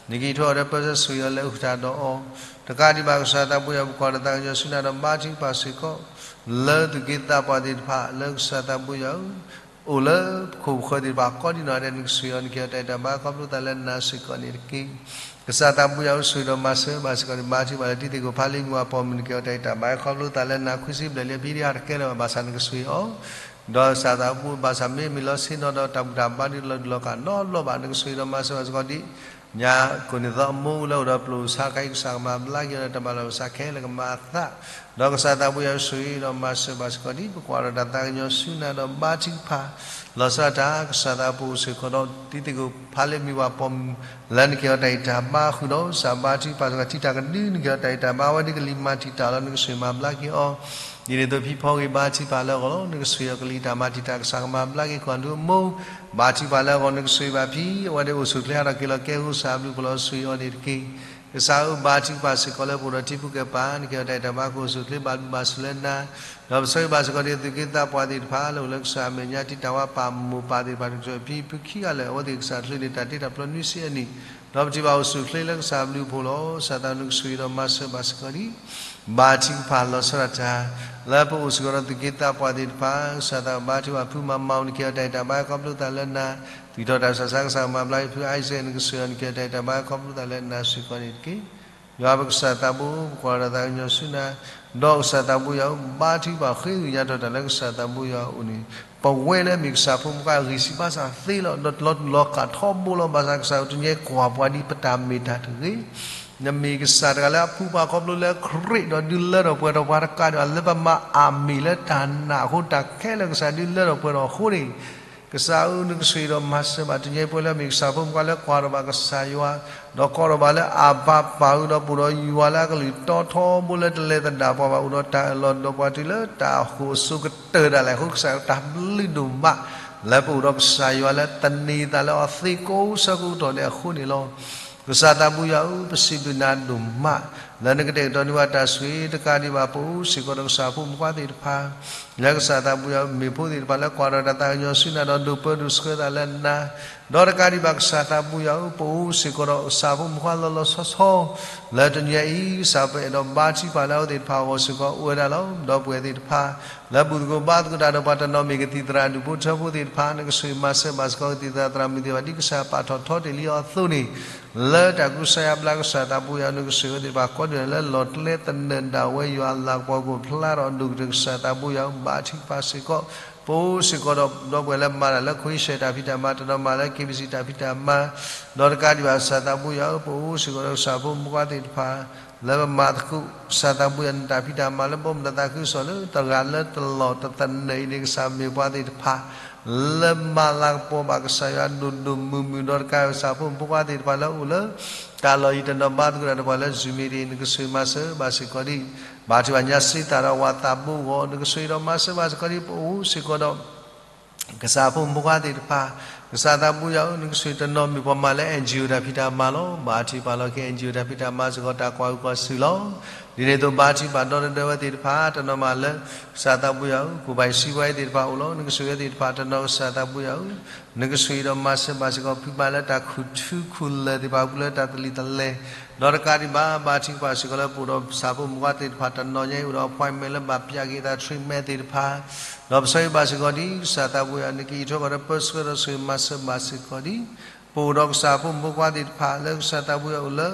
နကအံးထွဲကွၢ်ထွဲပၢဆှၢဆိၣ်ဂ့ၤအီၤလၢအုၣ်ကထါဒီးအီၤ, တကးဒံးဘၣ်ကစၢ်သးဘိယွၤ ပကွၢ်ဒီးသးကညီၤဆူနၤဒီး ဘါထုကဖၣ်စ့ၢ်ကီး လၢသူၣ်က့သးပှၢ်သ့ၣ်တဖၣ် လၢကစၢ်သးဘိယွၤဧၢ အိၣ်လၢပခိၣ်ပဃၢၤသ့ၣ်တဖၣ် ကိးဒံးနီၢ်ဂၤဒဲး နကဆိၣ်ဂ့ၤအီၤ နကဟ့ၣ်အီၤတၢ်ဂံၢ်တၢ်ဘါ ခီဖျိသးလၢနၤစ့ၢ်ကီးန့ၣ်တက့ၢ်. ကစၢ်သးဘိယွၤဧၢ ဆိၣ်ဂ့ၤဒီးမၤစၢၤဘၣ်စ့ၢ်ကီးန့ၣ် ဘါထုကဖၣ်လၢတံၤသကိးဖးလံာ်မုၢ်အပီၢ်မုၢ် နကဟ့ၣ်အီၤတၢ်ဂံၢ်တၢ်ဘါ ခီဖျိသးလၢနၤ ခွံဆံဘျဲၣ်လံ အဖံတဟးတကဲလၢၤဘၣ် ဘၣ်ဆၣ်နကဆိၣ်ဂ့ၤအီၤ ဒီးကစၢ်သးဘိ ဘၣ်ဆၣ်မ့ၢ်မ့ၢ်လီၤဆ့နီၤဒီးတၢ်ဘူၣ်တၢ်ဘါဒ်လီၤဒုးလီၤကၣ်နီတဘျီဘၣ် နကဆိၣ်ဂ့ၤဒီးမၤစၢၤဘၣ်စ့ၢ်ကီးဒ် ညါကိၣ်န့ၣ်သီအမိၢ်လၢအိၣ်ဒီးပျိာ်ဆါခါအံၤ ကစၢ်ကမၤဘျါက့ၤအီၤဒီးတၢ်ဘၣ်လီၤဘၣ်စးခဲလၢာ်ကမၤအသး, ဒီးကစၢ်သးဘိယွၤဆိၣ်ဂ့ၤဒီးမၤစၢၤဘၣ်စ့ၢ်ကီးဒ် ပကွၢ်ဒီးတၢ်သးကညီၤဆူနၤဒီးဘါထုကဖၣ် လီၤဆီဒၣ်တၢ် ကစၢ်သးဘိစ့ၢ်ကီးဒီး တံၤသကိးဖးလံာ်မုၢ်ဝၤပိာ်မုၢ် လၢနကဟ့ၣ်အီၤတၢ်ဂံၢ်တၢ်ဘါဃုာ်ဒီး ကစၢ်ဘါထုကဖၣ်စ့ၢ်ကီး တံၤတၢ်ကဒု နကဟ့ၣ်အီၤတၢ်ဂံၢ်တၢ်ဘါ အဝဲဒ်ကလံၤမၤတံာ်တာ်လီၤ နကဆိၣ်ဂ့ၤမၤဘျါက့ၤအီၤ ဒ်န့ၣ်အသိးဖံဖီဂ့ၤ ဘါထုကဖၣ်လၢအဂီၢ်လီၤ. နကဆိၣ်ဂ့ၤအီၤကလံၤတၢ်မၤတံာ်တာ် ကစၢ်ကမၤဘျါက့ၤကွၢ်ဒုအမိၢ်, ဘါထုကဖၣ်လၢအဂီၢ် နကဆိၣ်ဂ့ၤဘၣ်ဖံ, အဝဲသ့ၣ်အိၣ်ဆူၣ်အိၣ်ချ့ ဟးထီၣ်က့ၤလီၤ ကဲဃုကစၢ်အဘျုးအဖှိၣ်လီၤ ဆိၣ်ဂ့ၤအီၤန့ၣ်တက့ၢ်. ကစၢ်ဧၢ ဘါထုကဖၣ်စ့ၢ်ကီးလၢပအိၣ်ဒီးထံပူၤကဲပၤ နကဲထီၣ်တၢ်အံၣ်တၢ်ဘါ ကအိၣ်ဆူၣ်အိၣ်ချ့ ဘၣ်ဘျုးဘၣ်ဆိၣ်လၢနၤ, ဒီးပဆၢဂ့ၤဘၣ်စ့ၢ်ကီးဒ်သိးသုးက့သးပှၢ်သ့ၣ်တဖၣ် လၢအိၣ်လၢကစၢ်အမဲာ်ညါ တံာ်တာ်ဝဲပာ်မိၢ်ပၢ်သ့ၣ်တဖၣ် တကစၢၢ်ဖံဖုခံဂၤလၢာ် အဝဲသ့ၣ်ကစၢ်ချုးန့ၢ်တၢ်တ့တၢ်ဖျီနွံဆံအနံၣ်, ဒီးပထံၣ်ဘၣ်အိၣ်ဆူၣ်အိၣ်ချ့လၢကစၢ်အဘျုးအဖှိၣ်လီၤ. ကစၢ်သးနကဆိၣ်ဂ့ၤဒီးမၤစၢၤဘၣ်စ့ၢ်ကီးဒံး ဘါထုကဖၣ်လီၤဆီဒၣ်တၢ် လၢပအိၣ်စ့ၢ်ကီးဒီးသုးက့သးပှၢ်သ့ၣ်တဖၣ်, ကစၢ်သးဘါထုကဖၣ်ဖုမၤမၤအီၤ နကဲထီၣ်တၢ်အံၣ်တၢ်ဘါ ခီဖျိသးလၢနၤ, သူၣ်ထီၣ်တၢ်ဆးဆါ ကစၢ်မၤဘျါက့ၤဖုအါစဲး နကဆိၣ်ဂ့ၤအီၤ နကဲထီၣ်တၢ်အံၣ်တၢ်ဘါခီဖျိသးလၢနၤစ့ၢ်ကီးန့ၣ်တက့ၢ်. ယွၤပကစၢ်သးဘိ ပကွၢ်ဒီးသးကညီၤဆူနၤ, ဒီးကစၢ်သးဘိယွၤဧၢ ဘါထုကဖၣ်ဃ့ကညးထီၣ်တၢ်လၢကစၢ်သးဘိယွၤအအိၣ်န့ၣ်, ပဝဲလၢအမ့ၢ်ကစၢ်ဖိမုၣ်ဖိခွါဂံၢ်ဆံးဘါစၢ်သ့လီၤ. ဒီးလီၤတူာ်လီၤကာ်ထီဘိလီၤ. ဘၣ်ဆၣ်ကစၢ်ဧၢ တနံၤအံၤကွၢ်ပှၤဒ်ပတၢ်မ့ၢ်တၢ်တဂ့ၤ, နမ့ၢ်ကစၢ်တဂၤလၢအဖုပှၤခီဖျိလၢခရံာ် ဒီးဒုးလၢထီၣ်ပှဲၤထီၣ်ပှၤတကးဒံးဘၣ် လၢပမၤအမ့ၢ်လၢတၢ်နာ်အဃိ တၢ်ခဲလၢာ်ကစၢ်ဒုးလၢထီၣ်ပှဲၤထီၣ်အဃိန့ၣ်, ကစၢ်ဧၢ နကဆိၣ်ဂ့ၤဒီးမၤစၢၤဘၣ် တနံၤအံၤပဝဲလၢအမ့ၢ်ကစၢ်ဖိမုၣ်ဖိခွါလၢကွၢ်ထီၣ်ဘၣ်ကစၢ်ယွၤ, ဒီးကိးထီၣ်ဘၣ်လၢအဘၤပၢ်ဧၢ ဒီးပအိၣ်ဒီးယွၤလၢအကလုၢ်တီထီဘိလၢတလဲၤသဒၣ်ပှၤဘၣ် အိၣ်ဒီးတၢ်အၢၣ်လီၤဒီးပှၤတုၤလၢတၢ်အဃိာ်အစိၤကတၢၢ်ဒၣ်လဲာ်အဃိ ကစၢ်တၢ်ဘျုးဒိၣ်မး လၢပအိၣ်ဒီးကစၢ်ယွၤလၢသန့ၤသးလၢအီၤသ့ကိးဆၢကတီၢ်ဒဲးအဃိန့ၣ်လီၤ. ကစၢ်သးဘိယွၤဧၢ ပစံးဘျုးနၤဒိၣ်မး လၢနကတဲာ်ကတီၤန့ၢ်ပှၤတၢ်ဆိၣ်ဂ့ၤတကးဒံးဘၣ် ပအိၣ်စ့ၢ်ကီးဒီးကစၢ်ဖိမုၣ်ဖိခွါသ့ၣ်တဖၣ် လၢကစၢ်သးဘိယွၤဧၢ မ့ၢ်ဖိသ့ၣ်တဖၣ်လၢကွၢ်ထီၣ်တၢ်သးကညီၤဆူနၤဒီးဒိးပၢဒိးဆှၢသးလၢနၤ, ဒီးတကးဒံးဘၣ်ကစၢ်သးဘိယွၤဧၢ ပအိၣ်စ့ၢ်ကီးဒီးကစၢ်ဖိမုၣ်ဖိခွါလီၤလီၤဆီဆီ လၢတနံၤအံၤ ကစၢ်ပအဲၣ်ဒိးဘါထုကဖၣ်လၢအဝဲသ့ၣ်တဖၣ်အဂီၢ်စ့ၢ်ကီးအိၣ်ဝဲဒၣ်လီၤ. ဒီပုၢ်ဝဲၢ်သ့ၣ်တဖၣ် လၢဘူၣ်သကိးဘါသကိးတၢ်ဒီးပှၤတနီၤမ့ၢ်ကသံၣ်သရၣ်ဒူၣ်ဖိထၢဖိသ့ၣ်တဖၣ် နကဆိၣ်ဂ့ၤမၤစၢၤဘၣ်စ့ၢ်ကီးကသံၣ်သရၣ်သရၣ်မုၣ်သ့ၣ်တဖၣ် ဒ်ကစၢ်ပာ်ထီၣ်ထီတ့ၢ်လံအီၤအသိးန့ၣ် လၢတၢ်ကူစါယါဘျါကစၢ်သးဘိယွၤဧၢ နကဆိၣ်ဂ့ၤအဝဲသ့ၣ်တဖၣ်ကိးဒံးလၢလီၢ်ကျဲသနၢၣ်ဒၣ်ဝဲ ယွၤအလၤကပီၤကအိၣ်ဖျါထီၣ်ဒိၣ်ကတၢၢ် ကစၢ်သးဘိယွၤဧၢ ဘါထုကဖၣ်စ့ၢ်ကီး ပအိၣ်စ့ၢ်ကီးဒီး ဒီပုၢ်ဝဲၢ်လၢမၤတၢ်လၢ ခွံဆဲး တၢ်ဖံးတၢ်မၤ တနီၤမၤလၢ KBC တၢ်ဖံးတၢ်မၤ ဒီးတကးဒံးဘၣ်ကစၢ်သးဘိယွၤဧၢ ပအိၣ်စ့ၢ်ကီးဒီးကစၢ်ဖိမုၣ်ဖိခွါသ့ၣ်တဖၣ် လၢပမၤသကိး ကစၢ်သးဘိယွၤ နတၢ်ဖံးတၢ်မၤလၢဘီမုၢ်ဒီးသးခုကစီၣ်လၢတဂၤလၢတလီၢ်တသနၢၣ်အံၤန့ၣ် ကစၢ်မ့ၢ်ပှၤသ့ၣ်တဖၣ် လၢမၤလၤကပီၤဘၣ်ကစၢ်ယွၤဒိၣ်ဒိၣ်မုၢ်မုၢ် ဒီးတကးကစၢ်ဖိမုၣ်ဖိခွါသ့ၣ်တဖၣ်လၢအိၣ်လၢ တၢ်လီၢ်အံၤတနီၤဘါသကိးတၢ်ဒီးပှၤလၢ Zoom meeting န့ၣ် နကဆိၣ်ဂ့ၤမၤစၢၤဘၣ်စ့ၢ်ကီးဒံး ဘါထုကဖၣ်ညါစ့သးဒီးဝၤသးဘိအဂီၢ် နကဆိၣ်ဂ့ၤဒီးမၤစၢၤဘၣ်စ့ၢ်ကီးဒံး ပအိၣ်စ့ၢ်ကီးဒီး ကစၢ်ဖိမုၣ်ဖိခွါသ့ၣ်တဖၣ် ကစၢ်သးဘိယွၤဧၢ နကဆိၣ်ဂ့ၤတနီၤမ့ၢ်ပှၤမၤလၢ NGO တၢ်ဖံးတၢ်မၤလီၤ. ဘါထုကဖၣ်လီၤက့ၤ NGO တၢ်ဖံးတၢ်မၤစ့ၢ်ကီး တၢ်ကွၢ်အုၣ်ကွၢ်စုလီၤ. ဒ်န့ၣ်အသိးဘါထုကဖၣ်ဒီသဒၢဝဲသ့ၣ်တဖၣ် တနီၤမၤလၢ ကစၢ်သးဘိယွၤဧၢ ကိၣ်ဘၣ်စံးဝဲသ့ၣ်တဖၣ်အိၣ်လီၤ. နကဆိၣ်ဂ့ၤသ့ၣ်တဖၣ်တနီၤ ကစၢ်သးဘိယွၤဧၢ နကဆိၣ်ဂ့ၤဒီးမၤစၢၤဘၣ်စ့ၢ်ကီး ဖုဘၣ်လၢတၢ်ခူၣ်ထူခူၣ်လၢာ်သ့ၣ်တဖၣ် ပူၤလၢတၢ်သလံၣ်သလဲၣ် ဒီးတကးဒံးဘၣ် ဘါထုကဖၣ်စ့ၢ်ကီးလၢပအိၣ်ဒီးကစၢ်ဖိမုၣ်ဖိခွါသ့ၣ်တဖၣ်တနီၤညါအံၤ အိၣ်ဒီး appointment လၢဘၣ်ပျၢ်က့ၤအသး treatment သ့ၣ်တဖၣ် ဒီးပဆၢဂ့ၤဘၣ်စ့ၢ်ကီးဒံး ကစၢ်သးဘိယွၤ နကအံးထွဲဃီၤဒီးပၢဆှၢဒီးဆိၣ်ဂ့ၤမၤစၢၤဘၣ်စ့ၢ်ကီးဒံး ပအိၣ်ဒီးကစၢ်ဖိမုၣ်ဖိခွါသ့ၣ်တဖၣ် လၢကစၢ်သးဘိယွၤအိၣ်လၢ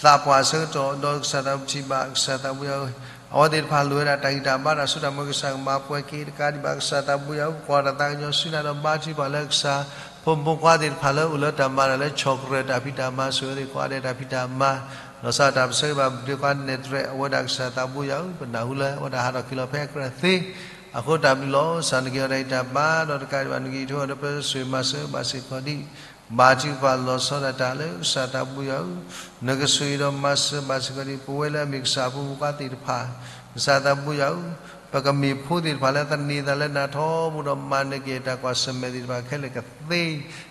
သးပှၢ်အဆၢကတီၢ် ဒီးကစၢ်သးဘိထံၣ်ဘၣ် ကစၢ်သးဘိယွၤဧၢ အဝဲသ့ၣ်တဖၣ်လိၣ်ဝဲဒၣ်တၢ်ဂံၢ်တၢ်ဘါတၢ်စိတၢ်ကမီၤ ကစၢ်ကမၤပှဲၤက့ၤတကးဒံးဘၣ် ကစၢ်သးဘိယွၤဧၢ ပကွၢ်တၢ်သးကညီၤဆူနၤဒီးဘါထုကဖၣ်လၢ ကစၢ်ဖိမုၣ်ဖိခွါသ့ၣ်တဖၣ်လၢအိၣ်လၢတၢ်မၤတၢ်လၢ chocolate တၢ်ဖံးတၢ်မၤ ဆိၣ်ဂ့ၤအဝဲသ့ၣ်ကိးဂၤဒဲးတၢ်ဖံးတၢ်မၤ ဒီးစးထီၣ်တၢ်ပဆၢဂ့ၤဘၣ် ပဒ့ခွါနဲၣ်တရဲၣ် အဝဲဒၣ်ကစၢ်သးဘိယွၤဧၢ ပနၢ်ဟူလၢအဝဲဒၣ်ဟးထီၣ်က့ၤလီၤဖဲအကြၢးသ့ အဃိတၢ်ဘျုးလီၤ ကစၢ်နကဟ့ၣ်အီၤတၢ်ဂံၢ်တၢ်ဘါ ဒီးတကးဒံးဘၣ် နကအံးထွဲဃီၤဒီးပၢဆိၣ်ဂ့ၤမၤစၢၤဘၣ်စ့ၢ်ကီးဒံး ဘါထုကဖၣ်လီၤဆီဒၣ်တၢ်လၢကစၢ်သးဘိယွၤဧၢ နကဆိၣ်ဂ့ၤဒီးမၤစၢၤဘၣ်စ့ၢ်ကီးဒံး ပဝဲလၢအမ့ၢ်ကစၢ်ဖိမုၣ်ဖိခွါသ့ၣ်တဖၣ် ကစၢ်သးဘိယွၤဧၢ ပကမ့ၢ်ဖိသ့ၣ်တဖၣ်လၢသန့ၤသးလၢနၤထီဘိဒီး မၤနၢၤက့ၤတၢ်ကွၢ်ဆၢၣ်မဲာ်သ့ၣ်တဖၣ်ခဲလၢာ်ကသ့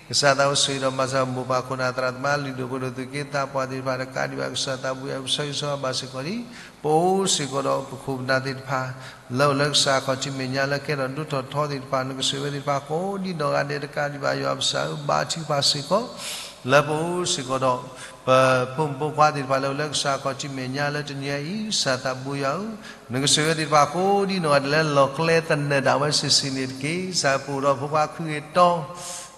ကစၢ်သးဘိဆိၣ်ဂ့ၤဒီးမၤစၢၤမိၢ်ပၢ်ခိၣ်နၢ်သရၣ်သမါလုၢ်ဒိၣ်ပှ့ၤဒိၣ်သုးက့သးပှၢ်သ့ၣ်တဖၣ် တကးဒံးဘၣ် ကစၢ်သးဘိယွၤဧၢ ပဆၢဂ့ၤဆၢဝါဘၣ်စ့ၢ်ကီးဒံး ပအိၣ်စ့ၢ်ကီးဒီးပခိၣ်ပနၢ်သ့ၣ်တဖၣ် လၢအိၣ်လၢကစၢ်ခီၣ်ထံးမဲာ်ညါလၢကဲထီၣ်ဒိၣ်ထီၣ်ထီသ့ၣ်တဖၣ် နကဆိၣ်ဂ့ၤဝဲသ့ၣ်တဖၣ်ကိးဒံနီၢ်ဂၤဒဲးတကးဒံးဘၣ် ယွၤပကစၢ်ဧၢ ဘါထုကဖၣ်စ့ၢ်ကီး လၢပအိၣ်စ့ၢ်ကီးဒီး ပဖိမုၣ်ဖိခွါသ့ၣ်တဖၣ်လၢအိၣ်လၢကစၢ်ခီၣ်ထံးမဲာ်ညါလၢတနံၤအံၤ ကစၢ်သးဘိယွၤဧၢ နကဆိၣ်ဂ့ၤဝဲသ့ၣ်တဖၣ်ကိးဒံနီၢ်ဂၤဒဲးလၢလီၢ်ကျဲသနၢၣ်ဒၣ်ဝဲစုာ်စုာ်န့ၣ်တက့ၢ်. ကစၢ်ပအိၣ်ဒီးဖိခွါခုဂ့ၤ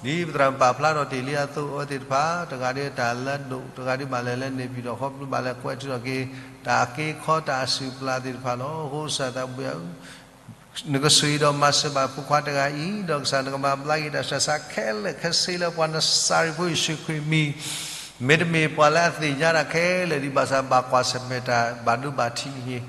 တီ ဒ်ပသရၣ်ပာ်ဖျါထီၣ်တ့ၢ်လံအသိး အဝဲသ့ၣ်တဖၣ် တဂၤဒ်တၢ်လၢဒိၣ် တဂၤဒ်ဘၣ်လဲၤလၢန့ၣ် ပံၤဒီးခီဖျိဘၣ်လဲၤကွဲးထုးထီၣ်က့ၤ တၢ်အက့အခီတၢ်အစုၣ်ပျၢ်သ့ၣ်တဖၣ်လီၤ. အဃိကစၢ်သးဘိယွၤဧၢ နကဆိၣ်ဂ့ၤဒီးမၤစၢၤဘၣ်ဖိခွါတဂၤအံၤ ဒီးကစၢ်နကမၤဘျါက့ၤတၢ်ဆှၢဆါခဲလၢာ်ခဲဆ့လၢပှၤနစၤရ့းဖိယ့ၣ်ၡူးခရံာ်မံၤ မ့တမ့ၢ်ပှၤလၢအသ့ၣ်ညါတၢ်ခဲလၢာ်ဒံးဘၣ်ဆၣ် ဘၣ်ကွၢ်ဆၢၣ်မဲာ်တၢ်ဘၣ်ဒိဘၣ်ထံးအံၤ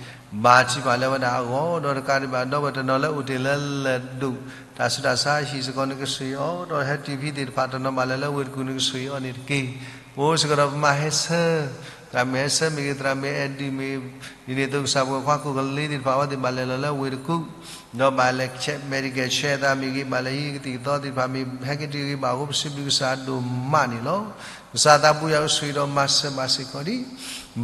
ဘါထုကဖၣ်လၢဝဲဒၣ်အဂီၢ် ဒီးတကးဒံးဘၣ် ဒီပုၢ်ဝဲၢ်တနီၤလၢအိၣ်တ့ၢ်လၢလၢၢ်ဒိၣ် တၢ်ဆူးတၢ်ဆါဟံၣ်စ့ၢ်ကီး နကဆိၣ်ဂ့ၤအီၤ ဒီးဟဲတုၤဖဲသ့ၣ်တဖၣ်တနီၤဘၣ်လဲၤလၢဝ့ၢ်တကူၣ် နကဆိၣ်ဂ့ၤအီၤန့ၣ်တက့ၢ်. ပအိၣ်စ့ၢ်ကီးဒီးပမၤဟဲဆၢ သရၣ်မုၣ်ဟဲဆၢမ့ၢ်ဂ့ၤ, သရၣ်မုၣ်အဲၣ်ဒုးမ့ၢ်ဂ့ၤ, ဒ်န့ၣ်အသိးကစၢ်ပှၤခွါခိၣ်ကလ့သ့ၣ်တဖၣ် အဝဲသ့ၣ်ဘၣ်လဲၤလီၤလၢဝ့ၢ်တကူၣ်, ဒီးဘၣ်လဲၤ medical check အသးမ့ၢ်ဂ့ၤ, ဘၣ်လဲၤဟံးကသံၣ်ကသီသ့ၣ်တဖၣ်မ့ၢ် ဟဲက့ၤတဂ့ၤဘၣ်အဃိ ပစံးဘျုးကစၢ်ဒိၣ်မးန့ၣ်လီၤ. ကစၢ်သးဘိယွၤဧၢ ဆိၣ်ဂ့ၤဒီးမၤစၢၤဘၣ်စ့ၢ်ကီးဒံး,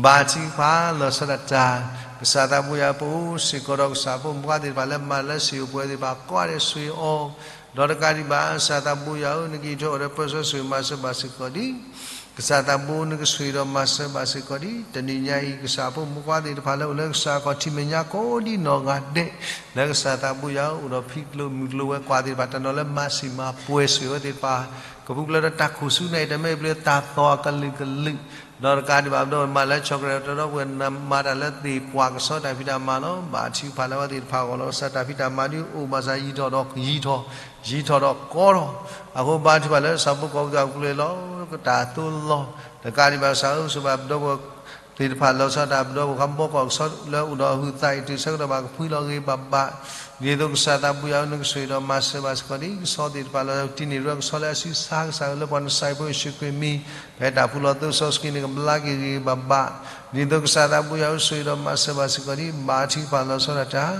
ဘါထုကဖၣ်လီၤဆီဒၣ်တၢ်, ကစၢ်သးဘိယွၤဧၢ ပအိၣ်စ့ၢ်ကီးဒီးကစၢ်ဖိမုၣ်ဖိခွါသ့ၣ်တဖၣ်လၢမၤလၢစံာ်အိၣ်ပှဲၤသ့ၣ်တဖၣ်ကိးဂၤဒဲး ဆိၣ်ဂ့ၤအီၤ, ဒီးတကးဒံးဘၣ် ကစၢ်သးဘိယွၤဧၢ နကအိၣ်ထီၣ်ဒီးပၢဆှၢ ဆိၣ်ဂ့ၤမၤစၢၤဘၣ်စ့ၢ်ကီးဒံး ကစၢ်သးဘိ နကဆိၣ်ဂ့ၤဒီးမၤစၢၤဘၣ်စ့ၢ်ကီးဒံး တနံၤညါအံၤ ကစၢ်ဖိမုၣ်ဖိခွါသ့ၣ်တဖၣ်လၢအိၣ်လၢကစၢ်ခီၣ်ထံးမဲာ်ညါကိးဒံနီၢ်ဂၤဒဲး, လၢကစၢ်သးဘိယွၤအိၣ်ဒီးဖံးကျိၤမုၢ်ကျိၤဝဲၤကွာ်သ့ၣ်တဖၣ် တနီၤလၢမၤဆံးမၤပှဲၤဆိၣ်ဂ့ၤဝဲသ့ၣ်တဖၣ်, ကပူၤဖျဲးဒီးတၢ်ခိၣ်ဆူန့ၣ် တမ့ၢ်ပျံၤတၢ်သီၣ်အကလုာ်ကလုာ်, ဒီးတကးဒံးဘၣ် ပဒီပုၢ်ဝဲၢ်မၤလၢ chocolate တဒီပုၢ်ဝဲၢ် မၤတၢ်လၢသ့ၣ်ပှၢ်ကစီတၢ်ဖံးတၢ်မၤလီၤ. ဘါထုကဖၣ်လၢအဝဲသ့ၣ်တဖၣ်အဂီၢ်လီၤ. ကစၢ်တၢ်ဖံးတၢ်မၤဒုးအိၣ်ဘၣ်ဆၣ် ယံၤထီၣ်ဒီးယံၤထီၣ် ယံၤထီၣ်ဒီးကီထီၣ်, အဃိဘါထုကဖၣ်လၢကစၢ်ဖိကိးပူၤသးပူၤလီၤ တၢ်သိလီၤ. တကးဒံးဘၣ် ကစၢ်ဧၢ ဆိၣ်ဂ့ၤဘၣ်ပဒီပုၢ်ဝဲၢ်သ့ၣ်တဖၣ် လီၤဆီဒၣ်တၢ် ပဒီပုၢ်ဝဲၢ်ခွါဘီကီၢ်ကဆီလၢအိၣ်ဒီးအဟုးသးအံၤ တုၤဆၢကတီၢ်ဘၣ်ကဖှံလီၤဂ့ၤဂ့ၤဘၣ်ဘၣ်, ဒ်သိးကစၢ်သးဘိယွၤဧၢ နကဆိၣ်ဂ့ၤဒီးမၤစၢၤဘၣ်စ့ၢ်ကီးဒံး ကဆီသ့ၣ်တဖၣ်လၢတံၤန့ၣ်ရၢကဆီလၢအဆံဆါ ကစၢ်ဧၢ လၢပှၤနဆံးဖိယ့ၣ်ၡူးခရံာ်မံၤ ဖဲတၢ်ဖှူလီၤသိစီဆှံန့ၣ် ကဘျါက့ၤဂ့ၤဂ့ၤဘၣ်ဘၣ်, ဒ်သိးကစၢ်သးဘိယွၤဧၢ ဆိၣ်ဂ့ၤဒီးမၤစၢၤဘၣ်စ့ၢ်ကီးဒံး ဘါထုကဖၣ်လီၤဆီဒၣ်တၢ်,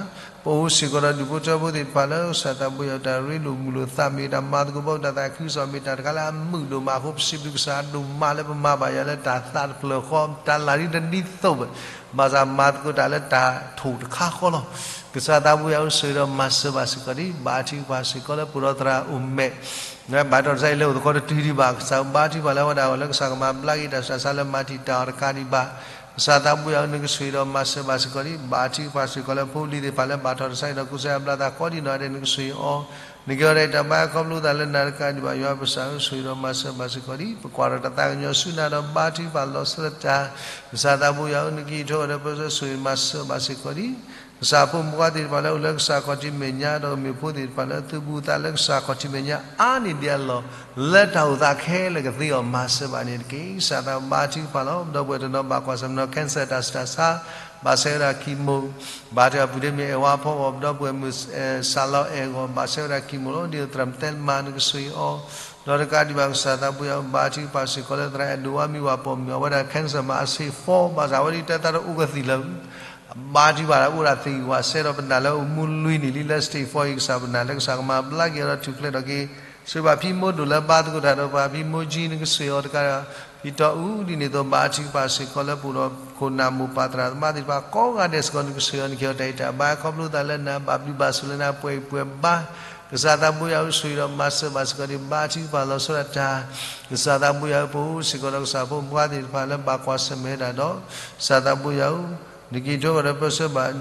ပအိၣ်စ့ၢ်ကီးဒီးဒူၣ်ဖိထၢဖိသ့ၣ်တဖၣ်လၢကစၢ်သးဘိယွၤ တၢ်ရ့လိာ်မုာ်လိာ်သးမ့ၢ်ဂ့ၤ တၢ်မၤသကိးဘၣ်တၢ်သးခုကစီၣ်မ့ၢ်တၢ်တခါလၢအမုာ်ဒိၣ်မးအဃိ ပစံးဘျုးကစၢ်ဒိၣ်မးလၢပမၤဘၣ်ယွၤလၢတၢ်သးတဖျၢၣ်ဃီ တၢ်လၢ်ဒ်တဒ်သိးဘၣ်, ဘၣ်ဆၣ်မၤသကိးတၢ်လၢတၢ်ထိၣ်တခါဃီလီၤ. ကစၢ်သးဘိယွၤဧၢ ဆိၣ်ဂ့ၤဒီးမၤစၢၤဘၣ်စ့ၢ်ကီးဒံး ဘါထုကဖၣ်စ့ၢ်ကီးလၢပအိၣ်ဒီးသရၣ်အိၣ်မဲာ် ဘၣ်တၢ်တစဲးအံၤလၢအိၣ်သကိးတတုၤဒံးဘၣ် ကစၢ်ဘါထုကဖၣ်လၢအဝဲဒၣ်အဂီၢ်လၢကစၢ်ကမၤဘျါက့ၤတၢ်ဆူးတၢ်ဆါလၢမၤတံာ်တာ်အီၤတကးဒံးဘၣ်, ကစၢ်သးဘိယွၤဧၢ နကဆိၣ်ဂ့ၤဒီးမၤစၢၤဘၣ်စ့ၢ်ကီးဒံး ဘါထုကဖၣ်စ့ၢ်ကီးလၢဖိလံၤသ့ၣ်တဖၣ်လၢဘၣ်ထီၣ်တၢ်ဆါဟံၣ်ဒီးကူစါအဘျါသးကိးဒံနီၢ်ဂၤဒဲး နကဆိၣ်ဂ့ၤအီၤ, နကဟ့ၣ်အီၤတၢ်အံၤတၢ်ဘါခီဖျိသးလၢနၤတကးဒံးဘၣ် ယွၤပကစၢ်ဧၢ ဆိၣ်ဂ့ၤဒီးမၤစၢၤဘၣ်စ့ၢ်ကီးဒံး ပကွၢ်ထီၣ်တၢ်သးကညီၤဆူနၤဒီး ဘါထုကဖၣ်လီၤဆီဒၣ်တၢ်, ကစၢ်သးဘိယွၤဧၢ နကအိၣ်ထီၣ်ဒီးပၢဆှၢ ဆိၣ်ဂ့ၤမၤစၢၤဘၣ်စ့ၢ်ကီးဒံး ကစၢ်ဖိမုၣ်ဖိခွါသ့ၣ်တဖၣ်လၢအိၣ်လၢကစၢ်ခီၣ်ထံးမဲာ်ညါ ဒီးမ့ၢ်ဖိသ့ၣ်တဖၣ်လၢသုးဘူးသးလၢကစၢ်ခီၣ်ထံးမဲာ်ညါ အါန့ၢ်ဒံးအလီၢ် လၢတၢ်အိၣ်သးခဲလၢာ်ကသ့အီၤ မၤစၢၤဘၣ်န့ၣ်တက့ၢ်. ကစၢ်သးဘိယွၤ ဘါထုကဖၣ်လီၤ. ဒီပုၢ်ဝဲၢ်တနီၤဘၣ်ကွၢ်ဆၢၣ်မဲာ်ဒီး cancer တၢ်ဆူးတၢ်ဆါ, ဘၣ်ဆၣ်ဝဲဒၣ် chemo, ဘၣ်ထွဲအပူၤဒ့မ့ၢ်အဲၣ်ဝါဖီဂီၢ် ဒီပုၢ်ဝဲၢ်မုၣ် စးလီအဲၣ်ဂီၢ် ဘၣ်ဆၣ်ဝဲဒၣ် chemo လီၤ. ဒ်သိးသရၣ်မုၣ်တဲမး နကဆိၣ်ဂ့ၤအီၤ, ဒီးတကးဒံးဘၣ် ကစၢ်သးဘိယွၤ ဘါထုကဖၣ်စ့ၢ်ကီးလၢသရၣ်အဲၣ်ဒိးဝါမံဝၤပိာ်မုၣ် အဝဲဒၣ် cancer မၤအဆ့ၣ်ဖီ ဘၣ်ဆၣ်ဝဲဒၣ်တဲသးတအိၣ်ကသံၣ်လၢၤ ဘါထုကဖၣ်လၢအိၣ်ဒၣ်သ့ၣ်ဝဲစဲဒီးပနာ်လၢအိၣ်မူလွံၢ်နံၣ်လံလၢ stage four အံၤ ကစၢ်ပနာ်လၢကစၢ်ကမၤဘျါက့ၤအီၤဒီးထူၣ်ဖျဲးထီၣ်က့ၤ ဆိၣ်ဂ့ၤဘၣ်ဖံမိၢ်ဒိၣ်လၢဘါသကိးတၢ်ဒီးပှၤ ဖံမိၢ်ကၠံ နကဆိၣ်ဂ့ၤအီၤတကးဒီး ဖံတီအူ ဒ်န့ၣ်အသိး ဘါထုကဖၣ်စ့ၢ်ကီးလၢပအိၣ်ဒီးခိၣ်နၢ်မိၢ်ပၢ်သရၣ်သမါသ့ၣ်တဖၣ်ကိးဂၤဒဲးစ့ၢ်ကီး နကဆိၣ်ဂ့ၤအီၤ နကဟ့ၣ်အီၤတၢ်အံၤတၢ်ဘါခီဖျိသးလၢနၤ ဘၣ်ဘျုးဘၣ်ဆိၣ်လၢနၤ ပှဲၤအံၤပှဲၤဘါ ကစၢ်သးဘိယွၤဧၢ ဆိၣ်ဂ့ၤဒီးမၤစၢၤဘၣ်စ့ၢ်ကီးဒံး ဘါထုကဖၣ်လီၤဆီဒၣ်တၢ် ကစၢ်သးဘိယွၤဧၢ ပအိၣ်စ့ၢ်ကီးဒီးကစၢ်ဖိမုၣ်ဖိခွါသ့ၣ်တဖၣ်လၢ ဘၣ်ကွၢ်ဆၢၣ်မဲာ်ဝဲဒၣ်ဒီး ကစၢ်သးဘိယွၤဧၢ နကအိၣ်ထီၣ်ဒီးပၢဆှၢဘၣ်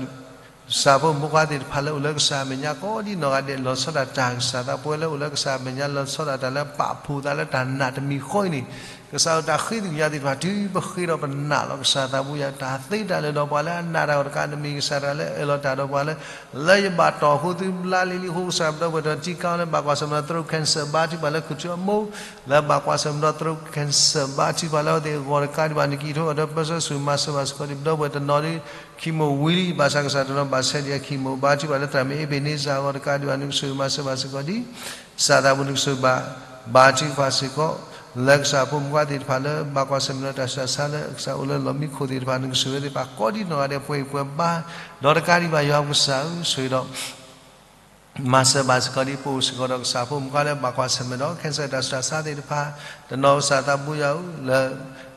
ကစၢ်ဖိမုၣ်ဖိခွါသ့ၣ်တဖၣ်လၢအိၣ်လၢကစၢ်အမဲာ်ညါကိးဒံနီၢ်ဂၤဒဲး လီၤဆီဒၣ်တၢ် ကစၢ်သးပှဲၤလၢအိၣ်လၢကစၢ်အမဲာ်ညါ လီၤဆီဒၣ်တၢ်လၢပာ်ဖှိၣ်သးလၢတၢ်နာ်တမံၤဃီအံၤန့ၣ် ကစၢ်ဧၢ တၢ်ဃ့သကွံၢ်ညါသ့ၣ်တဖၣ် တုၤပဃ့ဒီးပနာ်လီၤ ကစၢ်သးဘိယွၤ တၢ်သ့တၢ်လၢာ်ဒီးပှၤလၢအနာ်တၢ်ဂီၢ်တကး နမ့ၢ်ကစၢ်တဂၤလၢအၢၣ်လီၤတၢ်ဒီးပှၤလၢ လၢယဘၣ်တီၢ်အဃိသုဘျါလံလံအဃိ ကစၢ်ပဒီပုၢ်ဝဲၢ်တထံကါလၢဘၣ်ကွၢ်ဆၢၣ်မဲာ်ဒီးသရၣ် cancer ဘါထုကဖၣ်လၢခူၣ်ထူအမိၢ် လၢဘၣ်ကွၢ်ဆၢၣ်မဲာ်ဒီးသရၣ် cancer ဘါထုကဖၣ်လၢအဝဲသ့ၣ်အဂီၢ်တကးဒံးဘၣ် နကအိၣ်ထီၣ်ဒီးပၢဆှၢဆိၣ်ဂ့ၤမၤစၢၤဘၣ်စ့ၢ်ကီးဒံး ပဒီပုၢ်ဝဲၢ်တနီၤဒီး chemo ဝံၤလံ ဘၣ်ဆၣ်ကစၢ်တနီၤဘၣ်ဆဲးဒံးအ chemo ဘါထုကဖၣ်လၢသရၣ်မုၣ်အ့ဘ့းန့စၢ်အဂီၢ်တကးဒံးဘၣ် နကဆိၣ်ဂ့ၤမၤစၢၤဘၣ်စ့ၢ်ကီးဒံး ကစၢ်သးဘိနကဆိၣ်ဂ့ၤဘၣ် ဘါထုကဖၣ်စ့ၢ်ကီး လၢကစၢ်ဖိမုၣ်ဖိခွါသ့ၣ်တဖၣ်လၢ ဘၣ်ကွၢ်ဆၢၣ်မဲာ်ဒီးတၢ်ဆူးတၢ်ဆါလၢ ကစၢ်အိၣ်လၢလီၢ်မံခိၣ်သ့ၣ်တဖၣ် နကဆိၣ်ဂ့ၤဝဲသ့ၣ်တဖၣ်ကိးဒံနီၢ်ဂၤဒဲး ပှဲၤအံၤပှဲၤဘါ ဒီးတကးဒံးဘၣ် ယွၤပကစၢ်ဧၢ ဆိၣ်ဂ့ၤဒီး မၤစၢၤဘၣ်စ့ၢ်ကီးဒံး ပအိၣ်စ့ၢ်ကီးဒီးကစၢ်ဖိမုၣ်ဖိခွါလၢ ဘၣ်ကွၢ်ဆၢၣ်မဲာ်ဒီး cancer တၢ်ဆူးတၢ်ဆါသ့ၣ်တဖၣ် တနီၤကစၢ်သးဘိယွၤဧၢ လၢ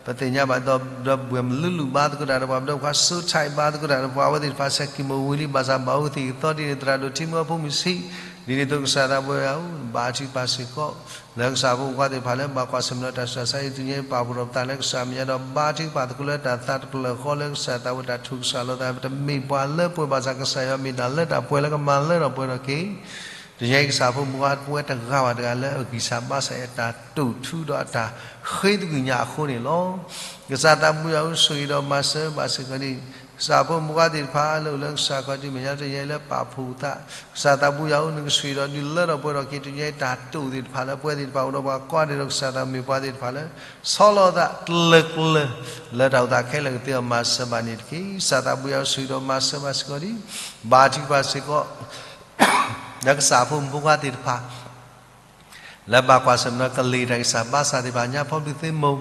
ပသ့ၣ်ညါဘၣ်ဒီး ဒီပုၢ်ဝဲၢ်မုၣ်လုလုၢ်ဘါသကိးတၢ်ဒီးပှၤ ပဒီပုၢ်ဝဲၢ်ခွါ suicide ဘါသကိးတၢ်ဒီးပှၤ အဝဲသ့ၣ်တဖၣ်ဆဲး chemo ဝံၤလံ ဘၣ်ဆၣ်ဘၣ်အိၣ်ကသံၣ်ကသီဒ်န့ၣ် သရၣ်ဒိၣ်ထံမုၢ်အဖိမုၣ်ဆံး ဒ်န့ၣ်အသိးကစၢ်သးဘိယွၤဧၢ ဘါထုကဖၣ်စ့ၢ်ကီး လၢကစၢ်ဖိမုၣ်ဖိခွါသ့ၣ်တဖၣ်လၢ ဘၣ်ကွၢ်ဆၢၣ်မဲာ်ဒီးတၢ်ဆူးတၢ်ဆါအံၤ တုၤညါပာ်ဖှိၣ်ထီၣ်ပသးလၢကစၢ်အမဲာ်ညါဒီး ဘါထုကဖၣ်သကိးလၢတၢ်သးတဖျၢၣ်ဃီလၢကစၢ်သးဝဲတၢ်ထူးကစၢ်လိာ်သး ပတမ့ၢ်ပှၤလၢပှဲၤဘၣ်ဆၣ် ကစၢ်ယွၤမ့ၢ်တၢ်လၢတၢ်ပှဲၤလၢကမၤလၢထီၣ်ပှဲၤထီၣ်က့ၤ တနံၤအံၤ ကစၢ်ဖိမုၣ်ဖိခွါပဝဲတဂၤဘၣ်တဂၤလၢအဂံၢ်စၢ်ဘါစၢ်အတၢ်တိာ်ထူဒီးအတၢ်ဃ့သကွံၢ်ညါအဃိန့ၣ်လီၤ. ကစၢ်သးဘိယွၤဧၢ ဆိၣ်ဂ့ၤဒီးမၤစၢၤဘၣ်စ့ၢ်ကီးန့ၣ် ကစၢ်ဖိမုၣ်ဖိခွါသ့ၣ်တဖၣ်လၢအိၣ်လၢကစၢ်ခီၣ်ထံးမဲာ်ညါတနံၤအံၤလၢပာ်ဖှိၣ်သး ကစၢ်သးဘိယွၤဧၢ နကဆိၣ်ဂ့ၤဒီးဒုးလၢထီၣ်ပှဲၤထီၣ်က့ၤ တနံၤအံၤ တၢ်တိာ်သ့ၣ်တဖၣ်လၢပဝဲသ့ၣ်တဖၣ်အိၣ်ဒီးပှၤကိးဂၤဒဲးဒီး ကစၢ်သးမ့ၢ်ပှၤသ့ၣ်တဖၣ်လၢ ဆီလီၤသးကျၢၤကျၢၤ လၢတၢ်အိၣ်သးခဲလၢာ်ကသ့အီၤ မၤစၢၤဘၣ်န့ၣ်တက့ၢ်. ကစၢ်သးဘိယွၤဧၢ ဆိၣ်ဂ့ၤဒီးမၤစၢၤဘၣ်စ့ၢ်ကီးဒံး ဘါထုကဖၣ်စ့ၢ်ကီး လၢကစၢ်ဖိမုၣ်ဖိခွါသ့ၣ်တဖၣ် လၢဘၣ်ကွၢ်ဆၢၣ်မဲာ်ဒီးကလံၤတၢ်ဂံၢ်စၢ်ဘါစၢ်သ့ၣ်တဖၣ် ညါဖီဘျုးသ့ၣ်မိၢ်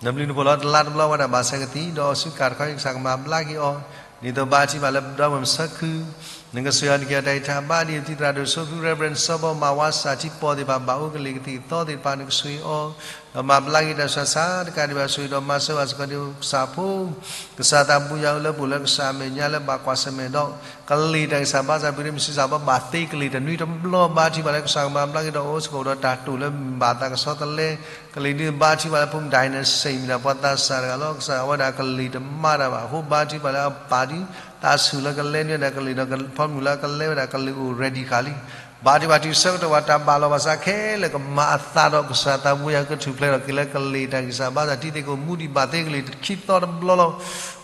နဘျုးနဖှိၣ်လီၤ. တလါတဘျီဝဲဒၣ်ဘၣ်ဆဲးကသံၣ် ဒီးအီၤဆူကၤတခီအံၤ ကစၢ်ကမၤဘျါက့ၤအီၤ, ဒ်သိးဘါထုကဖၣ်လၢပဒီပုၢ်ဝဲၢ်မုၣ်ဆၢခု, နကစၢ်ယွၤနက့ၤအီၤတၢ်ဂံၢ်တၢ်ဘါ ဒ်သုသရၣ်ဒိၣ်စိသရၣ် Reverend စီၤဘီမၤဝါ စးထံပီၣ်သ့ၣ်တဖၣ် ဘၣ်အိၣ်ကလံၤကသံၣ်ကသီသ့ၣ်တဖၣ် နကဆိၣ်ဂ့ၤအီၤ, ဒီးမၤဘျါက့ၤတၢ်ဆူးတၢ်ဆါတကးဒံးဘၣ် ဆိၣ်ဂ့ၤဒီးမၤစၢၤဘၣ်စ့ၢ်ကီးဒ်ကစၢ်ဖိ ကစၢ်သးဘိယွၤလၢပအိၣ်လၢကစၢ်အမဲာ်ညါလၢဘၣ်ကွၢ်ဆၢၣ်မဲာ်ဒီး ကလံၤတၢ်ဂံၢ်စၢ်ဘါစၢ် ပူၤဒ်မုၢ်ဆံးစၢ်ဘီ ဘၣ်သ့ကလံၤတနွံတဘျီ ဘါထုကဖၣ်လၢကစၢ်ကမၤဘျါက့ၤဒီးအိၣ်စ့ၢ်ကီးဒီးတၢ်တိာ်လၢဘၣ်သးကဆီတလဲ, ကလံၤဒ်ဘါထုကဖၣ်လၢဖိမုၣ် ဒိၣ်န့ၣ် စ့ၢ်မံၤဒၣ်ပှၤသးစၢ်တဂၤလီၤ. ကစၢ်အဝဲဒၣ်ကလံၤတမါတၢ်ဘၣ်အဃိ ဘါထုကဖၣ်လၢအပၢ်ဒ်သးဆူၣ်လၢကလဲၤန့ၢ်ဒၣ်ကလံၤဒီး ဖီမုၢ်လၢကလဲၤဝဲဒၣ်ကလံၤအိၣ် ready ဃာ်လံ ဘါထုကဖၣ်တုၤဆၢကတီၢ်ဘၣ်တၢ်ဘၣ်လီၤဘၣ်စးခဲလၢာ်ကမၤအသးဒီး ကစၢ်သးဘိယွၤကထူၣ်ဖျဲးထီၣ်က့ၤလၢကလံၤတၢ်ဂံၢ်စၢ်ဘါစၢ် တံၤသကိးမူဒံးဘၣ်သ့ကလံၤခံသီတဘျီလီၤ.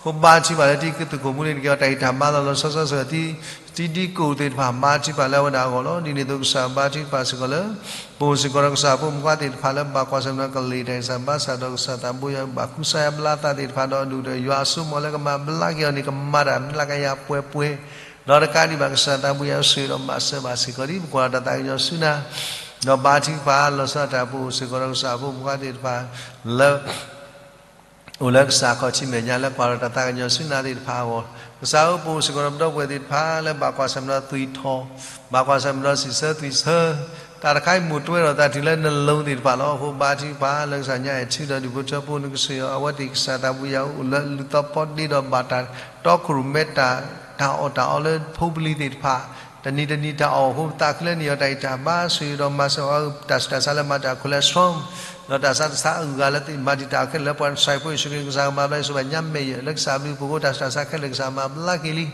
အဃိဘါထုကဖၣ်လၢတံၤသကိးမူန့ၣ် နက့ၤအီၤတၢ်ဂံၢ်တၢ်ဘါလီၤလီၤဆီဆီစ့ၢ်ကီး တံၤသကိးသ့ၣ်တဖၣ် ဘါထုကဖၣ်လၢအဝဲဒၣ်အဂီၢ်လီၤ. ဒ်န့ၣ်အသိးကစၢ်ဘါထုကဖၣ်စ့ၢ်ကီးလၢ ပအိၣ်စ့ၢ်ကီးဒီးကစၢ်ဖိမုၣ်ခွါသ့ၣ်တဖၣ်လၢဘၣ်ကွၢ်ဆၢၣ်မဲာ်ဒီးကလံၤတၢ်ဂံၢ်စၢ်ဘါစၢ်ဒီး ကစၢ်သးဘိယွၤဘၣ်ကူစါယါဘျါသးသ့ၣ်တဖၣ်ဒီး ဒုၣ်ဒီးယွၤအစိကမီၤလၢကမၤဘျါက့ၤအီၤန့ၣ် ကမၤတၢ်မျးကယၤပှဲၤပှဲၤ ဒီးတကးဒံးဘၣ်ကစၢ်သးဘိယွၤဆိၣ်ဂ့ၤဒီးမၤစၢၤဘၣ်စ့ၢ်ကီးဒ် ပကွၢ်ဒီးတၢ်သးကညီၤဆူနၤ, ဒီးဘါထုကဖၣ်လီၤဆီဒၣ်တၢ် ပအိၣ်စ့ၢ်ကီးဒီးကစၢ်ဖိမုၣ်ခွါသ့ၣ်တဖၣ်လၢ အိၣ်လၢကစၢ်ခီၣ်ထံးမဲာ်ညါလၢကွၢ်ဒီးတၢ်သးကညီၤဆူနၤသ့ၣ်တဖၣ်အဂီၢ်, ကစၢ်ဧၢ ပအိၣ်စ့ၢ်ကီးဒီးပဒီပုၢ်ဝဲၢ်သ့ၣ်တဖၣ်လၢဘၣ်ကွၢ်ဆၢၣ်မဲာ်ဒီးသွံၣ်ထီၣ်, ဘၣ်ကွၢ်ဆၢၣ်မဲာ်ဒီးစံးဆၢသွံၣ်ဆၢ, တၢ်တခါအံၤမိၢ်တွဲဒီးသးတုၤလၢနလိၤသ့ၣ်တဖၣ်လီၤ. အဃိဘါထုကဖၣ်လၢကစၢ်ညါအဲၣ်ထူဒီး ဒူၣ်ဖိထၢဖိ နကဆိၣ်ဂ့ၤအဝဲသ့ၣ် ကစၢ်သးဘိယွၤအိၣ်လၢလုၢ်သီပီဒ့ဒီးဘၣ်တၢ်တီခိၣ်ရိၣ်မဲတၢ် တၢ်အီၣ်တၢ်အီလၢဖိပလံၤသ့ၣ်တဖၣ် တနံၤတနံၤတၢ်အီၣ်အဃိ ပသးခုလၢနက့ၤအီၤတၢ်ဂံၢ်တၢ်ဘါ ဆိၣ်ဂ့ၤဒီးမၤစၢၤအီၤ တၢ်ဆူးတၢ်ဆါလၢမၤတၢ် cholesterol ဒီးတၢ်ဆါတဆါအဂုၤအဂၤလၢမၤတံာ်တာ်ခဲလၢာ်လၢပှၤစဲးဖိအံၤ ဆိၣ်ဂ့ၤကစၢ်ကမၤဘျါက့ၤ ဆိၣ်ဘၣ်ညါမဲာ်ယဲၢ် လၢကစၢ်ဘျုးဖှိၣ်အဃိ တၢ်ဆူးတၢ်ဆါခဲလၢာ်ကစၢ်မၤဘျါက့ၤလံ.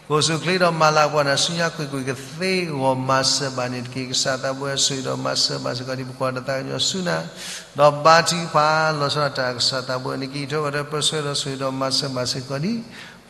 ကအိၣ်ဆူၣ်အိၣ်ချ့ဒီးမၤလၤကပီၤနၤဆူညါကွ့ၢ်ကွ့ၢ်ကသ့အဂီၢ် မၤစၢၤဘၣ်န့ၣ်တက့ၢ်. ကစၢ်သးဘိယွၤဆိၣ်ဂ့ၤဒီးမၤစၢၤဘၣ်စ့ၢ်ကီးဒ် ပကွၢ်ဒီးတၢ်သးကညီၤဆူနၤ, ဒီးဘါထုကဖၣ်လီၤဆီဒၣ်တၢ် ကစၢ်သးဘိယွၤ နက့ၤထီၣ်ကီၢ်ဒီးပၢဆှၢဒီးဆိၣ်ဂ့ၤဒီးမၤစၢၤဘၣ်စ့ၢ်ကီးဒ်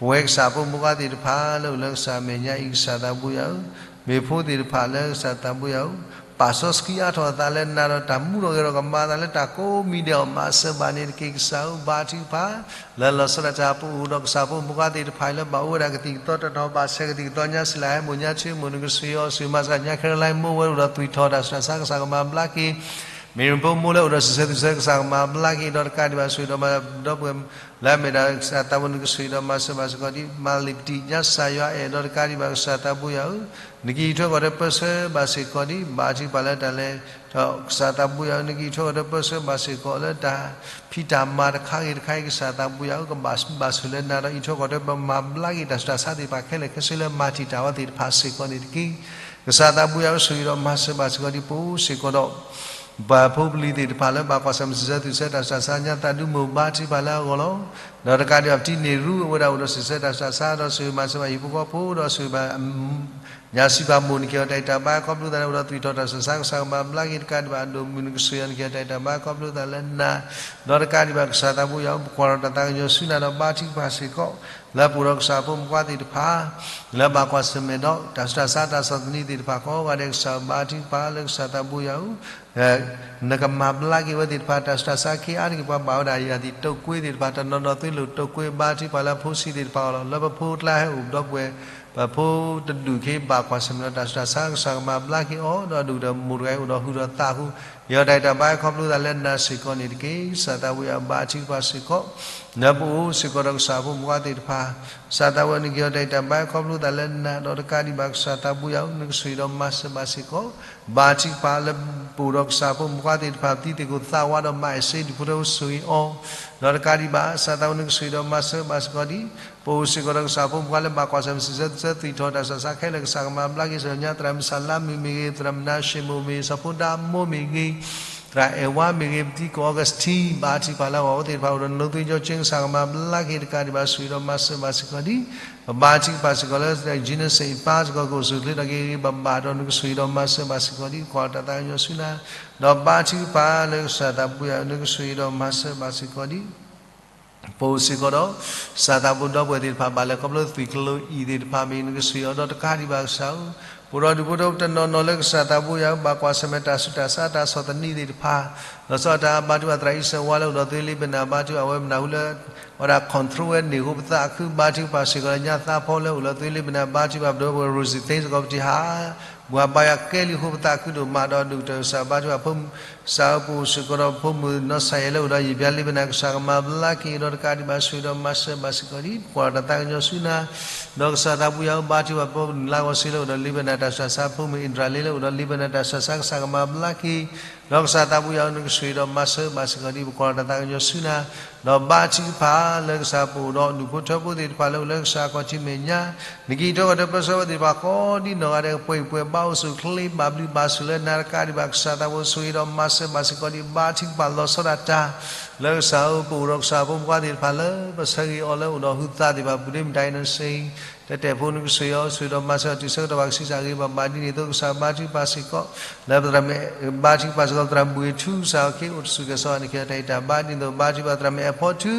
ပဝဲကစၢ်ဖိမုၣ်ခွါသ့ၣ်တဖၣ်လၢအိၣ်လၢကစၢ်မဲာ်ညါအံၤ ကစၢ်သးဘိယွၤဧၢ, မ့ၢ်ဖိသ့ၣ်တဖၣ်လၢကစၢ်သးဘိယွၤဧၢ, ပာ်စီဆှံအါထီၣ်အသးလၢနၤဒီးတၢ်မူထီၣ်ဂဲၤထီၣ်ကမၤအသးလၢတၢ်ကိးမံၤဒဲးအီၤ မၤစၢၤဘၣ်န့ၣ်တက့ၢ်. ကစၢ်ဧၢ ဘါထုကဖၣ် လၢလီၤဆီဒၣ်တၢ် ပအိၣ်ဒီးကစၢ်ဖိမုၣ်ခွါသ့ၣ်တဖၣ်အံၤ လၢဘၣ်အိၣ်ဝဲဒၣ်ကသံၣ်ကသီတနီၤ ဘၣ်ဆဲးကသံၣ်ကသီ ညါစံလၢဟဲမိၢ်ညါဆ့မိၢ် နကဆိၣ်ဂ့ၤအီၤ ဆိၣ်ဂ့ၤမၤစၢၤညါ ခဲရလါမိၢ်ဝဲအိၣ်ဒီးသွံၣ်ထီၣ် တၢ်ဆူးတၢ်ဆါ ကစၢ်ကမၤဘျါက့ၤ မ့ၢ်ဖိမိၢ်လၢအိၣ်ဒီးစံးဆၢသွံၣ်ဆၢ ကစၢ်ကမၤဘျါက့ၤ ဒီးတကးဒံးဘၣ်ဆိၣ်ဂ့ၤဒီးမၤဒီပုၢ်ဝဲၢ် လၢအမ့ၢ်ဒၣ်ကစၢ်သးဘိ နကဆိၣ်ဂ့ၤဒီးမၤစၢၤဘၣ်စ့ၢ်ကီးဒ် မၤလံာ်ပတံၢ်ညါစၢ်ယွၤအဲၣ် ဒီးတကးဒံးဘၣ်ကစၢ်သးဘိယွၤဧၢ, နက့ၤထီၣ်ကီၢ်ဒီးပၢဆှၢဘၣ်စ့ၢ်ကီးဒ် ဘါထုကဖၣ်လၢတၢ်လဲၤ ဒီးကစၢ်သးဘိယွၤဧၢ နက့ၤထီၣ်ကီၢ်ဒီးပၢဆှၢဘၣ်စ့ၢ်ကီးလၢတၢ်ဖံးတၢ်မၤတခါဂ့ၤတခါအံၤ ကစၢ်သးဘိယွၤဧၢ ကဘၣ်ဘၣ်ဆိၣ်လၢနၤဒီးအံးထီၣ်ကီၢ်ဒီးပမၤဘျါက့ၤ တၢ်ဆူးတၢ်ဆါသ့ၣ်တဖၣ်ခဲလၢာ်ခဲဆ့လၢမၤတံာ်တာ်ဝဲသ့ၣ်တဖၣ်စ့ၢ်ကီးန့ၣ်တက့ၢ်. ကစၢ်သးဘိယွၤဧၢ ဆိၣ်ဂ့ၤဒီးမၤစၢၤဘၣ်စ့ၢ်ကီးဒ် ပအိၣ်စ့ၢ်ကီးဒီး ပဖိပလံၤသ့ၣ်တဖၣ်လၢဘၣ်ကွၢ်ဆၢၣ်မဲာ်စံးဆၢသွံၣ်ဆၢ တၢ်ဆူးတၢ်ဆါ ညါသးဒူမိၢ် ဘါထုကဖၣ်လၢအဂီၢ်လီၤ. ဒီးတကးဒံးဘၣ်ပတံၤန့ၢ်ရူ အဝဲဒၣ်အိၣ်ဒီးစံးဆၢတၢ်ဆူးတၢ်ဆါ ဒီးဆိၣ်ဂ့ၤမၤစၢၤဘၣ်ဟံၣ်ဖိဃီဖိ ဒီးဆိၣ်ဂ့ၤဘၣ် ညါစံးဘၣ်မိၢ် နက့ၤအီၤတၢ်ဂံၢ်တၢ်ဘါ ခီဖျိသးလၢအိၣ်ဒီးသွံၣ်ထီၣ် တၢ်ဆူးတၢ်ဆါ ကစၢ်ကမၤဘျါက့ၤ တကးဒံးဘၣ်အဒိၣ်မုၢ် နကဆိၣ်ဂ့ၤအီၤ နက့ၤအီၤတၢ်ဂံၢ်တၢ်ဘါ ခီဖျိသးလၢနၤ ဒီးတကးဒံးဘၣ်ကစၢ်သးဘိယွၤဧၢ ပကွၢ်ထီၣ်တၢ်သးကညီၤဆူနၤဒီးဘါထုကဖၣ်စ့ၢ်ကီး လၢပအိၣ်ဒီးကစၢ်ဖိမုၣ်ခွါသ့ၣ်တဖၣ် လၢဘၣ်ကွၢ်ဆၢၣ်မဲာ်ဒီး တၢ်ဆူးတၢ်ဆါ တၢ်ဆီၣ်သနံးသ့ၣ်တဖၣ်ကိးဂၤဒဲး ကစၢ်ဘါထုကဖၣ်လၢကစၢ်သးဘိယွၤဧၢ နကမၤဘျါက့ၤဝဲသ့ၣ်တဖၣ် တၢ်ဆူးတၢ်ဆါ က့ၤအါတက့ၢ် ပှၤဘၣ်ဝဲဒၣ်ယၤသံၣ်တိာ်ကွ့သ့ၣ်တဖၣ် တနီၤနီၤသုလိာ်တိာ်ကွ့ ဘါထုကဖၣ်လၢအဖိဆံးသ့ၣ်တဖၣ်အဂီၢ်လီၤ. လၢပဖိကျါဟဲအိၣ်ဒီပုၢ်ဝဲၢ် ပဖိတဒူၣ်ခ့ဘၣ်ကွၢ်ဆၢၣ်မဲာ်ဒီးတၢ်ဆူးတၢ်ဆါ ကစၢ်ကမၤဘျါက့ၤအီၤ ဒီးဒုၣ်ဒီးမိၢ်တဂၤအံၤအိၣ်ဒီးဟုၣ်ဒီးသးအဃိ က့ၤအီၤတၢ်ဂံၢ်တၢ်ဘါ ခီဖျိသးလၢနၤစ့ၢ်ကီးန့ၣ်တက့ၢ်. ကစၢ်သးဘိယွၤဧၢ ဘါထုကဖၣ်စ့ၢ်ကီး လၢပအိၣ်စ့ၢ်ကီးဒီးကစၢ်ဖိမုၣ်ခွါသ့ၣ်တဖၣ် ကစၢ်သးဘိယွၤဧၢ နက့ၤအီၤတၢ်ဂံၢ်တၢ်ဘါ ခီဖျိသးလၢနၤ ဒီးတကးဒံးဘၣ်ကစၢ်သးဘိယွၤဧၢ နကဆိၣ်ဂ့ၤဒီးမၤစၢၤဘၣ်စ့ၢ်ကီး ဘါထုကဖၣ်လၢပအိၣ်ဒီးကစၢ်ဖိမုၣ်ခွါသ့ၣ်တဖၣ် ပတံၤသကိးသးဝးဒီးမၤအဲၣ်စ့ ဒူၣ်ဖိထၢဖိ ဆိၣ်ဂ့ၤအီၤ ဒီးတကးဒံးဘၣ် ကစၢ်သးဘိယွၤဧၢ နကဆိၣ်ဂ့ၤဒီးမၤစၢၤဘၣ်စ့ၢ်ကီးဒ် ပအိၣ်စ့ၢ်ကီးဒီးကစၢ်ဖိမုၣ်ခွါလၢဘၣ်ကွၢ်ဆၢၣ်မဲာ်စံးဆၢသွံၣ်ထီၣ် တၢ်ဆူးတၢ်ဆါခဲလၢာ် ကစၢ်ကမၤဘျါက့ၤ စီၤညါ သရၣ်မုၣ်စၤလါမုၣ်မ့ၢ်ဂ့ၤ သရၣ်မုၣ်နါၡ့မိၣ်မ့ၢ်ဂ့ၤ စီၤဖိဒါမိၢ်မ့ၢ်ဂ့ၤ သရၣ်အဲၣ်ဝါမ့ၢ်ဂ့ၤ ပတံၤသကိးအီကူးစတံ ဘါထုကဖၣ်လၢအဂီၢ် အဝဲသ့ၣ်တဖၣ်အိၣ်ဒီးနလိၤသွံၣ်ကၠီကၠ့ ကစၢ်ကမၤဘျါက့ၤ တကးဒံးဘၣ်ဆိၣ်ဂ့ၤဒီးမၤစၢၤဘၣ်စ့ၢ်ကီးဒ် ပဘါထုကဖၣ်စ့ၢ်ကီးလၢ Jesus စ့ၣ်ပၢ်စ့ၢ်ကီး ကအိၣ်ဆူၣ်အိၣ်ချ့ဒီးက့ၤဂ့ၤဘၣ်ဘၣ်ဒီး နကဆိၣ်ဂ့ၤဒီးမၤစၢၤဘၣ်စ့ၢ်ကီးဒ် ကွၢ်တၢ်သးကညီၤဆူနၤ ဒီးဘါထုကဖၣ်လၢကစၢ်သးဘိယွၤ နကဆိၣ်ဂ့ၤဒီးမၤစၢၤဘၣ်စ့ၢ်ကီးဒ် ပအိၣ်စ့ၢ်ကီးဒီး ကစၢ်သးဘိဒီပုၢ်ဝဲၢ်သ့ၣ်တဖၣ် ဘၣ်လဲၤခီဖျိသွံၣ်ကျိၤအံၤသ့ၣ်တဖၣ်မ့ၢ် နကဆိၣ်ဂ့ၤအီၤဒီးတကးဒံးဘၣ်ကစၢ်ဧၢ, ပအိၣ်ဒီးဒူၣ်ဖိထၢဖိတနီၤနီၤလၢကစၢ်သးဘိယွၤဧၢ ဘၣ်ကွၢ်ဆၢၣ်မဲာ်တၢ်ဆူးတၢ်ဆါ တၢ်ဆီၣ်သနံးသ့ၣ်တဖၣ် လီၤဆီဒၣ်တၢ် ဘါထုကဖၣ်သရၣ်အံၣ်စၢၤဝါလၢအိၣ်ဒီးသုးလ့ပနၢ် ဘါထုကဖၣ်အဝဲမနုၤဃိလၢ အဝဲဒၣ် control ဝဲန့ၢ်ဃိပသးခု ဘါထုကဖၣ်စ့ၢ်ကီးလၢညါသးဖီလၢအိၣ်ဒီးသုးလ့ပနၢ် ဘါထုကဖၣ်ပဒီပုၢ်ဝဲၢ် Rosie Thames စ့ၢ်ကီး ပထံၣ်ဟး ဘှါဘါယွၤကဲလံအဃိ ပသးခုဒိၣ်မးဒီးဒုၣ်ကတၢၢ်ကစၢ် ဘါထုကဖၣ်ဖိ ကစၢ်ဧၢ ပအိၣ်စ့ၢ်ကီးဒီးဖိမုၣ်နီၢ်ဆၣ်ယဲၢ်လၢအိၣ်ဒီးယံာ်ပျါလ့ပနၢ် ကစၢ်ကမၤဘျါက့ၤဒီးတကးဒံးဘၣ် ဆိၣ်ဂ့ၤဒီးမၤစၢၤဘၣ်စ့ၢ်ကီးဒံး ပကွၢ်ဒီးတၢ်သးကညီၤဆူနၤ ဒီးကစၢ်သးဘိယွၤဧၢ ဘါထုကဖၣ်ပဖိမုၣ်လါဂီၤစ့လၢအိၣ်ဒီးလ့ပနၢ်တၢ်ဆူးတၢ်ဆါ ဖိမုၣ်အ့ဒြးလ့လၢအိၣ်ဒီးလ့ပနၢ်တၢ်ဆူးတၢ်ဆါ ကစၢ်ကမၤဘျါက့ၤ ဒီးကစၢ်သးဘိယွၤဧၢ နကဆိၣ်ဂ့ၤဒီးမၤစၢၤဘၣ်စ့ၢ်ကီးဒံး ပကွၢ်ဒီးတၢ်သးကညီၤဆူနၤ ဒီးဘါထုကဖၣ်လၢကစၢ်ပအိၣ်ဒီးဒူၣ်ဖိထၢဖိသ့ၣ်တဖၣ်လၢအိၣ်လၢကစၢ်ခီၣ်ထံးမဲာ်ညါ နက့ၤထီၣ်ကဒီးပၢဆှၢဝဲသ့ၣ်တဖၣ်ကိးဒံနီၢ်ဂၤဒဲး ပှဲၤပှဲၤဘၣ်အိၣ်ဆူၣ်ချ့ ဘၣ်ဘျုးဘၣ်ဆိၣ်လၢနၤတကးဒံးဘၣ် ကစၢ်သးဘိဆိၣ်ဂ့ၤဒီးမၤစၢၤဘၣ်စ့ၢ်ကီးဒံး ဘါထုကဖၣ်လီၤဆီဒၣ်တၢ် လၢကစၢ်ဧၢ ပအိၣ်ဒီးကစၢ်ဖိမုၣ်ဖိခွါသ့ၣ်တဖၣ်လၢ ပဆၢဂ့ၤအီၤလၢအိၣ်ဒီးဟုသးသ့ၣ်တဖၣ် ပူၤဒ့မတၤအံၤနီၢ်စ့ တတဲာ်ဖိနကဆိၣ်ဂ့ၤအီၤ ဆိၣ်ဂ့ၤဒီးမၤစၢၤအီၤတုၤဆၢကတီၢ်ဘၣ် ကဆံးစၢ်ဂ့ၤဘၣ်ဘၣ်ဒ်န့ၣ်အသိး ကစၢ်ဘါထုကဖၣ်စ့ၢ်ကီး လၢပသရၣ်မုၣ် ဘါထုကဖၣ်စ့ၢ်ကီး ပသရၣ်ဘှံးထူကစၢ်ခ့အိၣ်တဆူၣ်ကဲၤစီၤ နကဟ့ၣ်အီၤတၢ်အဲၣ်တၢ်ဘါဒ်န့ၣ်အသိး ဘါထုကဖၣ်သရၣ်မုၣ်အဲၣ်ဖီထူ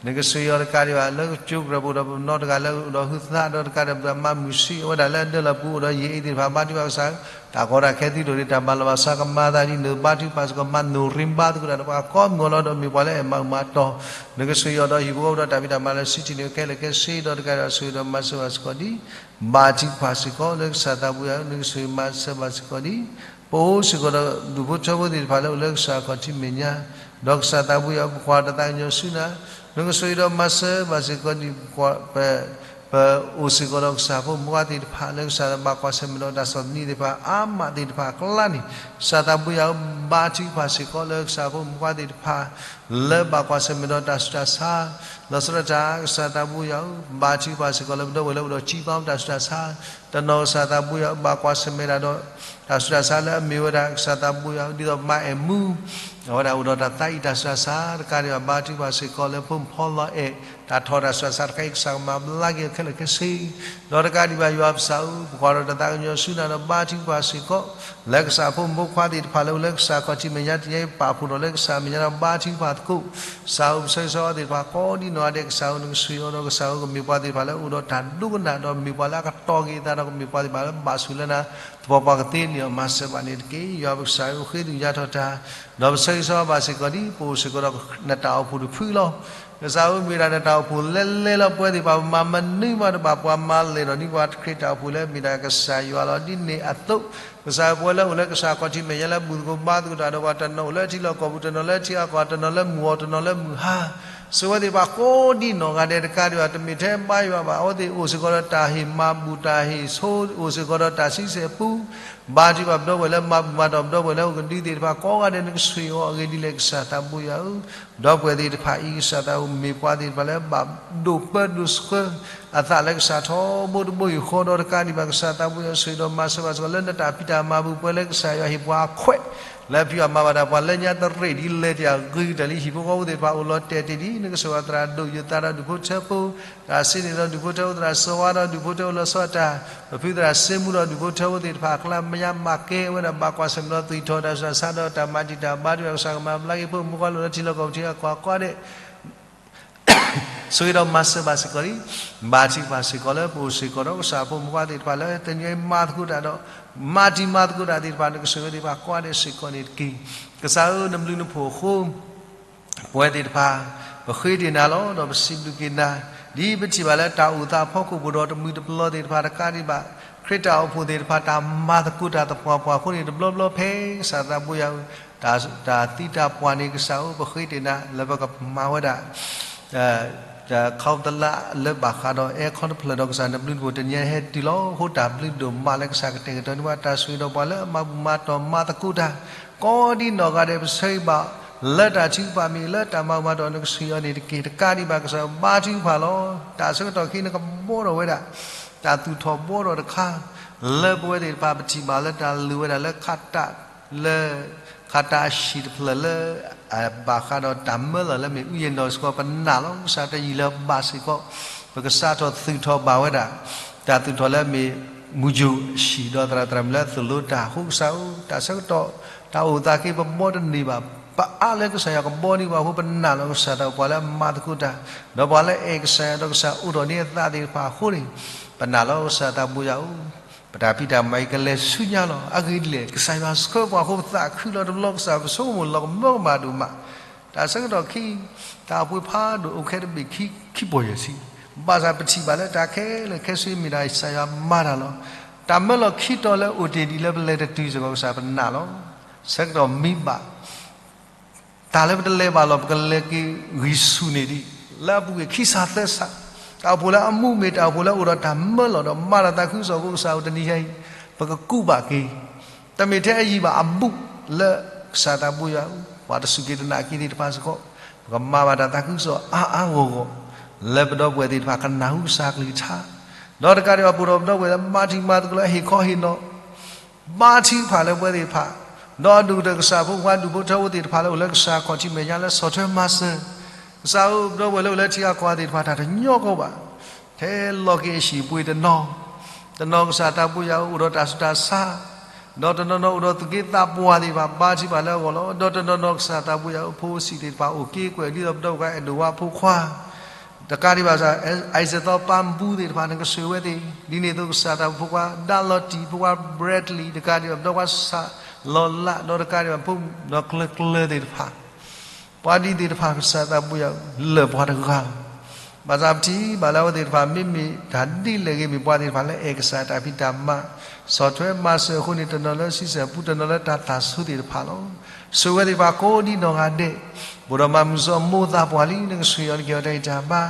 နကဆိၣ်ဂ့ၤအီၤတကးဒံးဘၣ် လၢကၠိကရၢၢ်ပူၤဒီးပနီတဂၤလၢအိၣ်ဒီးဟုသးဒီးတကးဒံးဘၣ် မၤမုာ်ဆံးအဝဲဒၣ်လၢအဒၢလီၢ်ပူၤအိၣ်ဒီးယံာ်အံၤသ့ၣ်တဖၣ် ဘါထုကဖၣ်ကစၢ် တၢ်ကီတၢ်ခဲသုဒိၣ်န့ၣ် တၢ်မၤလီၤဘၣ်စးကမၤသးဒ်န့ၣ် ဘါထုကဖၣ်စ့ၢ်ကီး မၤနိၣ်ရ့ဘါသကိးတၢ်ဒီးပှၤကိးမုၢ်အလီၢ်ဒီးမ့ၢ်ပှၤလၢအမၤမၤတီၢ် နကဆိၣ်ဂ့ၤအီၤဒီးဟံၣ်ဖိဃီဖိဒီးတၢ်ဖံးတၢ်မၤလၢ city န့ၣ်ခဲလၢာ်ခဲဆ့ဒီးတကးဒံးဘၣ် ဆိၣ်ဂ့ၤဒီးမၤစၢၤဘၣ်စ့ၢ်ကီးဒ် ဘါထုကဖၣ်စ့ၢ်ကီးလၢကစၢ်သးဘိယွၤ နကဆိၣ်ဂ့ၤမၤစၢၤဘၣ်စ့ၢ်ကီးဒ် ပအိၣ်စ့ၢ်ကီးဒီးဒူၣ်ဖိထၢဖိသ့ၣ်တဖၣ်လၢအိၣ်လၢကစၢ်ခီၣ်ထံးမဲာ်ညါ ဒီးကစၢ်သးဘိယွၤ ပကွၢ်ဒီးတၢ်သးကညီၤဆူနၤ နကဆိၣ်ဂ့ၤဒီးမၤစၢၤဘၣ်စ့ၢ်ကီးဒ် ပ ပအိၣ်စ့ၢ်ကီးဒီးကစၢ်ဖိမုၣ်ဖိခွါသ့ၣ်တဖၣ် လၢကစၢ်ဘၣ်ကွၢ်ဆၢၣ်မဲာ်ဒီးတၢ်ဆီၣ်သနံးသ့ၣ်တဖၣ် အါမးသ့ၣ်တဖၣ်အကျါန့ၣ် ကစၢ်သးဘိယွၤဧၢ ဘါထုကဖၣ်စ့ၢ်ကီးလၢကစၢ်ဖိမုၣ်ဖိခွါသ့ၣ်တဖၣ် လၢဘၣ်ကွၢ်ဆၢၣ်မဲာ်ဒီးတၢ်ဆူးတၢ်ဆါ လီၤဆီဒၣ်တၢ် ကစၢ်သးဘိယွၤဧၢ ဘါထုကဖၣ်စ့ၢ်ကီးလၢပဒီပုၢ်ဝဲၢ်လၢအိၣ်ဒီး ကံဘါ တၢ်ဆူးတၢ်ဆါ တနီၤကစၢ်သးဘိယွၤဧၢ ဘၣ်ကွၢ်ဆၢၣ်မဲာ်တၢ်ဒီး တၢ်ဆူးတၢ်ဆါလၢအမ့ၢ်ဝဲဒၣ် ကစၢ်သးဘိယွၤဧၢ ဒ်သိးမါအဲၣ်မူ အဝဲဒၣ်အိၣ်ဒီးတၢ်သးအံၣ်တၢ်ဆူးတၢ်ဆါ တကးဒံးဘၣ် ဘါထုကဖၣ်စ့ၢ်ကီးလၢဖိမုၣ်ဖိလီၤအဲၣ် တၢ်ထီၣ်တၢ်ဆူးတၢ်ဆါတခါအံၤ ကစၢ်ကမၤဘျါက့ၤခဲလၢာ်ခဲဆ့ ဒီးတကးဒံးဘၣ်ယွၤပစၢ်ဧၢ ပကွၢ်ဒီးတၢ်သးကညီၤဆူနၤဒီးဘါထုကဖၣ်စ့ၢ်ကီး လၢကစၢ်ဖိမုၣ်ဖိခွါသ့ၣ်တဖၣ်လၢအိၣ်လၢကစၢ်ခီၣ်ထံးမဲာ်ညါ တနံၤအံၤပာ်ဖှိၣ်ထီၣ်လၢကစၢ်မဲာ်ညါဒီးဘါထုကဖၣ်သကိး ကစၢ်ဧၢ ပဆၢဂ့ၤဆၢဝါသ့ၣ်တဖၣ်ကိးဒံနီၢ်ဂၤဒဲး ကစၢ်ဧၢ နကဆိၣ်ဂ့ၤအီၤဒီးကစၢ်ဧၢ ကမ့ၢ်ပှၤသ့ၣ်တဖၣ်လၢအိၣ်ဒီးတၢ်ဒိကနၣ်ဒီးမ့ၢ်ပှၤလၢအကတီၢ်က့ၤအသးဒီးကမ့ၢ်ပှၤသ့ၣ်တဖၣ်လၢဘၣ်ဆိၣ်လၢနၤ သပှၢ်ပှၢ်ကသ့န့ၢ်အီၤမၤစၢၤဘၣ်န့ၣ်တက့ၢ်. ယွၤပကစၢ်ဧၢ ဃ့ကညးထီၣ်တၢ် ဒီးပဆၢဂ့ၤဆၢဝါဘၣ်စ့ၢ်ကီးဒ် ပအိၣ်စ့ၢ်ကီးဒီးနတၢ်အိၣ်ဖှိၣ်တဖုလီၤ. ကစၢ်ဧၢ မ့ၢ်ဒၣ်နတၢ်အိၣ်ဖှိၣ်လဲၤလဲၤလီၤ ပဝဲသ့ၣ်တဖၣ် ပမၤမနုၤမးတဘၣ် ပှၤမၤလဲၢ်ဒီးန့ၢ်ပှၤ ခရံာ်တၢ်အိၣ်ဖှိၣ်လၢမ့ၢ်ဒၣ်ကစၢ်ယွၤလီၤ. ဒ်န့ၣ်အသိး ကစၢ်ဧၢ ပဝဲလၢအိၣ်လၢကစၢ်ခီၣ်ထံးမဲာ်ညါလၢဘူၣ်သကိးဘါသကိးတၢ်ဒီးပှၤ တနီၤအိၣ်လၢထံလီၢ်ကီၢ်ပူၤ တနီၤလၢထံအကီၢ် တနီၤလၢမုၢ်ဂီၤ တနီၤလၢမုၢ်ဟါ ဆိဝဲသ့ၣ်တဖၣ်ကိးဒံနီၢ်ဂၤဒဲးတကးဒံးဘၣ် တမ့ၢ်ထဲဘါယွၤဘၣ် အဝဲသ့ၣ်အိၣ်စ့ၢ်ကီးဒီးတၢ်ဟ့ၣ်မၤဘူၣ်တၢ်ဟ့ၣ်ဆိ အိၣ်စ့ၢ်ကီးဒီးတၢ်ဆံဆဲၣ်ပူ ဘါထုကဖၣ်ပဒီပုၢ်ဝဲၢ်လၢမၤဘူၣ်မၤတီၢ် ပဒီပုၢ်ဝဲၢ်လၢအိၣ်ကဒုသ့ၣ်တဖၣ်ကိးဂၤဒဲး နကဆိၣ်ဂ့ၤအီၤအဂ့ၢ်ဒ်လဲၣ် ကစၢ်သးဘိယွၤဧၢ ဒီပုၢ်ဝဲၢ်သ့ၣ်တဖၣ်အံၤ ကစၢ်သးဧၢ မ့ၢ်ပှၤသ့ၣ်တဖၣ်လၢဘၣ်ဒိၣ်ပၢဒိၣ်ဆှၢ အသးလၢကစၢ်ထီဘိတဘိယူၢ်ဃီဒီးတကးဒံးဘၣ် ကစၢ်သးဘိယွၤ ဆိၣ်ဂ့ၤဒီးမၤစၢၤဘၣ်စ့ၢ်ကီးလၢနတၢ်ဖံးတၢ်မၤပူၤ ပှၤလၢကစၢ်ယွၤဟ့ၣ်ပှၤအခွဲး လၢဖံးအီၤမၤဘၣ်တၢ် ပှၤလၢညါတရ့ၣ်ဒ်လဲၣ်တၢ်ဂ့ၤတၢ်လံ ဟံၣ်ဖိဃီဖိသ့ၣ်တဖၣ်အိၣ်လီၤတဲာ်တ့ၢ်ဒံး နကဆိၣ်ဂ့ၤသရၣ်ဒိၣ်ယိၤသးဒီးဒူၣ်ဖိထၢဖိ သရၣ်စ့န့ၣ်ဒီးဒူၣ်ဖိထၢဖိ သရၣ်စီၤဝါဒီးဒူၣ်ဖိထၢဖိလီၤဆီဒၣ်တၢ် ပဖုသရၣ်စ့မူဒီးဒူၣ်ဖိထၢဖိသ့ၣ်တဖၣ်အကျါ မၤညါမၤကဲဝဲဒၣ် ဘၣ်ကွၢ်ဆၢၣ်မဲာ်ဒီးသွံၣ်ထီၣ်တၢ်ဆူးတၢ်ဆါဒီးတၢ်မၤတံာ်တာ်ဘါထုကဖၣ် ကစၢ်ကမၤဘျါက့ၤဖိမုၣ်ဖိခွါလၢအိၣ်လၢထံလီၢ်ကီၢ်ပူၤထံအကီၢ်ကိးဂၤဒဲး ဆိၣ်ဂ့ၤဒီးမၤစၢၤဘၣ်စ့ၢ်ကီးလံ. ဘါထုကဖၣ်စ့ၢ်ကီးလၢပအိၣ်စ့ၢ်ကီးဒီးကစၢ်ဖိမုၣ်ဖိခွါသ့ၣ်တဖၣ်လၢ တနံၤအံၤမၤသကိးတၢ်ဒီး မၤတံၤမၤသကိးတၢ်သ့ၣ်တဖၣ် နကဆိၣ်ဂ့ၤသ့ၣ်တဖၣ်ကိးဂၤဒဲးစ့ၢ်ကီးန့ၣ်တက့ၢ်. ကစၢ်ဧၢ နဘျုးနဖှိၣ်အဃိ ပဝဲသ့ၣ်တဖၣ် ပဃ့တ့ၢ်နၤလီၤ ဒီးပစံးဘျုးက့ၤနၤ ဒ်ပထံၣ်ဘၣ်လၢတၢ်အိၣ်သးအဖီခိၣ်ပူၤဒီးတမှံၤတပျီၤသ့ၣ်တဖၣ်တကးဒံးဘၣ် ခရံာ်တၢ်အိၣ်ဖှိၣ်သ့ၣ်တဖၣ် တၢ်မၤသကိးတၢ်သပှၢ်ပှၢ်အဃိန့ၣ် တဘျီဘျီဖဲကစၢ်သးဘိယွၤဧၢ တၢ်သံတၢ်ပှၢ်န့ၣ် ကစၢ်ဧၢ ပဃ့တ့ၢ်နၤ လၢပကမၤဝဲဒၣ် ခီဖျိလၢဘၣ်ဃးဒီး အဲၣ်ခီတဖျၢၣ်ဒီးကစၢ်နဘျုးနဖှိၣ်တနံၤအံၤဟဲတုၤလီၤ အဃိတၢ်ဘျုးဒိၣ်မးလၢကစၢ်ကတဲာ်ကတီၤန့ၢ်ဘၣ် တၢ်ဆိၣ်ဂ့ၤဒီးပှၤလၢအမၤဘူၣ်မၤတီၢ်မၤသကိးတၢ် ကိးဒံနီၢ်ဂၤဒဲး ပဆၢဂ့ၤဘၣ် လၢတၢ်ထုကဖၣ်မ့ၢ်ဂ့ၤ လၢတၢ်မၤဘူၣ်မၤတီၢ် နကဆိၣ်ဂ့ၤအီၤန့ၣ်တက့ၢ်. တကးဒံးဘၣ် ကစၢ်ဘါထုကဖၣ်လီၤ. တၢ်ဆၢကတီၢ်ခဲအံၤ နကဘှီထီၣ်ဝဲဒၣ် တၢ်သူၣ်ထီၣ်ဘှီထီၣ်တခါ လၢပဝဲသ့ၣ်တဖၣ် ပထံၣ်ဘၣ်လၢတၢ်လုၢ်ဝဲဒၣ်လၢခးတၢ် လၢ ခးတၢ်အဟံၣ်တဖျၢၣ်လၢ ဘၣ်ဃးဒီးတၢ်မၢလီၤလၢမ့ၢ် ဦးရတနာ စ့ၢ်ကီး ပနာ်လီၤ ကစၢ်တယံာ်လၢၤဘၣ်စ့ၢ်ကီး ပကစးထီၣ်သူၣ်ထီၣ်ဘၣ်ဝဲဒၣ် တၢ်သူၣ်ထီၣ်လၢမ့ၢ် မူကၠိၣ်အဟံၣ်ဒီးသရၣ်သရၣ်မုၣ်လၢအသိၣ်လိတၢ်အဃိ ကစၢ်ဧၢ တၢ်ဆၢကတီၢ် တၢ်အိၣ်သးက့ ပဘှီတန့ၢ်ဘၣ် ပအါလၢကစၢ်ယွၤကဘှီန့ၢ်ပှၤအဃိ ပနာ်လီၤကစၢ်တၢ်အိၣ် ပှၤလၢအမၤသကိးတၢ် ဒီးပှၤလၢအအဲၣ်ကစၢ်ယွၤဒီးကစၢ်အိၣ်ထီၣ်န့ၢ်အသးသ့ၣ်တဖၣ်အဃိန့ၣ် ပနာ်လီၤကစၢ်သးဘိယွၤဧၢ ပတၢ်ဖံးတၢ်မၤအံၤကလဲၤဆူညါလီၤ. အဂ့ၢ်ဒ်လဲၣ်, ကစၢ်ယွၤဆှၢပှၤအဃိ ပသးခုလီၤ. တဘျီကစၢ်ပဆိကမိၣ်လီၤကမၢကမၣ်ဒိၣ်မး, တၢ်ဆၢကတီၢ်ခံ, တၢ်အိၣ်ဖှိၣ်ဖးဒိၣ်အိၣ်ခဲတဘ့ၣ်ခံ, ခံပီၢ်ယဲၢ်ဆံ, ဘၣ်ဆၣ်ပထံၣ်ဘၣ်လၢတၢ်ခဲလၢာ်ခဲဆ့မ့ၢ်ဒၣ်ကစၢ်ယွၤမၤတၢ်လီၤ. တၢ်မၢလီၤခံတီၤလၢအိၣ်တ့ၢ်ဒ်လၢပလဲၤတတုၤစ့ၢ်ကီး ကစၢ်ပနာ်လီၤ. ဆၢကတီၢ်မံဘၣ် တၢ်လၢပတလဲၤဘၣ်လီၤ ပကလဲၤက့ၤဂံၢ်ဆူၣ်န့ၣ်ဒံး, လၢအပူၤကွံာ်ခံစးသၢစး, တၢ်အိၣ်ဖှိၣ်လၢအမူမ့ၢ်တၢ်အိၣ်ဖှိၣ်လၢအအိၣ်ဒီးတၢ်မၢလီၤဒီးမၤတၢ်သးခုကစီၣ်အဃိ ကစၢ်ဧၢ တနံၤညါအံၤ ပကကူးဘၣ်က့ၤ, တမ့ၢ်ထဲအယံာ်ဘၣ် အဘူးလၢကစၢ်သးဘိယွၤဧၢ, ပှၤတစူၢ်က့ၤနာ်က့ၤသ့ၣ်တဖၣ်စ့ၢ်ကီး, ပကမၤဘၣ်တၢ်သးခုကစီၣ်အါအါဂီၢ်ဂီၢ်, လၢပဒီပုၢ်ဝဲၢ်သ့ၣ်တဖၣ်ကနၢ်ဟူကစၢ်ကလုၢ်ကထါ, ဒီးတကးဒံးဘၣ် ပအိၣ်ဒီးပဒီပုၢ်ဝဲၢ်လၢမၤထံမၤသကိးလၢအဟ့ၣ်ခီဟ့ၣ်နီၤ ဘါထုကဖၣ်လၢပဝဲသ့ၣ်တဖၣ်, ဒီးအဒိၣ်ကတၢၢ်ကစၢ်ဖိခွါဒူၣ်ဖိထၢဖိသ့ၣ်တဖၣ်လၢအိၣ်လၢကစၢ်ခီၣ်ထံးမဲာ်ညါလၢဆီၣ်ထွဲမၤစၢၤ, ကစၢ်ဧၢ ပဒီပုၢ်ဝဲၢ်လၢအိၣ်လၢထံဂၤကီၢ်ဂၤသ့ၣ်တဖၣ် တၢ်တညီကီဘၣ်, ထဲလီၤက့ၤအဟံၣ်ပှ့ၤတနီၤ, တနီၤကစၢ်သးဘိယွၤဧၢ အိၣ်ဒီးတၢ်ဆူးတၢ်ဆါ, ဒီးတနီၤနီၤအိၣ်ဒီးသူၣ်က့သးပှၢ်သ့ၣ်တဖၣ် ဘါထုကဖၣ်လၢအဂီၢ်လီၤ. ဒီးတနီၤနီၤကစၢ်သးဘိယွၤဧၢ ဖိဆံးသ့ၣ်တဖၣ်အိၣ်က့ၤကွဲးဒ်သိးပဒီပုၢ်ဝဲၢ်အဲၣ်ဒိးဝါဖိခွါ တကးဒံးဘၣ် စး အဲးစဲးသီပၢ်မူသ့ၣ်တဖၣ် နကဆိၣ်ဂ့ၤဝဲသ့ၣ်, ဒ်န့ၣ်အသိးကစၢ်သးဘိဖိခွါ ဒၣ်လီၤတံၢ် ဖိခွါ Bradley တကးဒံးဘၣ် ပဒီပုၢ်ဝဲၢ်ဆၣ်လီၤလး ဒီးတကးဒံးဘၣ် ဖိမုၣ်ဒီးကျၢၤကျၢၤသ့ၣ်တဖၣ်, ပှၤဒ်သ့ၣ်တဖၣ် ကစၢ်သးဘိယွၤဧၢ လၢာ်ပှၤတဂၤလီၤ. ဘၣ်ဆၣ်ပထံၣ်ဘၣ်လၢအဝဲသ့ၣ်တဖၣ် မ့မ့ၢ်တၢ်ဒ်လဲၣ်ဂ့ၤ မ့ၢ်ပှၤသ့ၣ်တဖၣ်လၢအဲၣ်ကစၢ်တၢ်ဖံးတၢ်မၤ, ဆီၣ်ထွဲမၤစၢၤအဃိန့ၣ် တနီၤလၢဆံဆဲၣ်ပူၤ တနီၤလၢတၢ်သၣ်ဆိသ့ၣ်တဖၣ်လီၤ. ဆိၣ်ဂ့ၤဝဲသ့ၣ်တဖၣ်ကိးဒ်နီၢ်ဂၤဒဲး, ပအိၣ်ဒီးမၤမုာ်စီၤမိၢ်သးပှၢ်လံ နကဆိၣ်ဂ့ၤအီၤတက့ၤအီၤတၢ်အံၤတၢ်ဘါ,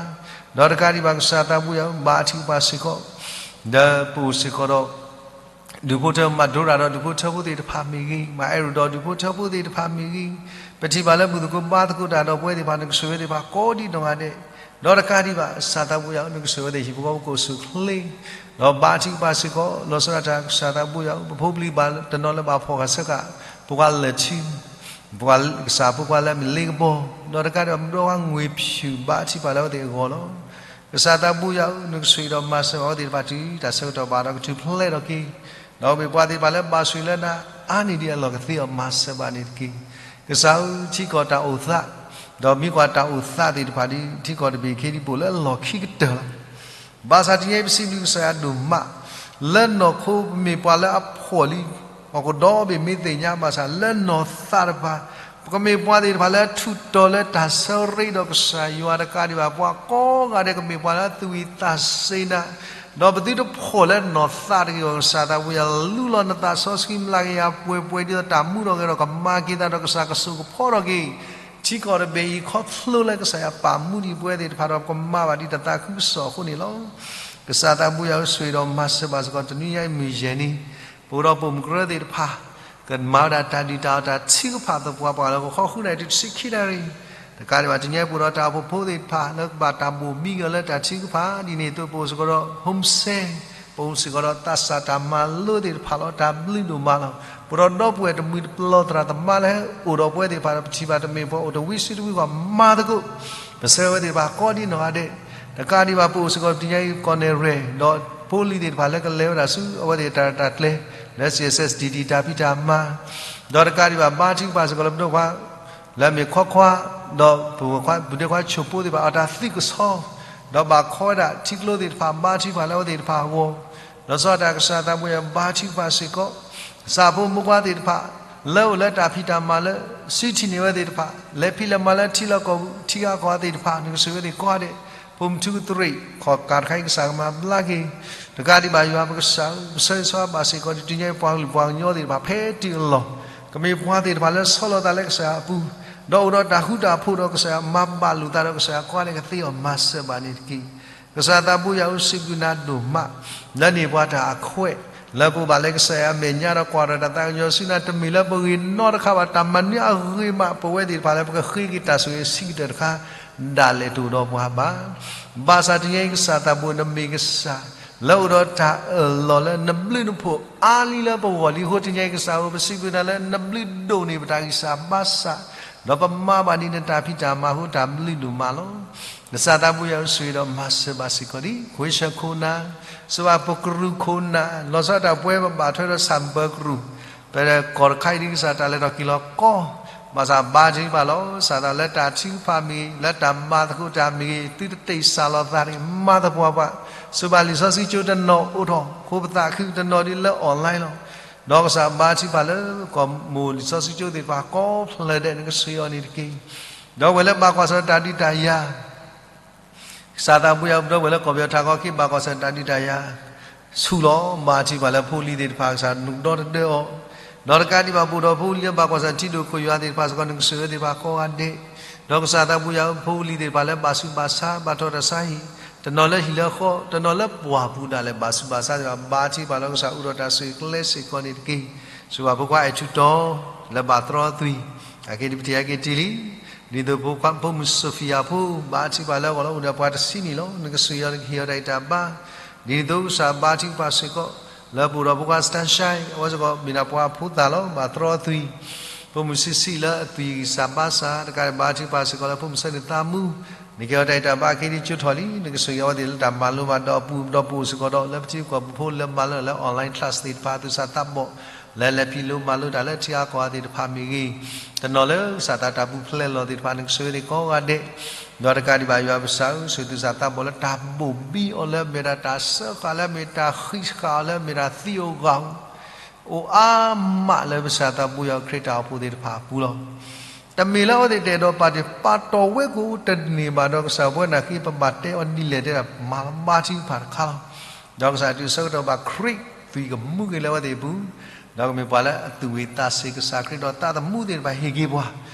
ဒီးတကးဒံးဘၣ် ကစၢ်သးဘိယွၤဧၢ ဘါထုကဖၣ်စ့ၢ်ကီး, ဒီးပအိၣ်စ့ၢ်ကီးဒီး ဒူၣ်ဖိထၢ မၤဒိရၤဒီးဒူၣ်ဖိထၢဖိသ့ၣ်တဖၣ်မ့ၢ်ဂ့ၤ, မၤအဲၣ်ရူၢ်ဒီးဒူၣ်ဖိထၢဖိသ့ၣ်တဖၣ်မ့ၢ်ဂ့ၤ, ပထံၣ်ဘၣ်လၢဘူၣ်သကိးဘါသကိးတၢ်ဒီးပဝဲသ့ၣ်တဖၣ် နကဆိၣ်ဂ့ၤဝဲသ့ၣ်တဖၣ်ကိးဒ်နီၢ်ဂၤဒဲး, ဒီးတကးဒံးဘၣ် ကစၢ်သးဘိယွၤဧၢ နကဆိၣ်ဂ့ၤဝဲသ့ၣ်ဟံၣ်ဖိဃီဖိကအိၣ်ဆူၣ်အိၣ်ချ့, ဒီးဘါထုကဖၣ်စ့ၢ်ကီး လီၤဆီဒၣ်တၢ် ကစၢ်သးဘိယွၤဧၢ ပဖိပလံၤဘၣ်တနီၤလၢဘၣ်ဖှီၣ်ဃာ်ဆၢကၤ, ဖိခွါလၢာ်ထံ ပှၤကစၢ်ဖိခွါလၢအမ့ၢ်လ့ကဘီ, ဒီးတကးဒံးဘၣ် ပဒီပုၢ်ဝဲၢ်ငွေဖြူ ဘါထုကဖၣ်လၢအဝဲသ့ၣ်အဂီၢ်လီၤ. ကစၢ်သးဘိယွၤဧၢ နကဆိၣ်ဂ့ၤဒီးမၤစၢၤဘၣ်အဝဲသ့ၣ်တဖၣ်တုၤတၢ်ဆၢကတီၢ်ဘၣ်ဒီးကထူၣ်ဖျဲးထီၣ်က့ၤ, ဒီးမ့ၢ်ပှၤသ့ၣ်တဖၣ်လၢဘၣ်ဆိၣ်ဂ့ၤလၢနၤအါန့ၢ်ဒံးအလီၢ် ကသ့အီၤမၤစၢၤဘၣ်န့ၣ်တက့ၢ်. ကစၢ်ဧၢ ထံကီၢ်တၢ်အိၣ်သး, ဒီးမ့ၢ်ကွၢ်တၢ်အိၣ်သးသ့ၣ်တဖၣ်ဒ် ထံကီၢ်တဘ့ၣ်ခ့ဒံး ပအိၣ်လၢအလီၢ်ခံကတၢၢ်လီၤ. ဘၣ်ဆၣ်တနံၤအံၤ ပစံးဘျုးကစၢ်ယွၤဒိၣ်မး, လၢနီၢ်ခိပမ့ၢ်ပှၤလၢအဖှီၣ်လံ, ဟီၣ်ခိၣ်ဒီဘ့ၣ်မ့ၢ်သ့ၣ်ညါဘၣ်ဆၣ် လၢနီၢ်သးတဖၣ် ပကမ့ၢ်ပှၤသ့ၣ်တဖၣ်လၢထူးတီၤလၢတၢ်ဆၢရ့ဒီးကစၢ်ယွၤတကးဒံးဘၣ် ပှၤကိးဂၤဒဲးကမ့ၢ်ပှၤလၢသူၣ်ဝံၣ်သးစ့နၤ, ဒီးပသုတဖှီၣ်လၢနီၢ်သးတဂ့ၤအဂီၢ် ကစၢ်သးဘိယွၤ လူလီၤနသးစီဆှံ မၢလၢကယၤပှဲၤပှဲၤ ဒ်သိးတၢ်မူထီၣ်ဂဲၤထီၣ် ကမၤက့ၤသးဒီးကစၢ်ကစိာ်ကဖီထီၣ်က့ၤ ထံကီၢ်တဘ့ၣ်အံၤ ခီဖျိလၢကစၢ်ယွၤပာ်မူဒံးပဝဲသ့ၣ်တဖၣ်ဒီး ပကမၤဘၣ်ဒ်တၢ်သးခုကစီၣ်အဃိန့ၣ်လီၤ. ကစၢ်သးဘိယွၤဧၢ ဆိၣ်ဂ့ၤဒီးမၤစၢၤဘၣ်စ့ၢ်ကီး တနွံညါအံၤမုၢ်ယဲၢ်နံၤ ပအိၣ်ဒီးပိာ်မုၣ်ကရၢသ့ၣ်တဖၣ် ကမၤဝဲဒၣ်တၢ်ဒုၣ်တၢ်အီၣ်တၢ်ထုကဖၣ်သပှၢ်ပှၢ်လၢကဃီဃုနၣ်ရံၣ်တုၤတဆံခံနၣ်ရံၣ်, တကးဒံးဘၣ် တနံၤညါအံၤပအိၣ်ဒီးတၢ်အိၣ်ဖှိၣ်ဖိသ့ၣ်တဖၣ် လၢကဘၣ်တၢ်ဘိၣ်ဘံက့ၤအီၤလၢတၢ်ထုကဖၣ် ဒ်န့ၣ်အသိးပအိၣ်စ့ၢ်ကီးဒီး home cell, ပအိၣ်စ့ၢ်ကီးဒီးသးစၢ်တၢ်မၤလိသ့ၣ်တဖၣ်လီၤ. တၢ်ဘျုးဒိၣ်မးလီၤ. ပအိၣ်ဒီးဒီပုၢ်ဝဲၢ်တမှံၤတပျီၤ သရၣ်သမါလၢဟဲအိၣ်ဒီးပဝဲသ့ၣ်တဖၣ်ဒီး ပထံၣ်ဘၣ်တမ့ၢ်ပှၤအိၣ်တဝံၤစုတဝံၤဂီၢ် မၤသကိး ပဆၢဝဲသ့ၣ်တဖၣ်ကိးဒ်နီၢ်ဂၤဒဲး, တကးဒံးဘၣ် ပအိၣ်စ့ၢ်ကီးတနံၤညါအံၤ ကီၢ်နဲၣ်ရွဲၣ် ဒီးဖိလံၤသ့ၣ်တဖၣ်လၢကလဲၤဝဲဒၣ်ဆူအဝဲသ့ၣ်တၢ်ရဲၣ်တၢ်ကျဲၤ လၢ စီၣ်အ့ၣ်စဲးစတံးတံး တၢ်ဖံးတၢ်မၤ, ဒီးတကးဒံးဘၣ် ဘါထုကဖၣ်စ့ၢ်ကီးလၢပဒီခွါ လၢအမ့ၢ်ခီခွါ ဒီးပဝဲၢ်ခွါ ပဒဲခွါဆိၣ်ဖိသ့ၣ်တဖၣ် အတၢ်သးကဆှီ, ဒီးဘၣ်ခီဝဲဒၣ်ထံကျိသ့ၣ်တဖၣ် ဘါထုကဖၣ်လၢအဝဲသ့ၣ်တဖၣ်အဂီၢ်, လီၤဆီဒၣ်တၢ် ကစၢ်သးဘိယွၤ ဘါထုကဖၣ်စ့ၢ်ကီး ကစၢ်ဖိမုၣ်ဖိခွါသ့ၣ်တဖၣ် လၢအိၣ်လၢတၢ်ဖံးတၢ်မၤလၢ စုထံၣ်န့ၢ်ဝဲသ့ၣ်တဖၣ် လဲၤဖံးလဲၤမၤလၢထံလီၢ်ကီၢ်ပူၤ ထံဂၤကီၢ်ဂၤသ့ၣ်တဖၣ် နကဆိၣ်ဂ့ၤဝဲသ့ၣ်ကိးဂၤဒဲး, ပိာ်မုၣ်ထူကရံၣ် ခီၣ်ကးတခါအံၤ ကစၢ်ကမၤဘျါက့ၤ, တကးဒံးဘၣ်ယွၤပကစၢ်ဧၢ ပဆၢဂ့ၤဆၢဝါဘၣ်စ့ၢ်ကီး ဒ်တနံၤညါအံၤ ပှၤကလုာ်ပှၤကညီသ့ၣ်တဖၣ် ဖဲတုၤအလီၢ် ကမ့ၢ်ပှၤသ့ၣ်တဖၣ်လၢဆီလီၤသးလၢကစၢ်ယွၤအပူၤ, ဒီးအိၣ်ဒီးတၢ်ဃူတၢ်ဖိးဒီးကစၢ်ယွၤ မၤဘၣ်လိာ်သးဒီးကစၢ်ယွၤ ကိးဂၤဒဲး ကသ့အီၤမၤစၢၤဘၣ်န့ၣ်တက့ၢ်. ကစၢ်သးဘိယွၤဧၢ စံးဘျုးနၤဒိၣ်မး လၢန့ၢ်ပှၤတၢ်အခွဲး လၢပအိၣ်ဘၣ်လၢကစၢ်ယွၤအမဲာ်ညါဒီးကွၢ်ထီၣ်တၢ်သးကညီၤဆူနၤ တမ့ၢ်လၢပဂ့ၤနီတခါဘၣ် တၢ်မၤနၢၤအဂ့ၤမး ပဝဲသ့ၣ်တဖၣ်လၢပကဃ့က့ၤတၢ်ဆိၣ်ဂ့ၤဆံးကတၢၢ်တခါ ဒၣ်လဲာ်တအိၣ်ဒီးပှၤဘၣ်. ဘၣ်ဆၣ်တနံၤညါအံၤ ကစၢ်သးဘိ နမ့ၢ်ကစၢ် လၢအိၣ်ဒီးတၢ်အၢၣ်လီၤလၢနဘျုးနဖှိၣ်အါလံလၢပဂီၢ်လံအဃိ တနံၤညါအံၤ ကစၢ်ဧၢ ပစံးဘျုးနၤလၢနဘျုးဒိၣ်န့ၢ်ပတၢ်ဂံၢ်စၢ်ဘါစၢ် ဒီးပမၤဘၣ်ဒ်နတၢ်ဖံးတၢ်မၤအဃိ တၢ်ဘျုးဒိၣ်မးလီၤ. ကစၢ်သးဘိယွၤဧၢ ဆိၣ်ဂ့ၤဒီးမၤစၢၤဘၣ်စ့ၢ်ကီးလံ ခွ့ဆၢခိၣ်နၢ်, စၢၤဘၣ်ပကရူၢ်ခိၣ်နၢ်, လီၤဆီဒၣ်တၢ်ပဝဲပဘၣ်ထွဲဒီး ဆၣ်ပၢၤကရူၢ် ပကီၢ်တခါအံၤဒ်ကစၢ်တၢ်လဲၤထီၣ်က့ၤလီၤကီ, ဘၣ်ဆၣ်ဘါထုကဖၣ်လီၤ. စးထီၣ်လၢတၢ်ထုကဖၣ်မ့ၢ်ဂ့ၤ, လၢတၢ်မၤသကိးတၢ်မ့ၢ်ဂ့ၤ, သုတသ့ၣ်စၢ်လီၤသးတဂ့ၤ, မၤသပှၢ်ပှၢ်, စူၢ်ဘၣ်လံာ်စီဆှံကၠိတနီၤအိၣ်ထီၣ် ဃိပသးခုတနီၤဒ်လၢ online လီၤ. ဒီးကစၢ်ဘါထုကဖၣ်လၢကီၢ်မိၢ်လံာ်စီဆှံကၠိသ့ၣ်တဖၣ်ကိးဖျၢၣ်ဒဲး နကဆှၢအီၤန့ၣ်တက့ၢ်. ဒီပုၢ်ဝဲၢ်လၢဘၣ်ကွၢ်ဆၢၣ်တၢ်ဒုးတၢ်ယၤ ကစၢ်သးဘိယွၤ ဒီပုၢ်ဝဲၢ်လၢကီၢ်ပယီၤထးခီက့ၤ ဘၣ်ကွၢ်ဆၢၣ်တၢ်ဒုးတၢ်ယၤ ဆူၣ်လီၤ. ဘါထုကဖၣ်လၢဖိလံၤသ့ၣ်တဖၣ် ကစၢ်နုာ်ဒီတဒၢအီၤ, ဒီးတကးဒံးဘၣ် ဘူးဒီးဖိလံၤလၢဘၣ်ကွၢ်ဆၢၣ်ထံဒိၣ်ခိၣ်ယွၤသ့ၣ်တဖၣ်စ့ၢ်ကီး နကဆှၢဝဲသ့ၣ်တဖၣ်ကိးဂၤဒဲး, ဒီးကစၢ်သးဘိယွၤဧၢ ဖိလံၤသ့ၣ်တဖၣ်လၢဘၣ်ဆူးဘၣ်ဆါ ဘၣ်ထီၣ်တၢ်ဆါဟံၣ်, တနီၤလၢဟံၣ်လၢဃီ တနီၤလၢပှၢ်ပူၤဒၣ်လဲာ် ဘၣ်ဆူးဘၣ်ဆါသ့ၣ်တဖၣ် ဘါထုကဖၣ်လၢကစၢ်အိၣ်ဒီးတၢ်ဆိၣ်ဂ့ၤကျဲစ့ၢ်ကီးန့ၣ်တက့ၢ်. စူၢ်ဘၣ်ဖိခွါအဲၣ်ထူတီ လၢဘၣ်တြီအသွံၣ် အက့ၤဒ်ပထံၣ်အက့ၤတ့ၢ်လံ ဒ်သိးဖိခွါဖိမုၣ်စီၤဖံယၤဖိ ဘါထုကဖၣ်လၢအဂီၢ်လၢအိၣ်ဒီးပှၤတဆံနံၣ်လီၤ. နကဆှၢအီၤ နကဟ့ၣ်အီၤတၢ်အံၣ်တၢ်ဘါ, ဒ်သိးကစၢ်ဘါထုကဖၣ်စ့ၢ်ကီး လၢပအိၣ်ဒီးဖိခွါ Sunshine အဝဲစ့ၢ်ကီးမ့ၢ်ဒၣ်ပှၤဖိသၣ်လီၤ ဘၣ်တြီအသွံၣ်, ဖိမုၣ်ဆံးဆံးလၢအသွံၣ်စၢ်ဘါစၢ် တကးဒံးဘၣ် ဘါထုကဖၣ်စ့ၢ်ကီးလၢဖိမုၣ်ဆၢန့ၣ်သးမူ, နကဟ့ၣ်အီၤတၢ်အံၣ်တၢ်ဘါ အက့ၤဒ်ကၠိထီၣ်လံ နကဆှၢအီၤဝဲသ့ၣ်လၢတၢ်မၤလိဘၣ်ဒီးအပူၤ ဒီးပအိၣ်စ့ၢ်ကီးဒီး လၢပထံပကီၢ်ပူၤဖိလၢမၤလိလၢ online class သ့ၣ်တဖၣ် သူၣ်စၢ်သးဘီၣ် လၢလဲၤဖံးလိမၤလိတၢ်လၢထံအါကီၢ်အါသ့ၣ်တဖၣ်မ့ၢ်ဂ့ၤ, တနီၤလၢကစၢ်သးတၢ်ပူၤဖျဲးလီၤသ့ၣ်တဖၣ် နကဆှၢဝဲသ့ၣ်ကိးဂၤဒဲး, ဒီးတကးဒံးဘၣ် ယွၤပကစၢ်ဧၢ ဆိၣ်သူၣ်စၢ်သးဘီၣ်လၢတၢ်ဘိၣ်ဘံအီၤလၢမ့ၢ်ဒၣ်တၢ်စၢဃာ်လၢမ့ၢ်တၢ်ဃံးဃာ်အီၤလၢမ့ၢ်ဒၣ်သံဧိၤဂီၤဧိၤ အိၣ်အါမးလၢပကစၢ်သးဘိယွၤခရံာ်တၢ်အိၣ်ဖှိၣ်သ့ၣ်တဖၣ်အပူၤလီၤ. တမ့ၢ်လၢအဝဲသ့ၣ်တအဲၣ်ဒိးပာ်တ့ၢ်ပာ်တီၢ်ဝဲကအိၣ်တန့ၢ်ဘၣ်ဒီးကစၢ် ပဝဲနာ်က့ ပဘၣ်တဲအီၤဒ်လဲၣ်တဲဒၣ် မၤလီၤဘါထုကဖၣ်တခါလီၤ. ဒီးကစၢ်တုၤဆၢကတီၢ်ဘၣ်ခရံာ်သွံၣ်ကမူက့ၤလၢအဝဲသ့ၣ်အပူၤ, ဒီးကမ့ၢ်ပှၤလၢအသူၣ်ဝံၣ်သးစ့ၤကစၢ်ခရံာ်ဒီးသးသမူသ့ၣ်တဖၣ်ဟ့ၣ်က့ၤပှၤ,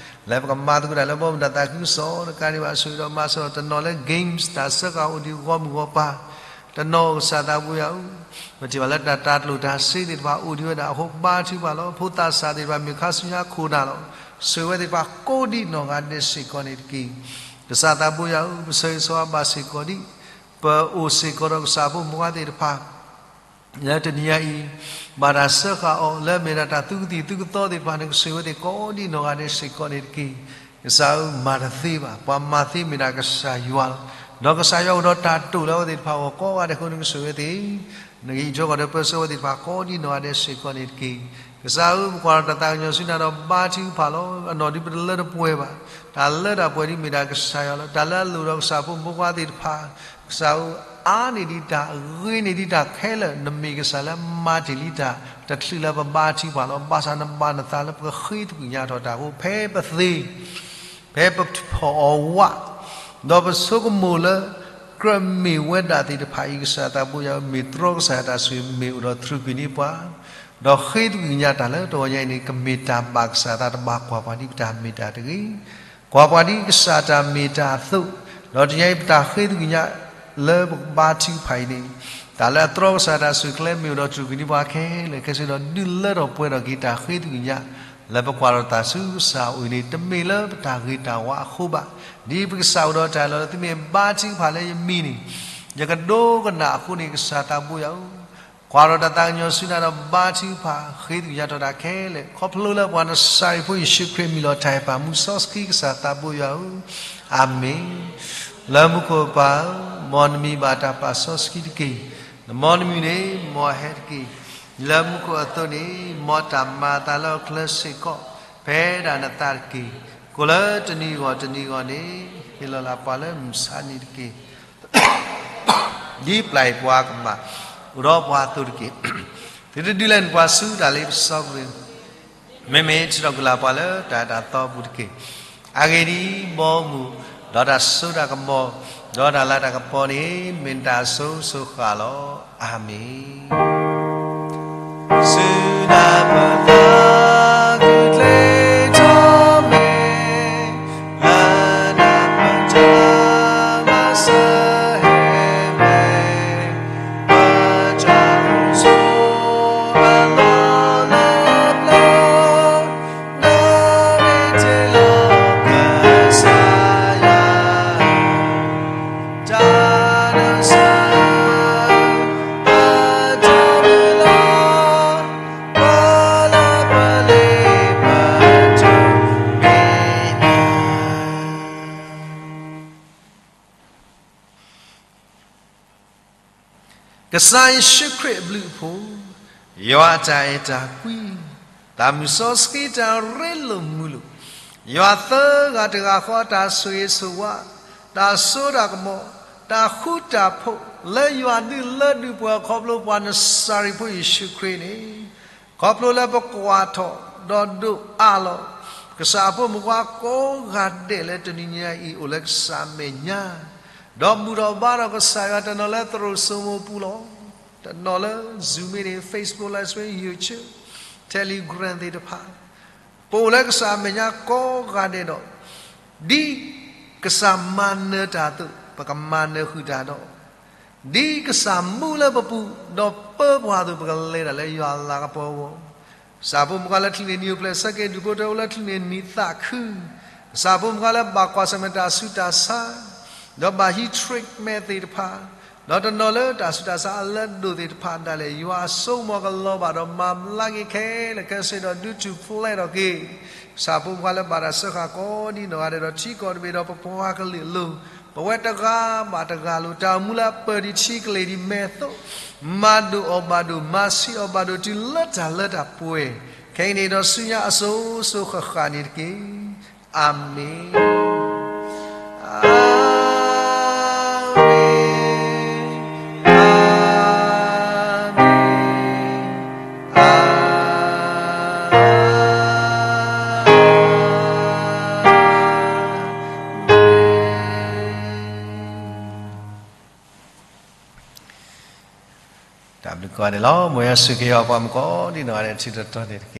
လၢပကမၤသကိးတၢ်လၢဘီမုၢ်တၢ်သးခုကစီၣ် တကးဒံးဘၣ် ဆိၣ်ဂ့ၤဒီးမၤစၢၤဒီး တနီၤလၢ games တၢ်စၢဃာ်အိၣ်ဒံးဂီၢ်မုၢ်ဂီၢ်ပၤ တနီၤကစၢ်သးဘိယွၤဧၢ, ပထံၣ်ဘၣ်လၢတၢ်တၤကျိၣ်တၤစ့သ့ၣ်တဖၣ်အိၣ်ဒံးဝဲဒၣ်အဃိ ဘါထုကဖၣ်လီၤ. ဖိသၣ်စၢ်သ့ၣ်တဖၣ်မ့ၢ်ခါဆူညါခိၣ်နၢ်လီၤ. ဆိၣ်ဂ့ၤဝဲသ့ၣ်တဖၣ်ကိးဒံးနီၢ်ဂၤဒဲးစ့ၢ်ကီးန့ၣ်တက့ၢ်. ကစၢ်သးဘိယွၤဧၢ, ပဆၢဂ့ၤဆၢဝါဘၣ်စ့ၢ်ကီးဒံး ပအိၣ်စ့ၢ်ကီးဒီးကစၢ်ဖိမုၣ်ဖိခွါသ့ၣ်တဖၣ် လၢတနံၤညါအံၤ ဘၣ်တၢ်စၢဃာ်အီၤ လၢအမ့ၢ်ဒၣ်တၢ်သူကသံၣ်သူကသီသ့ၣ်တဖၣ်န့ၣ် ကဆိၣ်ဂ့ၤဝဲသ့ၣ်ကိးဒံးနီၢ်ဂၤဒဲးစ့ၢ်ကီးန့ၣ်တက့ၢ်. ကစၢ်ဧၢ, မၤတသ့ဘၣ်. ပှၤမၤသ့မ့ၢ်ဒၣ်ကစၢ်ယွၤလီၤ. ဒီးကစၢ်ယွၤအိၣ်ဒီးတၢ်တိာ်လၢအဝဲသ့ၣ်တဖၣ်အဂီၢ်ကိးဂၤဒဲးအဃိ နကဆိၣ်ဂ့ၤဝဲသ့ၣ် နကအံးထွဲဃီၤဒီးပၢဆှၢဝဲသ့ၣ်တဖၣ်ကိးဒံးနီၢ်ဂၤဒဲးစ့ၢ်ကီးန့ၣ်တက့ၢ်. ကစၢ်ဧၢ, ပကွၢ်ထီၣ်တၢ်သးကညီၤဆူနၤဒီးဘါထုကဖၣ်လီၤ. အနီၢ်ဒုးပတလၢတပှဲၤဘၣ်. တၢ်လၢတၢ်ပှဲၤဒ်မ့ၢ်ဒၣ်ကစၢ်ယွၤလီၤ. တၢ်လၢအလိၣ်ဒီးကစၢ်ဖိမုၣ်ဖိခွါသ့ၣ်တဖၣ် ကစၢ်ဧၢ, အါန့ၢ်ဒံးတၢ်, ဂ့ၤန့ၢ်ဒံးတၢ်ခဲလၢာ်, နမ့ၢ်ကစၢ်လၢမၤတ့ၢ်လံတၢ်, တချုးလၢပဘါထုကဖၣ်လီၤ. ဘၣ်ဆၣ်နဘၣ်နသးလၢပကဃ့သကွံာ်ညါထီၣ်တၢ်အဃိ ဖဲပသ့ ဖဲပဖီၣ်အီၤဝး, ဒီးပဆိကမိၣ်လၢ ကြၢးမ့ၢ်ဝဲဒၣ်သ့ၣ်တဖၣ်အံၤ ကစၢ်သးဘိယွၤဧၢ, မ့ၢ်တြီကစၢ်ယွၤတၢ်ဆိၣ်ဂ့ၤမ့ၢ်အိၣ်ဒီးတြူာ်ကွံာ်န့ၢ်ပှၤ, ဒီးဃ့သကွံာ်ညါတၢ်လၢတဂီၤညါအံၤန့ၣ် ကမ့ၢ်တၢ်ဘၣ်ကစၢ်သးတဘၣ်ကွၢ်ပှၤဒ်ပတၢ်မ့ၢ်တၢ်တဂ့ၤ, ကွၢ်ပှၤဒ်ကစၢ်တၢ်မ့ၢ်တၢ်အသိး, ဒီးတနံၤအံၤပတၢ်ဃ့သကွံာ်ညါ လၢပကဘါထုကဖၣ်အံၤန့ၣ် တၢ်လၢအတြီကစၢ်ယွၤတၢ်ဆိၣ်ဂ့ၤကျဲမ့ၢ်အိၣ်ဒီးတြူာ်ကွံာ်န့ၢ်ပှၤခဲလၢာ်ခဲဆ့ဒီး ဒုးလၢထီၣ်ပှဲၤထီၣ်က့ၤတၢ်ဃ့သကွံာ်ညါ လၢပကွၢ်ထီၣ်တၢ်ဆူကစၢ်အအိၣ်အံၤန့ၣ် တမ့ၢ်လၢပတၢ်ဂ့ၤတၢ်ဝါအဃိဘၣ်. ဒ်ပကစၢ်အိၣ်ဒီးတၢ်အၢၣ်လီၤလၢသုမ့ၢ်ဘါထုကဖၣ်လၢယမံၤန့ၣ် ယကဒိကနၣ်အဃိန့ၣ် ကစၢ်သးဘိယွၤဧၢ, ကွၢ်ထီၣ်တၢ်သးကညီၤဆူနၤဒီးဘါထုကဖၣ် ဃ့သကွံာ်ညါထီၣ်တၢ်ခဲလၢာ် ခီဖျိလၢပှၤနစၤရ့းဖိယ့ၣ်ၡူးခရံာ်အမံၤလီၤ. တၢ်ဟ့ၣ်ပာ်မူစီဆှံကစၢ်သးဘိယွၤဧၢ, အၤမ့ၣ်. လၢမူခိၣ်ပၢ်ဧၢ, မ်နမံၤဘၣ်တၢ်ပာ်စီဆှံတက့ၢ်. နမ်နမံၤန့ၣ် မ်အဟဲတက့ၢ်. လၢမူခိၣ်အသိးန့ၣ် မ်တၢ်မၤအသးလၢအချၢစ့ၢ်ကီး ဖဲဒၣ်နသးတက့ၢ်. ကိးလၢတနံၤအဂီၢ်တနံၤအဂီၢ်န့ၣ် ဟ့ၣ်လီၤလၢပှၤလၢမုၢ်ဆါနံၤတက့ၢ်. ဒ်ပျၢ်အံၤပှၤကမၣ် အိၣ်ဒီးပှၤအသိးတက့ၢ်. သုတဒုးလဲနပှၤဆူတၢ်လ့ပစီပူၤ, မ့မ့ၢ်ထုးထီၣ်ကွံာ်လၢပှၤလၢတၢ်အဲၣ်တၢ်သီအပူၤတက့ၢ်. အဂ့ၢ်ဒ်အံၤ, ဘီမုၢ်, ဒီးတၢ်စိတၢ်ကမီၤ, ဒီးတၢ်လၤတၢ်ကပီၤန့ၣ် မ့ၢ်နတၢ်အစိၤစိၤဃၣ်ဃၣ်လီၤ. အၤမ့ၣ်. စုနၢ်ပသးဂုာ်ကျဲၤထီၣ်မ့ၢ် လၢနၢ်ပတၢ်မၤစၢၤဟဲမ့ၢ် ကစၢ်ယ့ၣ်ၡူးခရံာ်အဘျုးအဖှိၣ်, ယွၤအတၢ်အဲၣ်တၢ်ကွံ, သးမုၢ်စီဆှံတၢ်ရ့လိာ်မုာ်လိာ်, ယွၤသၢဂၤတဂၤဃီအတၢ်ဆိၣ်ဂ့ၤဆိၣ်ဝါ, တၢ်စိတၢ်ကမီၤ, တၢ်ဃူတၢ်ဖိး, လၢယွၤဒုးလၢဒုးပှၤခီဖျိပှၤနစၤရ့းဖိယ့ၣ်ၡူးခရံာ်န့ၣ်, ခီဖျိလၢပကွၢ်ထီၣ်ဒီးဒိးအးလီၤ ကစၢ်အဖိမုၣ်ခွါကိးဂၤဒဲးလၢတနံၤညါအံၤအိၣ်လၢကစၢ်မဲာ်ညါ, ဒီးဘူၣ်ထီၣ်ဘါထီၣ်ကစၢ်ယွၤတနီၤလၢသရိာ်စိမိၤပူၤလီၤ. တနီၤလၢ Zoom မ့ၢ်န့ၣ် Facebook Live Stream, YouTube, Telegram သ့ၣ်တဖၣ် ပအိၣ်လၢကစၢ်အမဲာ်ညါကိးဂၤဒဲးဒီး, ဒ်ကစၢ်မၤနၢၤတၢ်အသိး ပကမၤနၢၤဃုာ်တၢ်ဒီး, ဒ်ကစၢ်မူလၢပပူၤ ဒီးပၢပှၤအသိး ပကလဲၤတၢ်လၢယွၤအလၤကပီၤအဂီၢ်, ကစၢ်ဖိမုၣ်ခွါလၢချုးန့ၢ်နံၤအိၣ်ဖျဲၣ်ဆၢက့ၤ ဒူၣ်ဖိထၢဖိလၢချုးန့ၢ်နံၤသးခု, ကစၢ်ဖိမုၣ်ခွါလၢဘၣ်ကွၢ်ဆၢၣ်မဲာ်တၢ်ဆူးတၢ်ဆါ ဒီးဘၣ်ဟံး treatment သ့ၣ်တဖၣ်, ဒီးတနီၤလၢတၢ်ဆူးတၢ်ဆါအလၢဒိၣ်သ့ၣ်တဖၣ်ဒၣ်လဲာ် ယွၤဆိကမိၣ်ကလီၤဘၣ်ဒီးမၤဘျါက့ၤခဲလၢာ်ခဲဆ့ဒီးဒုးထူၣ်ဖျဲးထီၣ်က့ၤ, ကစၢ်ဖိမုၣ်ခွါလၢဘၣ်တၢ်စၢဃာ်ကိးဒံနီၢ်ဂၤဒဲးဒီးထံကီၢ်တဘ့ၣ်ဒီးပပှၤကလုာ်အလိၤ, ပဝဲတဂၤဘၣ်တဂၤလိၤတၢ်အိၣ်မူလၢအပၢၢ်ဒံးထံကလ့ၢ်ဒံးမဲာ်သိး, မၤဒိၣ်အီၣ်ဘၣ်ဒိၣ် မၤဆံးအီၣ်ဘၣ်ဒိၣ်တုၤလၢတၢ်လၢတၢ်ပှဲၤ, ခဲအံၤန့ၣ်ဒီးဆူညါအစိၤစိၤဃၣ်ဃၣ်န့ၣ်တက့ၢ်. အၤမ့ၣ်, အၤမ့ၣ်, အၤမ့ၣ်, အၤမ့ၣ်. တၢ်ဘျုးကိးဂၤဒဲးလီၤ. မ်ယွၤဆိၣ်ဂ့ၤက့ၤပှၤမုၣ်ကိးဒံနီၢ်ဂၤဒဲးထံၣ်တီတီန့ၣ်တက့ၢ်.